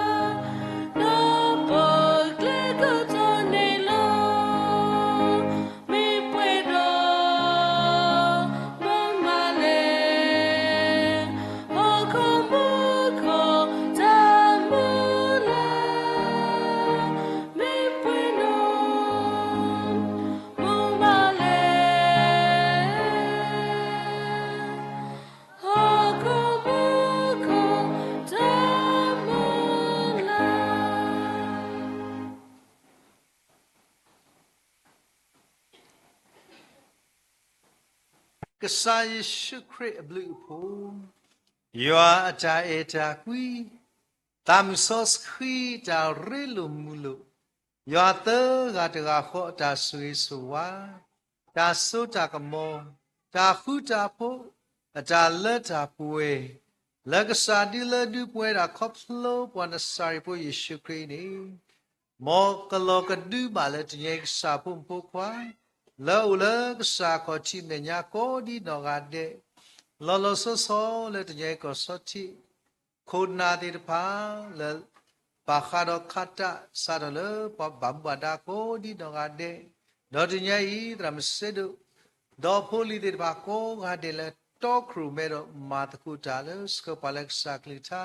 ဒီးပကျဲကတီၢ်န့ၣ်လီၤ. မ့ၢ်ပှဲၤဒီး မုၢ်မၤလဲၣ်, ဟီၣ်ခိၣ်မူခိၣ်တၢ်မုၢ်လၢ်, မ့ၢ်ပှဲၤဒီး မုၢ်မၤလဲၣ်, ဟီၣ်ခိၣ်မူခိၣ်တၢ်မုၢ်လၢ်. ကစၢ်ယ့ၣ်ၡူးခရံာ်အဘျုးအဖှိၣ်, ယွၤအတၢ်အဲၣ်တၢ်ကွံ, သးမုၢ်စီဆှံတၢ်ရ့လိာ်မုာ်လိာ်, ယွၤသၢဂၤတဂၤဃီအတၢ်ဆိၣ်ဂ့ၤဆိၣ်ဝါ, တၢ်စိတၢ်ကမီၤ, တၢ်ဃူတၢ်ဖိး, အတၢ်လၢတၢ်ပှဲၤ, လၢကစၢ်ဒုလၢဒုပဝဲဒၣ်ခီဖျိပှၤနစၤရ့းဖိယ့ၣ်ၡူးခရံာ်န့ၣ်, မ်ကလီၤကဒုဘၣ်လၢတနံၤအံၤကစၢ်ဖိမုၣ်ဖိခွါ, လၢအိၣ်လၢကစၢ်ခီၣ်ထံးမဲာ်ညါကိးဒ်နီၢ်ဂၤဒဲး, လီၤလီၤဆီဆီလၢတနံၤအံၤကီၢ်ဆီထံး ခိၣ်နၢ်သ့ၣ်တဖၣ် လၢ ဘၣ်ဃးဒီးခးတၢ်စးထီၣ်လၢပှၤဘၣ်မူဘၣ်ဒါကိးဒံနီၢ်ဂၤဒဲး, ဒီးတနံၤအံၤ သရၣ်မုၣ်စ့ဒိၣ် ဒီးဖိလံၤသ့ၣ်တဖၣ်ကိးဂၤဒဲးလၢတီခိၣ်ရိၣ်မဲဒီးမၤသကိးတၢ်လၢဆှၢပှၤလၢကစၢ်ကလုၢ်ကထါ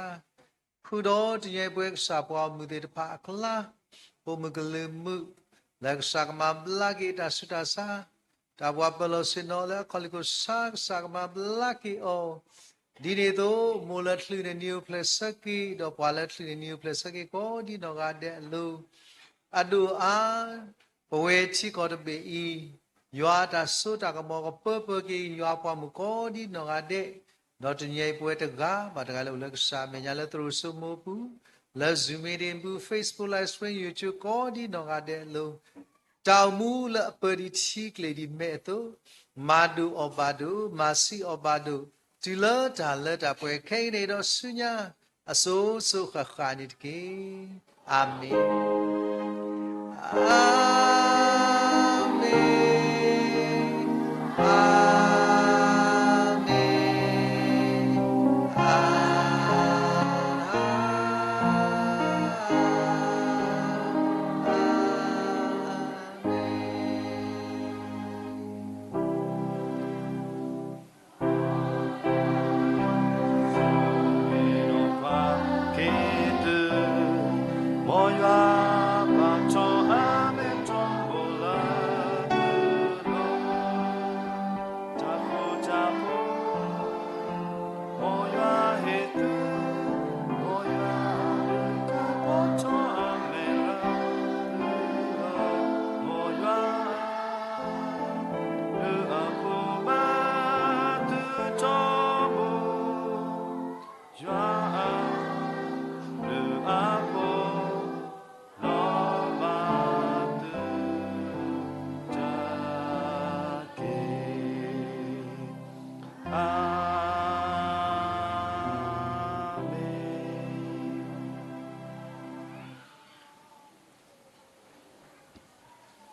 ဃုာ်ဒီးတနံၤအံၤပဝဲကစၢ်ပှၤဂီၢ်မုၢ်သ့ၣ်တဖၣ်အကျါ ပိာ်မုၣ်ကလုာ်မုၣ် လၢကစၢ်ကမၤဘျါက့ၤတၢ်ဆူးတၢ်ဆါ, တၢ်ပှၤပၢၤလီၢ်ဆ့ၣ်နီၤလၢအခီၣ်လ့ၣ်ခိၣ်ဆါ ကစၢ်ကမၤဘျါက့ၤအီၤ, ဒ်န့ၣ်အသိး မိၢ်လၢတချုးန့ၣ်နံၤအိၣ်ဖျဲၣ်ဆၢက့ၤ ဒီးပှၤလၢတချုးန့ၣ်နံၤအိၣ်ဖျဲၣ်ဆၢက့ၤကိးဒံနီၢ်ဂၤဒဲးအလိၤ အဒိၣ်အါ ပဝဲထံကီၢ်တဘ့ၣ်အံၤ ယွၤအတၢ်စိတၢ်ကမီၤကပၢပၢၤက့ၤ ယွၤအပှၤမုၣ်ကိးဒံနီၢ်ဂၤဒဲး, ဒီးတနံၤအံၤပဝဲတဂၤဘၣ်တဂၤလၢအိၣ်လၢကစၢ်အမဲာ်ညါလၢသရိာ်စိမိၤအပူၤ, လၢ Zoom meeting ပူၤ Facebook Live Stream YouTube ကိးဒံနီၢ်ဂၤဒဲးအလိၤ တၢ်အိၣ်မူလၢအပၢဒ်ထံကျိၤဒ်မဲအသိး, မၤဒိၣ်အီၣ်ဘၣ်ဒိၣ်, မၤဆံးအီၣ်ဘၣ်ဒိၣ်, တုၤလၢတၢ်လၢတၢ်ပှဲၤခဲအံၤန့ၣ်ဒီးဆူညါ, အစိၤစိၤဃၣ်ဃၣ်န့ၣ်တက့ၢ်. အၤမ့ၣ်, အၤမ့ၣ်, အၤမ့ၣ်, အၤမ့ၣ်.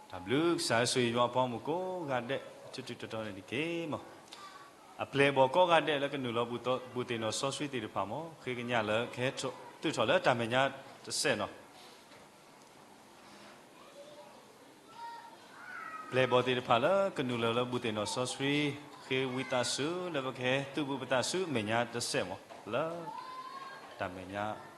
တၢ်ဘျုးကစၢ်ယွၤဆိၣ်ဂ့ၤယွၤအပှၤဂီၢ်မုၢ်ကိးဂၤဒဲး ထူးထူးတီၤတီၤန့ၣ်တက့ၢ်မး. အပျဲၢ်အဘီၣ်ကိးဂၤဒဲးလၢကနုာ်လီၤဘူးသ့ၣ်နီၣ်စီဆှံသ့ၣ်တဖၣ်မး ဃ့ကညးလၢကဟဲသူၣ်ထီၣ်လၢတၢ်မဲာ်ညါတစဲးနီၤ. ပျဲၢ်အဘီၣ်သ့ၣ်တဖၣ်လၢကနုာ်လီၤလၢဘူးသ့ၣ်နီၣ်စီဆှံ ဃ့ဝံသးစူၤလၢပကဟဲသူၣ်ဘူးပသးဆူမဲာ်ညါတစဲးမး လၢတၢ်မဲာ်ညါ